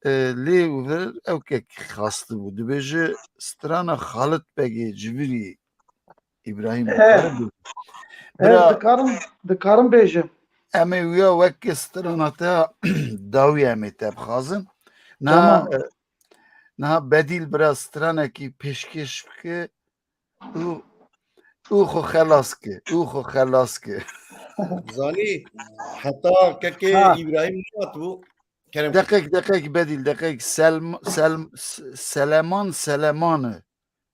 E, lê û vir ew kek xastibû. Dibêje strana Xalid Begê Cibrî Îbrahîm Eh. Dikare bû. Eh, Bira, dikarim, dikarim bêjim. Em ê wiya weke strana te dawî em ê te bixwazin. Niha, Tamam. e, Niha Bedîl bira stranekî pêşkêş bike û û xwe xelas ke, û xwe xelas ke. Zanî, heta kekê Ha. Îbrahîm nehatibû, kerem kir. Deqek, deqek Bedîl, deqek Selm-, Selm-, S-, Seleman, Seleman e.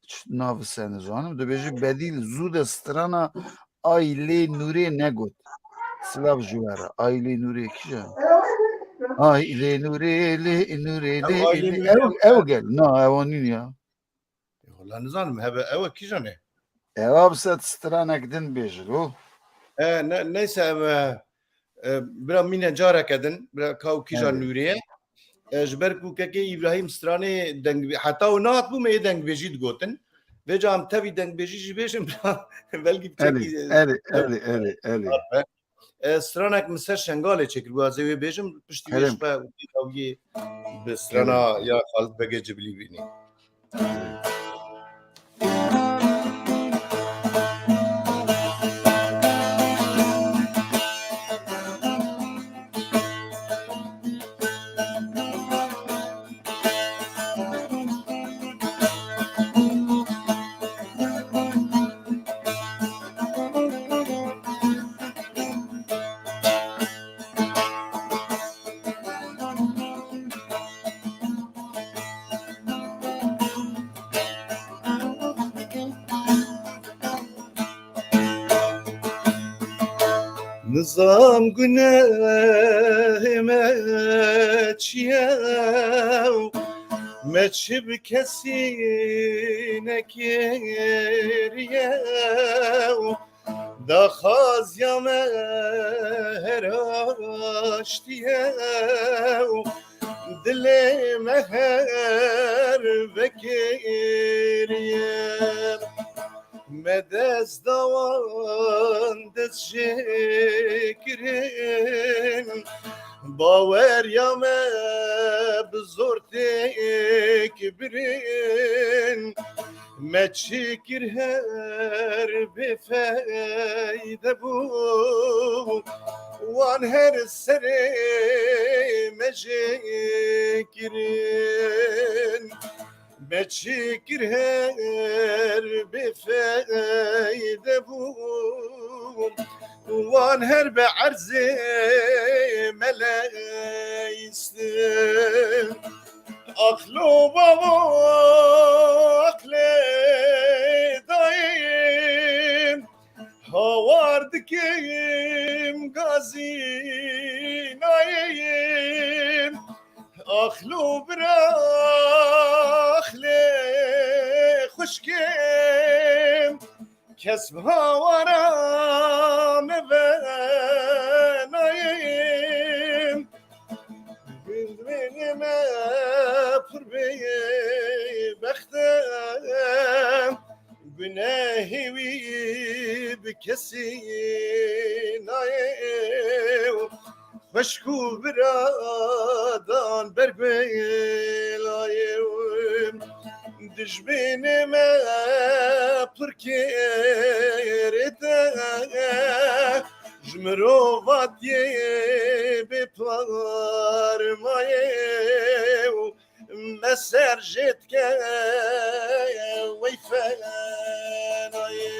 Ç-, navise nizanim. Dibêje Bedîl zû de strana Ay lê nûrê negot. Silav ji we re. Ay lê nûrê kîjan? Ay lê nûrê, lê nûrê, lê Ew Ay lê nûrê. Nûrê. Ew, ew gel. Na, ew nîn ya. Wala nizanim hebe ew kîjan e? Ew a bi sed stranek din bêjin o. E, ne, neyse, em, e, e, bira mîne careke din, bira ka û kîjan Evet. nûrê ye. E, ji ber ku kekê Îbrahîm stranê deng, heta û nehat bû me yê dengbêjî digotin. Vêca em tevî dengbêjî jî bêjin, bira belkî Erê, biçekî, erê, erê, erê, erê. E, stranek min ser Şengalê çêkiribû, ez ê wê bêjim, piştî wê Kerem. ji xwe û tê dawiyê bi strana Kerem. ya Xalid Begê Cibilî bînî. Nizam gunehê me çi ye û me çi bi kesî nekiriye û daxwaziya me her aştiye û dilê me her vekiriye. Me dest dawan dest jê kirin, baweriya me bi zor têk birin. Me çi kir her bêfeyde bû, wan her serê me jê kirin. Me çi kir her bêfeyde bû, wan her bi erzê me leyistin. Axlo bavo, axlê dayê, hawar dikim gazî nayê. Axlo bira, axlê xwişkê, kes bi hawara me ve nayê. Gundê me pir bê bexte, gunehê wî bi kesî nayê. Xweşk û biradan ber guhê layê. Dijminê me pir kêrê te, ji mirovatiyê bê parmayê û me ser jê dike wey fenayê.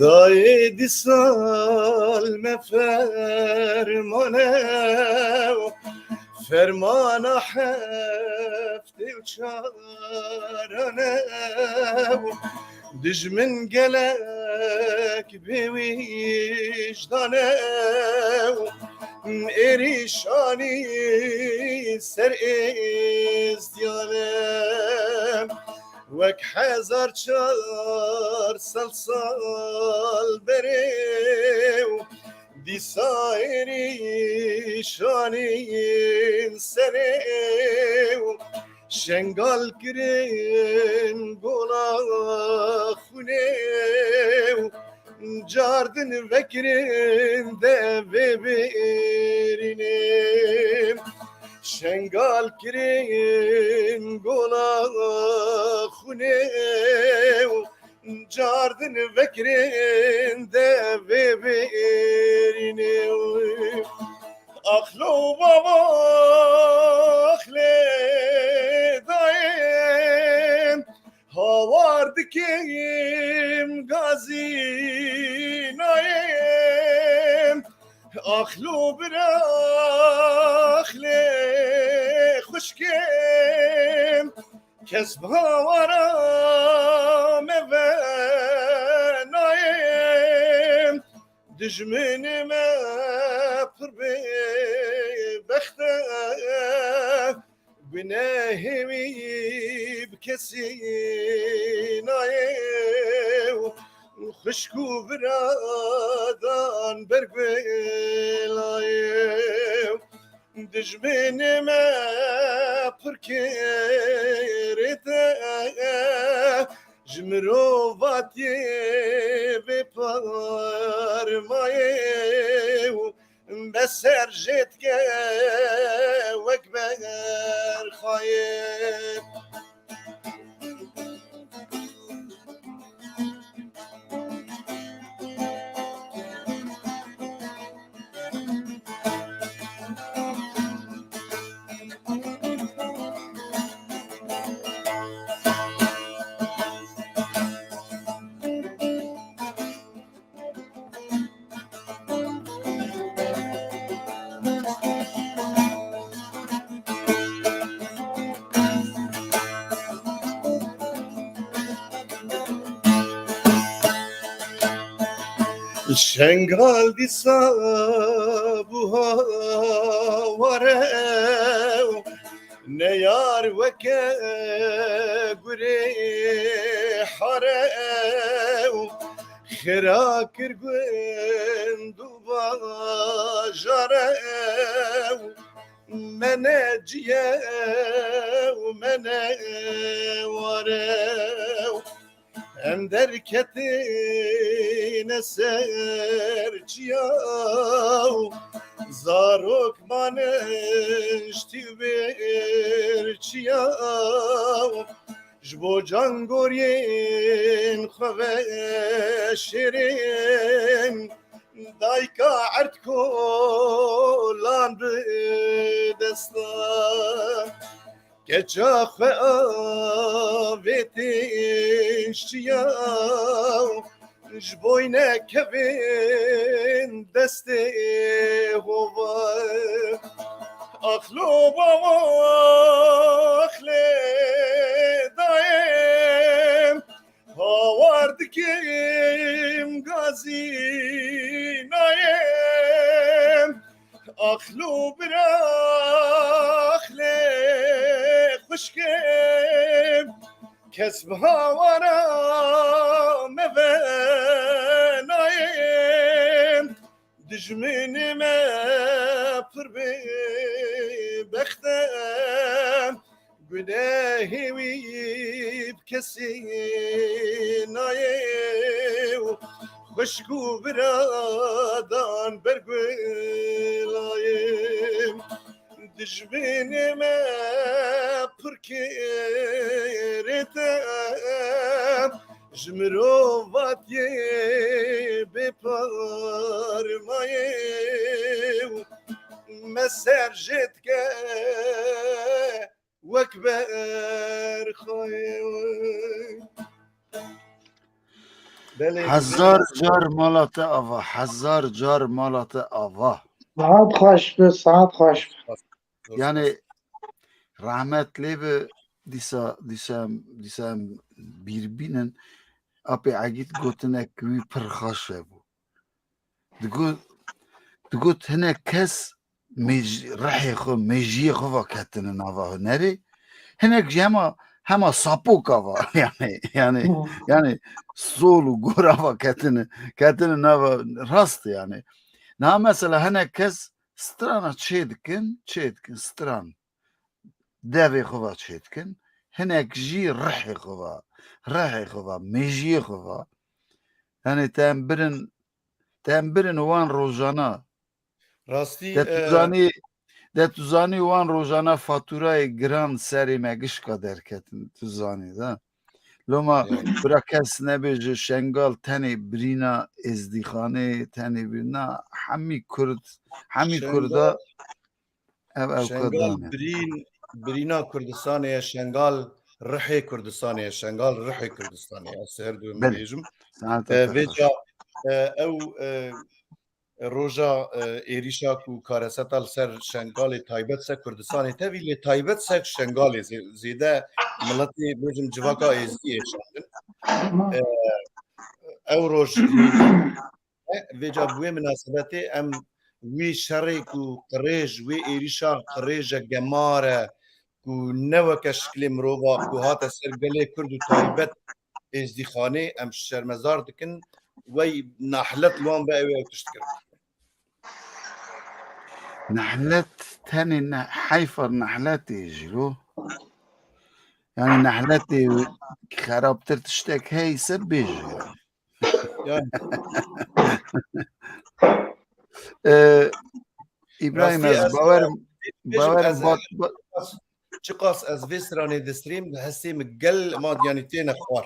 Dayê dîsal me fermane, fermana heftê û çarane. Dijmin gelek bêwîjdan e, êrîşanî ser êzdiyan e. Wek hezar çar sed sal berê û dîsa êrîşanî serê û Şengal kirin gola xwînê û cardin vekirin devê bêrînê. Şengal kirin gola xwînê û cardin vekirin devê bêrînê. Axlo bavo, axlê dayê, hawar dikim gazî nayê. Axlo bira, axlê xwişkê, kes bi hawara me ve nayê. Dijminê me pir bê bext e, gunehê wî bi kesî nayê. Xwişk û biradan ber guhê layê. Dijminê me pir kêrê te, ji mirovatiyê bê parmayê û be ser jê dike wek berxayê. Şengal dîsa bû hawar e. Diyar weke gurê hare û xira kir gund û bajare û me ne ciye û me ne ware û em derketine ser çiya û zarok maniştî bir çiya û ji bo cangoriyên xwe ve şêrên dayika erd kolan bi destan. Keça xwe avêtê şiya, ji boyne kevên destê hova. Axlo bava, axlê dayê, hawar dikim gazî nayê. Axlo bira, axlê xwişkê, kes bi hawara me ve nayê. Dijminê me pir bêbext e, gunehê wî bi kesî nayê û xwişk û biradan bergulayê. Dijminê me pir kêrê te, ji mirovatiyê bêparmayê û me ser jê dike wek berxwê. Belê, Hezar car mala te ava, hezar car mala te ava. Saet xweş be, saet xweş be. Yani rahmet lê be, dîsa, dîsa, dîsa em bîr bînin, apê Egît gotinek wî pir xweş hebû. Digot, digot hinek kes mêj-, rihê xwe, mêjiyê xwe va ketine nava hunerê. Hinek jî hema, hema sapoka va, yani, yani, Hmm. yani sol û gora va ketine, ketine nava rast yani. Niha mesela hinek kes strana çê dikin, çê dikin stran. Devê xwe va çê dikin. Hinek jî rihê xwe va, rihê xwe va, mêjiyê xwe va. Yani te em birin, te em birin wan rojana. Rastî, De tu e, zanî, de tu zanî wan rojana faturayê giran serê me gişka derketin, tu zanî de. Loma Evet. bira kes nebêje Şengal tenê birîna êzdîxanê, tenê birîna hemî Kurd, hemî Şengal, Kurda ev ewka Şengal dane. birîn, birîna Kurdistanê ye, Şengal rihê Kurdistanê ye, Şengal rihê Kurdistanê ye. Ez her du Belê. bêjim. Saete E, te vêca, xweş. e, ew, e, roja, e, êrîşa ku kareseta li ser Şengalê taybet ser Kurdistanê tevî, lê taybet ser Şengalê zê-, zêde miletê, bêjim, civaka êzdî êşandin. E, ew roj hêdî, e, vêca bi wê minasebetê em wî şerê ku qirêj, wê êrîşa qirêje gemar e, ku ne weke şiklê mirova ku hate ser gelê Kurd û taybet êzdîxanê, em şermezar dikin, wey nehlet li wan be ew ê ew tişt kirin. Nehlet tenê ne, heyfa nehletê jî lo. Yani nehletê xerabtir tiştek heyse bêje yani. Yani. Ee, İbrahim, Rastî ez ez, bawerim, bêjim, bawerim ez, bat, bat, çiqas ez vê stranê distrêm, hestê min gel ma, yani têne xwar.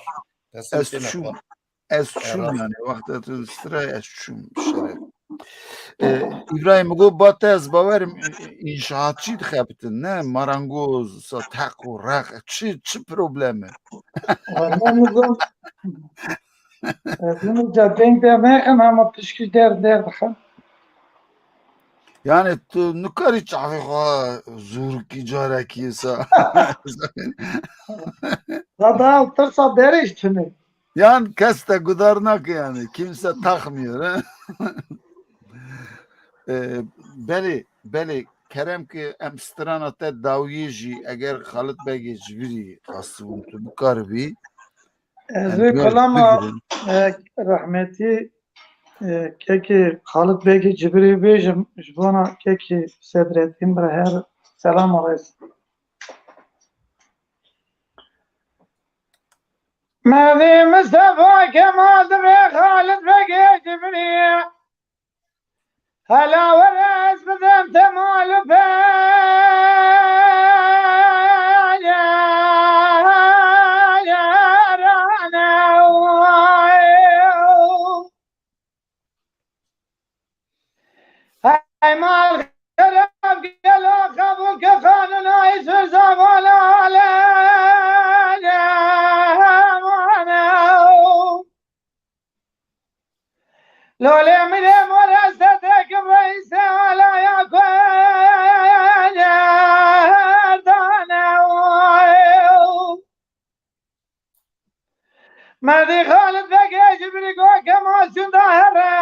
Hestê min ez têne çûm, xwar. ez E, çûm rast. yani, wexta tu distrayê ez çûm şerê. Ee, İbrahim, got, bat ez bawerim, i-, i-, inşaatçî dixebitin, ne? Marangoz, sa teq û req, çi, çi problemi? Wala min got, ez min got, cadeyên te nexin, hema pişkî der, der dixin. Yani tu nikarî çavê xwe zûrkî carekî sa. Zada tirsa derê jî tune. Yan kes te gudar nake yani. Kimse takmıyor, he? Ee, belê, belê, kerem ki em strana te dawiyê jî eger Xalit Begê Cibirî xastibûn tu bikaribî. Ez Em vê biraz kalama bigirin. e, rehmetî e, kekê Xalit Begê Cibirî bêjim ji bona kekê Sedretîn bira her selam aleyküm. Mevî Mistefa Kemal dibê Xalit Begê Cibirî. Hela were ez bidim te mal û perane. Hey mal xerab gelo qebûl ke xanûna Îsûr zavala ale. Lolê min ê moreste tekim reîsê alaya Kurdane. Merdî Xalid Begê ji birî go Kemal çûn da here.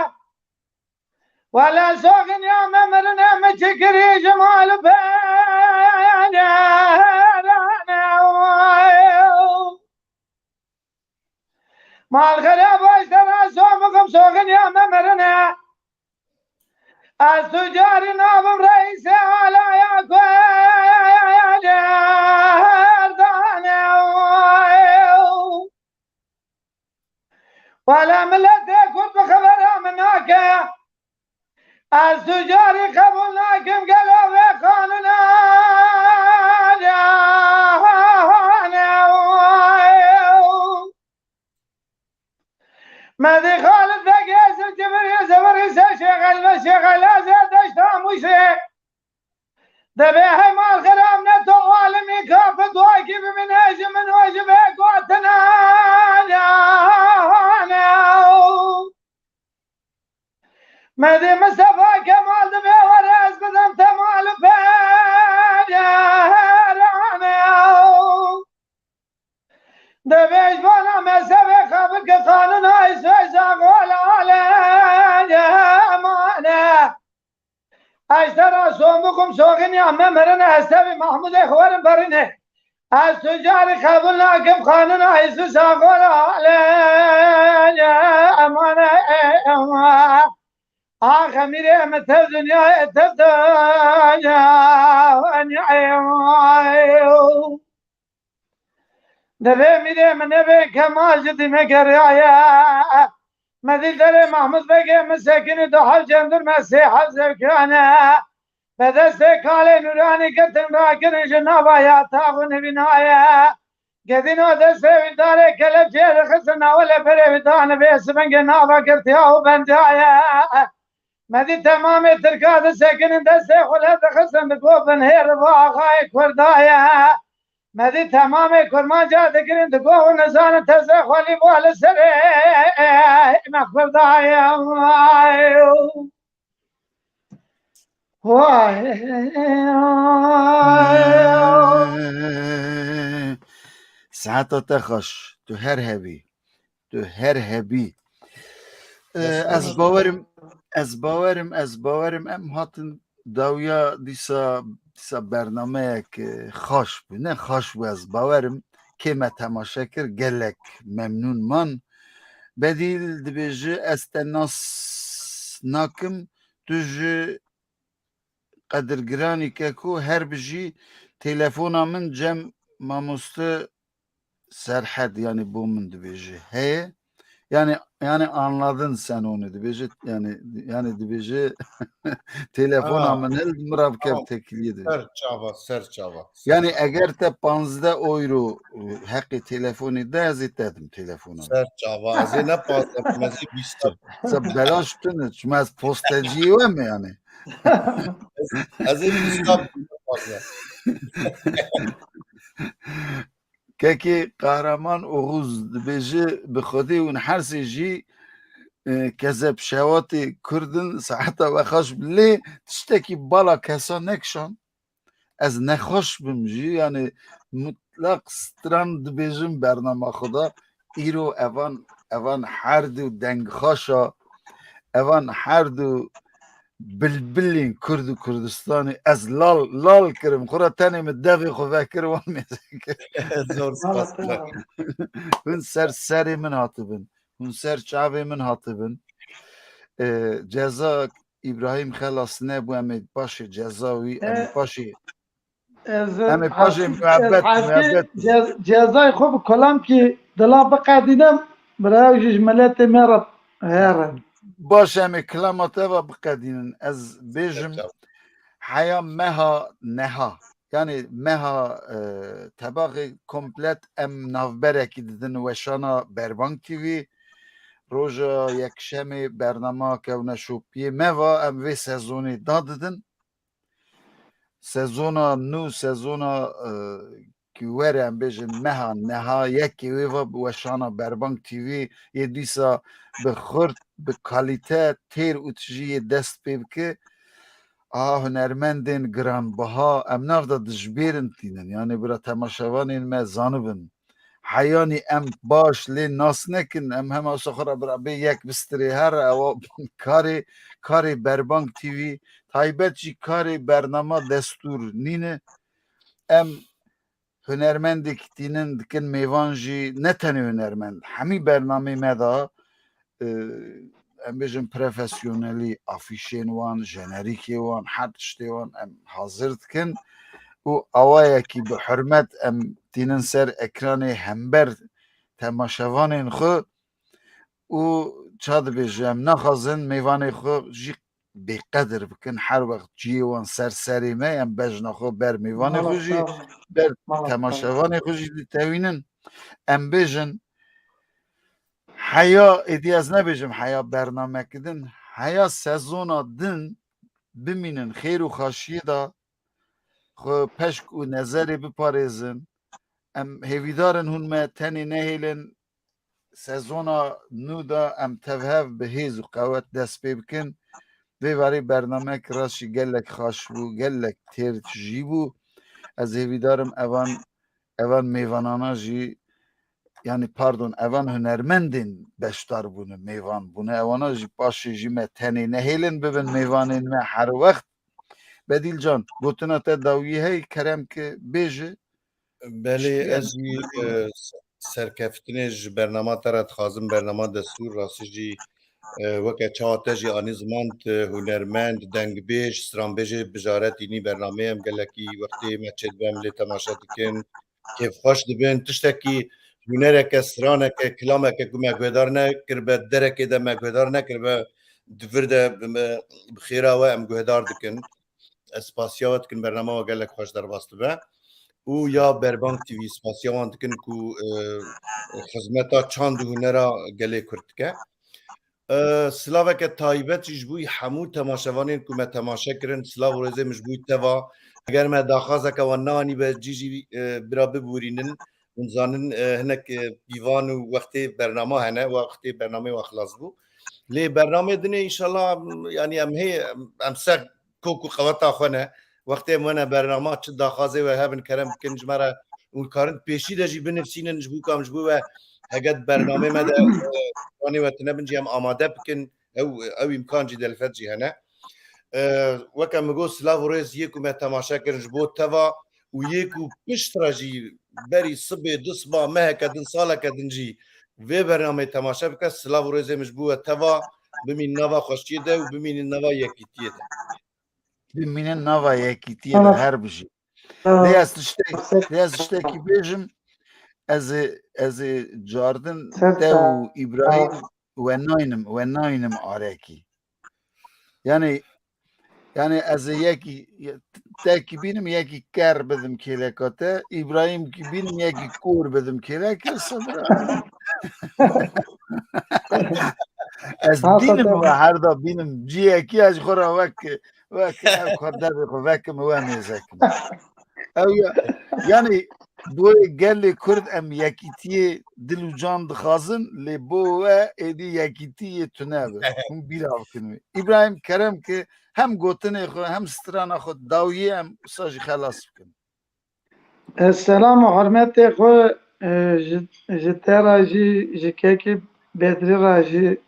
Wele soxiniya me mirine mi çi kirî ji mal û perane. Mal xerab baş te ra son bikim soxiniya me mirine. Ez tu carî nabim reîsê alaya Kurdane. Wele miletê Kurd bi xebera min nake. Ez tu carî qebûl nakim gelo vê qanûna. Medî Xalid Begê Zilcibirî Zibirî se şêxel ve şêxel ez ê deşta Mûşê. Dibê hey mal xirab ne to alimî kapit wekî bibîne ji min û ji vê gotina. Medî Mistefa Kemal dibê were ez bidim te mal û perane. Dibê ji bona mezhebê xwe bike qanûna Îsveç zaxol alemane. Ez te ra son bikim soxiniya me mirine ez tevî Mahmûdê xwe werim berine. Ez tu carî qebûl nakim qanûna Îsveç zaxol alemane. Ax emirê min tev dinyayê tev dinyayê. Divê mîrê min nebe Kemal ji dî me geriyaye. Me dî derê Mahmud Begê min sekinî du hev cendur me sê hev zevkane. Be destê kalê nûranî girtin rakirin ji nava ya tax û nivînaye. Gedîno destê wî darê kelepçeyê dixistin nawe leperê wî danibê sibingê nava girtiya û bendaye. Me dî temamê Tirka disekinin destê xwe le dixistin digotin hê riva axayê Kurda ye. Me dî temamê Kurmanca dikirin digo hûn nizanin teze xwelî bo li serê me Kurda ye. Vay. Saeta te xweş. Tu her hebî. Tu her hebî. Ee, ez bawerim, ez bawerim, ez bawerim em hatin dawiya dîsa, dîsa bernameyek, e, xaş bû. Ne xaş bû, ez bawerim kê me temaşe kir gelek memnûn man. Bedîl dibêje ez te nas nakim, tu ji Qedirgiranî Keko her bijî, telefona min cem mamoste Serhed, yani bo min dibêje heye. Yani, yani anladın sen onu dibêje, yani, yani dibêje telefona Ha, min hil mirav kev tamam. Tekiliye de. Ser çava, ser çava, ser Yani çava. Eger te panzdeh euro, e, heqê telefonî de ez ê te dim telefona. Ser çava, ez ê ne panzdeh, ez ê bîst. Sen belaş tune, çima ez posteciyê we mi yani? Ez, ez ê bîst. Kekê Qehreman Oğuz dibêje, bi Xwedê hûn hersê jî, e, kezeb şewatê Kurd in, saeta we xweş bi. Lê tiştekî bala kesa nekişan. Ez nexweş bim jî, yani mutlaq stran dibêjim bernama xwe de. Îro evan, evan her du dengxaşa, evan her du bilbilên Kurd û Kurdistanê, ez lal, lal kirim. Xwe re tenê min devê xwe vekir, wan mêze kir. Zor spas. Hûn ser serê min hatibin. Hûn ser çavê min hatibin. E, ceza Îbrahîm Xelas nebû, em ê paşê ceza wî, em ê E, paşê, ez em ê paşê hesî-, ez muhabbet, hesî muhabbet. Ce-, cezayê xwe bi kolamkî dila biqedînim, bira ew jî ji miletê me re here. Baş, em ê kilama te ve biqedînin. Ez bêjim, Çav. Heya meha neha, yani meha, e, tebaxê komplet em navberekî didin weşana Berbang T V. Roja yekşemê bernama kewne şopiyê me va, em vê sezonê dadidin. Sezona nû, sezona, e, ki were, em bêjin meha neha yekê wê va bi weşana Berbang T V yê dîsa bi xurt, bi kalîte têr û tijî yê dest pê bike. Aha hunermendên giranbiha em nav de dijbêrin tînin. Yani bira temaşevanên me zanibin. Heyanî em baş lê nas nekin, em hema wisa xwe re bira bê yek bistirê here, ewa karê, karê Berbang T V, taybet jî karê bernama destûr nîne. Em hunermendek tînin dikin mêvan jî, ne tenê hunermend, hemî bernamê me de, e, em bêjin profesyonelî, afîşên wan, jenerîkê wan, her tiştê wan em hazir dikin û awayekî bi hurmet em tînin ser ekranê hember temaşevanên xwe û ça dibêje, em naxwazin mêvanê xwe jî bêqedir bikin. Her wext ciyê wan ser serê me, em bejna xwe ber mêvanê xwe jî, ber temaşevanê xwe jî ditewînin. Em bêjin, heya, êdî ez nebêjim heya bernamekidin, heya sezona din bimînin xêr û xaşiyê de, xwe peşk û nezerê biparêzin. Em hêvîdar in hûn me tenê nehêlin. Sezona nû de em tev hev bi hêz û qewet dest pê bikin. Vê verê bernameyek rast jî gelek xaş bû, gelek têr tijî bû. Ez hêvîdar im evan, evan mêvanana jî, yani pardon, evan hunermendên beşdar bûne, mêvan bûne. Ewana jî paşê jî me tenê nehêlin bibin mêvanên me her wext. Bedîl Can, gotina te dawiyê heye, kerem ki bêje. Belê, ez jî, e, serkeftinê ji bernama te re dixwazim, bernama destûr, rastî jî, e, weke çawa te jî anî ziman, tu hunermend, dengbêj, stranbêjê bijaretî nî bernameyê, em gelekî wextê me çêdibe em lê temaşe dikin, kêfxweş dibin. Tiştekî, hunereke, straneke, kilameke ku me guhdar nekiribe, derekê de me guhdar nekiribe, di vir de bi me, bi xêra we em guhdar dikin. Ez spasiya we dikin, bernama we gelek xweş derbas dibe. Û ya Berbang T V spasiya wan dikin ku, e, xizmeta çand û hunera gelê Kurd dike. E, silaveke taybet jî ji bo hemû temaşevanên ku me temaşe kirin, silav û rêzê min ji bo te va. Eger me daxwazeke wan neanîbe, cî jî, e, bira biborînin. Hûn zanin, e, hinek, e, pîvan û wextê bernama hene, wextê bernamê we xilas bû. Lê bernamê dinê înşallah, yani em hê, em, em ser kok û qeweta xwe ne. Wextê em wene bernama, çi daxwazê we hebin, kerem bikin ji me re. Hûn karin pêşî de jî binivîsînin, ji bo ku em ji bo we hege di bernamê me de, e, wanê we tune bin jî em amade bikin. Ew, ew îmkan jî delfet jî hene. E, weke min got, silav û rêz yê ku me temaşe kirin ji bo te va û yê ku pişt re jî berî sibê, du siba, meheke din, saleke din jî vê bernameyê temaşe bike, silav û rêzê min ji bo we te va, bimînin nava xweşiyê de û bimînin nava yekîtiyê de. Bimînin nava yekîtiyê de, her bijî. Lê ez tiştek-, lê ez tiştekî bêjim, ez ê, ez ê cardin te û Îbrahîm we naynim, we naynim arekî. Yani, yani ez ê yekî, te kî bînim, yekî ker bidim kêleka te, Îbrahîm kî bînim, yekî kor bidim kêlekê, sabir. Ez bînim ve her da bînim ciyekî, ez ji xwe re wek, wek ev xwe devê xwe vekim, we mêze kim. Ew ya, yani, boyê gelê Kurd em yekîtiyê dil û can dixwazin, lê bo we êdî yekîtiyê tune be. Hûn bîra bikin wê. Îbrahîm, kerem ki hem gotinê xwe, hem strana xwe dawiyê em wisa jî xelas bikin. E, selam û hurmetê xwe, e, ji, ji te re jî, ji kekî Bedrî re jî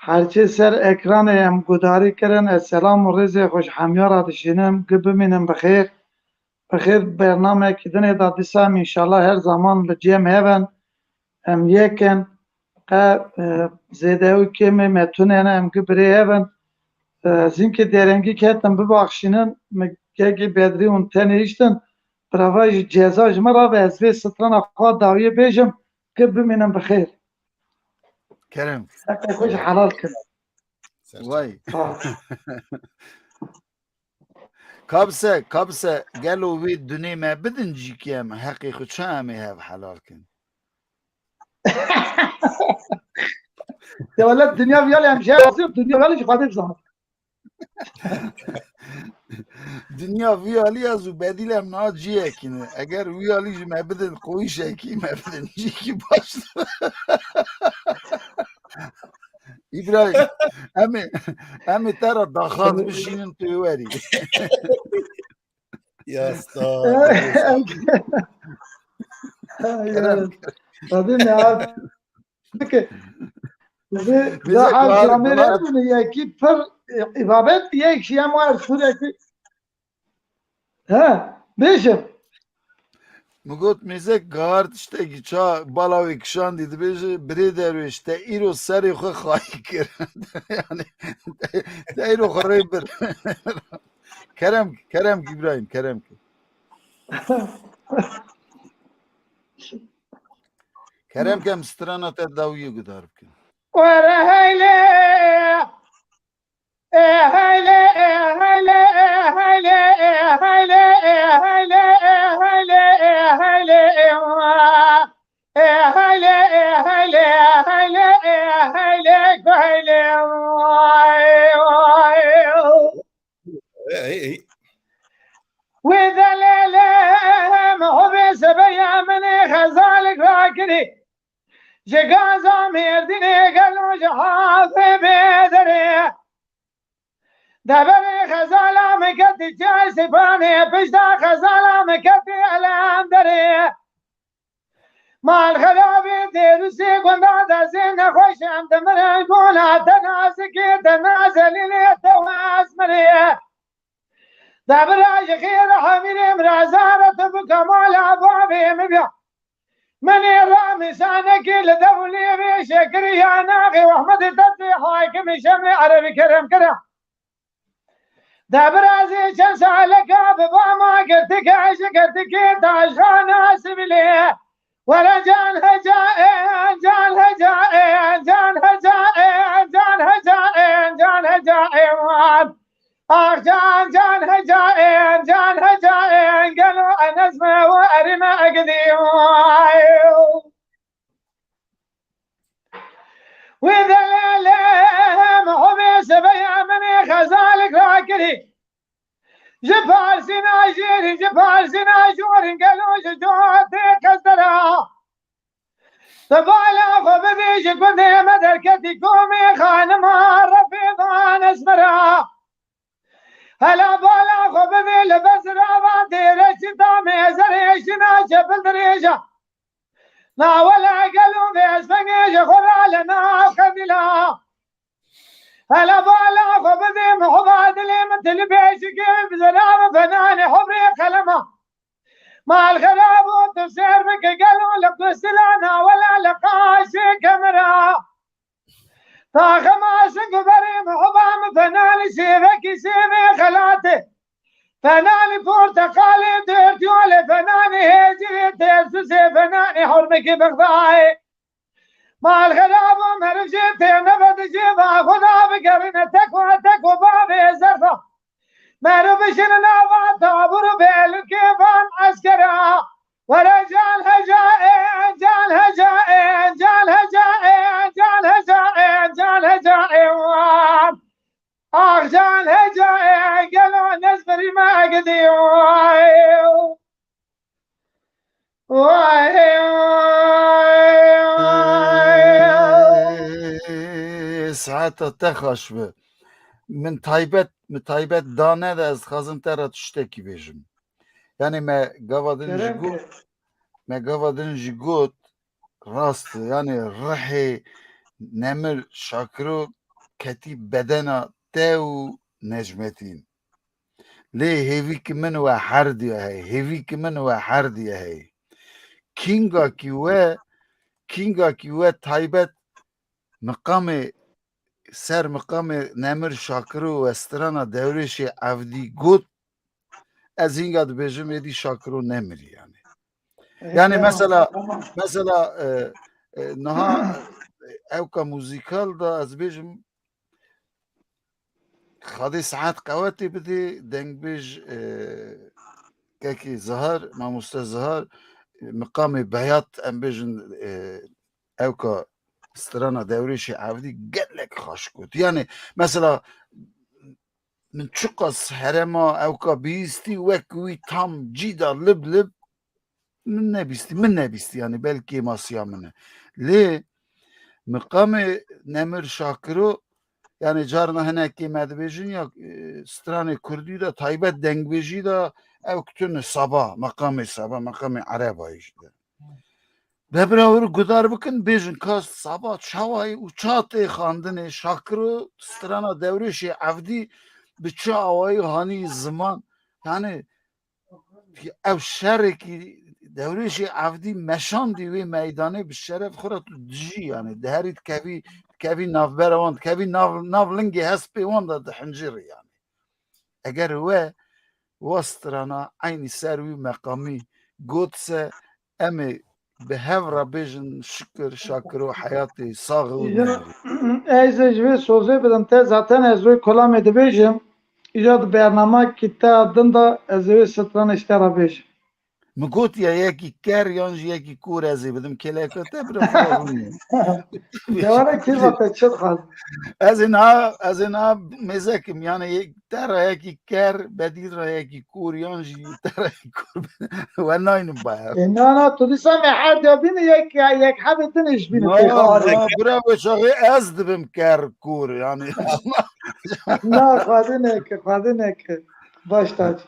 Her çi ser ekranê em gudarî kirin, ez selam û rêzê xwe ji hemiya re dişînim, gi bimînin bi xêr. Bi xêr bernameyekî dinê de dîsa em înşallah her zaman li cem hev in. Em yek in. Qe, e, zêde û kêmê me tune ne, em gi birê hev in. E, ez hinkê derengî ketim, bibaxşînin, min kekî Bedrî hûn tenê hiştin. Birava jî ceza ji min re be, ez vê strana xwe dawiyê bêjim, gi bimînin bi xêr. Kerem. Heqê xwe jî helal kin. Vay. Sağ ol. Kabse, kabse, gelo wê dunê me bidin cîkî em heqê xwe çi em ê hev helal kin? Ya wele dinya viya lê em jê hazir, dinya viya lê jî xwedê bizanit. Dinya vî alî ez û Bedîl em niha ciyekî ne. Eger wî alî jî me bidin qoyîşekî, me bidin cîkî baş. Îbrahîm, em ê, em ê te re daxaz bişînin tu yê werî. Ya sta. Kerem. Tabii ne abi. Peki. Bize Bize daha gayet, camêrê gayet bûne yekî pir, e, îbabet yek şey ama Ertuğrul yekî. He, bêjim. Min got, mêze gihar tiştekî ça bala wê kişandî, dibêje, birêder wê ji te îro serê xwe xayî kir. Yani, te îro xwe rê bir. Kerem, kerem ki Îbrahîm, kerem ki. Kerem ki em strana te dawiyê guhdar bikin. Were heyle! Ey, ey. Wê delêlê mihubê sebeya min ê xezalik rakirî. Ji gaza Mêrdînê gelo ji hafê bêderê. Deverê xezala min ketî çay sipanê, pişta xezala min ketî Elemderê. Mal xerabê dêrusê gunda dezê nexweş em dimirin guna te nazikê te nazelîlê te wez mirê. Debira ji xêra hemîrê mirazara tu bi kemala bavê min biya. Min ê ramîsanekî li dewlê vê şekirî ya naxê Ehmedê te tê hakimî şemê erebî kerem kira. Debira zê çend saleka bi bama girtike ji girtikê tajana sivîlê. Were can heca e, can heca e, can heca e, can heca e, can heca e, wan. Ax can, can heca e, can heca e, gelo enez me û erî me egidî. Wî delêlê mihubê sebeya min ê xezalik rakirî. Ji parsîna jêrî, ji parsîna jorî gelo ji cotê qezdera. Te bala xwe bibêje gundê me derketî komê xanima refê van ezmera. Hela bala xwe bibê li bezira van têre çita mêzerê jina çepil dirêja. Nawela gelo vê ez vengê ji xwe ra li nav xevîla. Hele bala xwe bidê min, xuba dilê min, tu li bêjikê bi zera min fenanê hubrê qelema. Mal xerab û tu sêr bike gelo li qisila nawela li qaşê kemera. Taxima sing û berê min, xuba min fenanê sêvekî sêvê xelatê. Fenanê porteqalê, derdiyolê, fenanê hêcirê, tersûsê, fenanê hurmekî Bexdayê. Mal xerab û meriv jê têne ve dijê va Xuda bigerine tek û tek û bavê zerfa. Meriv bişine nava tabûr û belûkê van eskera. Were can heca e, can heca e, can heca e, can heca e, can heca e wan. Ax can heca e, gelo nezmirî me gidî. Vay, vay, vay. Saeta te xweş be. Min taybet, min taybet dane de ez dixwazim te re tiştekî bêjim. Yani me gava din jî Kerem got, ke. Me gava din jî got, rast e. Yani rihê Nemir Şakiro ketî bedena te û Necmetîn. Lê hêvî ki min we herdiye hey, hêvî ki min we herdiye hey. Kîngakî we, kîngakî we taybet miqamê, ser miqamê Nemir Şakiro we strana Dewrêşê Evdî got, ez hînga dibêjim êdî Şakiro nemirî yani. Yani mesela, mesela e, e, niha, e, ewka muzîkal da ez bêjim Xadê saet qewetê bidê, dengbêj, e, kekê Zihar, mamoste Zihar, e, miqamê Beyat, em bêjin, e, ewka strana Dewrêşê Evdî gelek xweş got. Yani mesela min çiqas herema ewka bihîstî wek wî tam cî da lib lib, min nebîstî, min nebîstî yani belkî masiya min e. Lê miqamê Nemir Şakiro, yani carna hinekê me dibêjin ya, e, stranê kurdî de taybet dengbêjî de ew kutine Saba, meqamê Saba, meqamê Erebayî jî de. De bira wir gudar bikin, bêjin ka Saba çawa ye û ça tê xandinê Şakiro strana Dewrêşê Evdî bi çi awayî hanî ziman. Yani ev şerekî Dewrêşê Evdî meşandî wê meydanê bi şeref xwe re tu dijî yani. Diherî dikevî, dikevî navbera wan, dikevî nav, nav lingê hespê wan de dihincirî yani. Eger we wa strana eynî ser wî meqamî got se, em ê bi hev re bêjin şikir, Şakiro heyatê sax û Îja, nemirî. Ez ê ji vê sozê bidim te, zaten ez wê kolamê dibêjim. Îja di bernamekî te din de ez ê wê stranê ji te re bêjim. Min gotiye yekî ker yan jî yekî kor ez ê bidim kêleka te bira xwe rûnê. Dewara kêfa te çi dixwaz? Ez ê niha, ez ê niha mêzekim yani yek-, te re yekî ker, Bedîl re yekî kor yan jî te re yekî kor we naynin bayer. E, na, na, tu dîsa me her diya bîne yek, yek hebê din ê ji bîne Na, têxa na, azê. Bira we çaxê ez dibim ker kor yani. Na, xwedê neke, xwedê neke. Baş tac.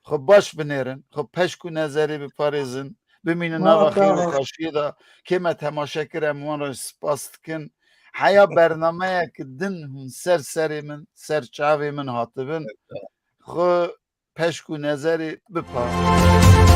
Xwe baş binêrin, xwe peşk û nezerê biparêzin, bimînin Ma nava xêr û ta. Xweşiyê de. Kê me temaşe kir, em wan re spas dikin. Heya bernameyek din hûn ser serê min, ser çavê min hatibin. Xwe peşk û nezerê biparêzin.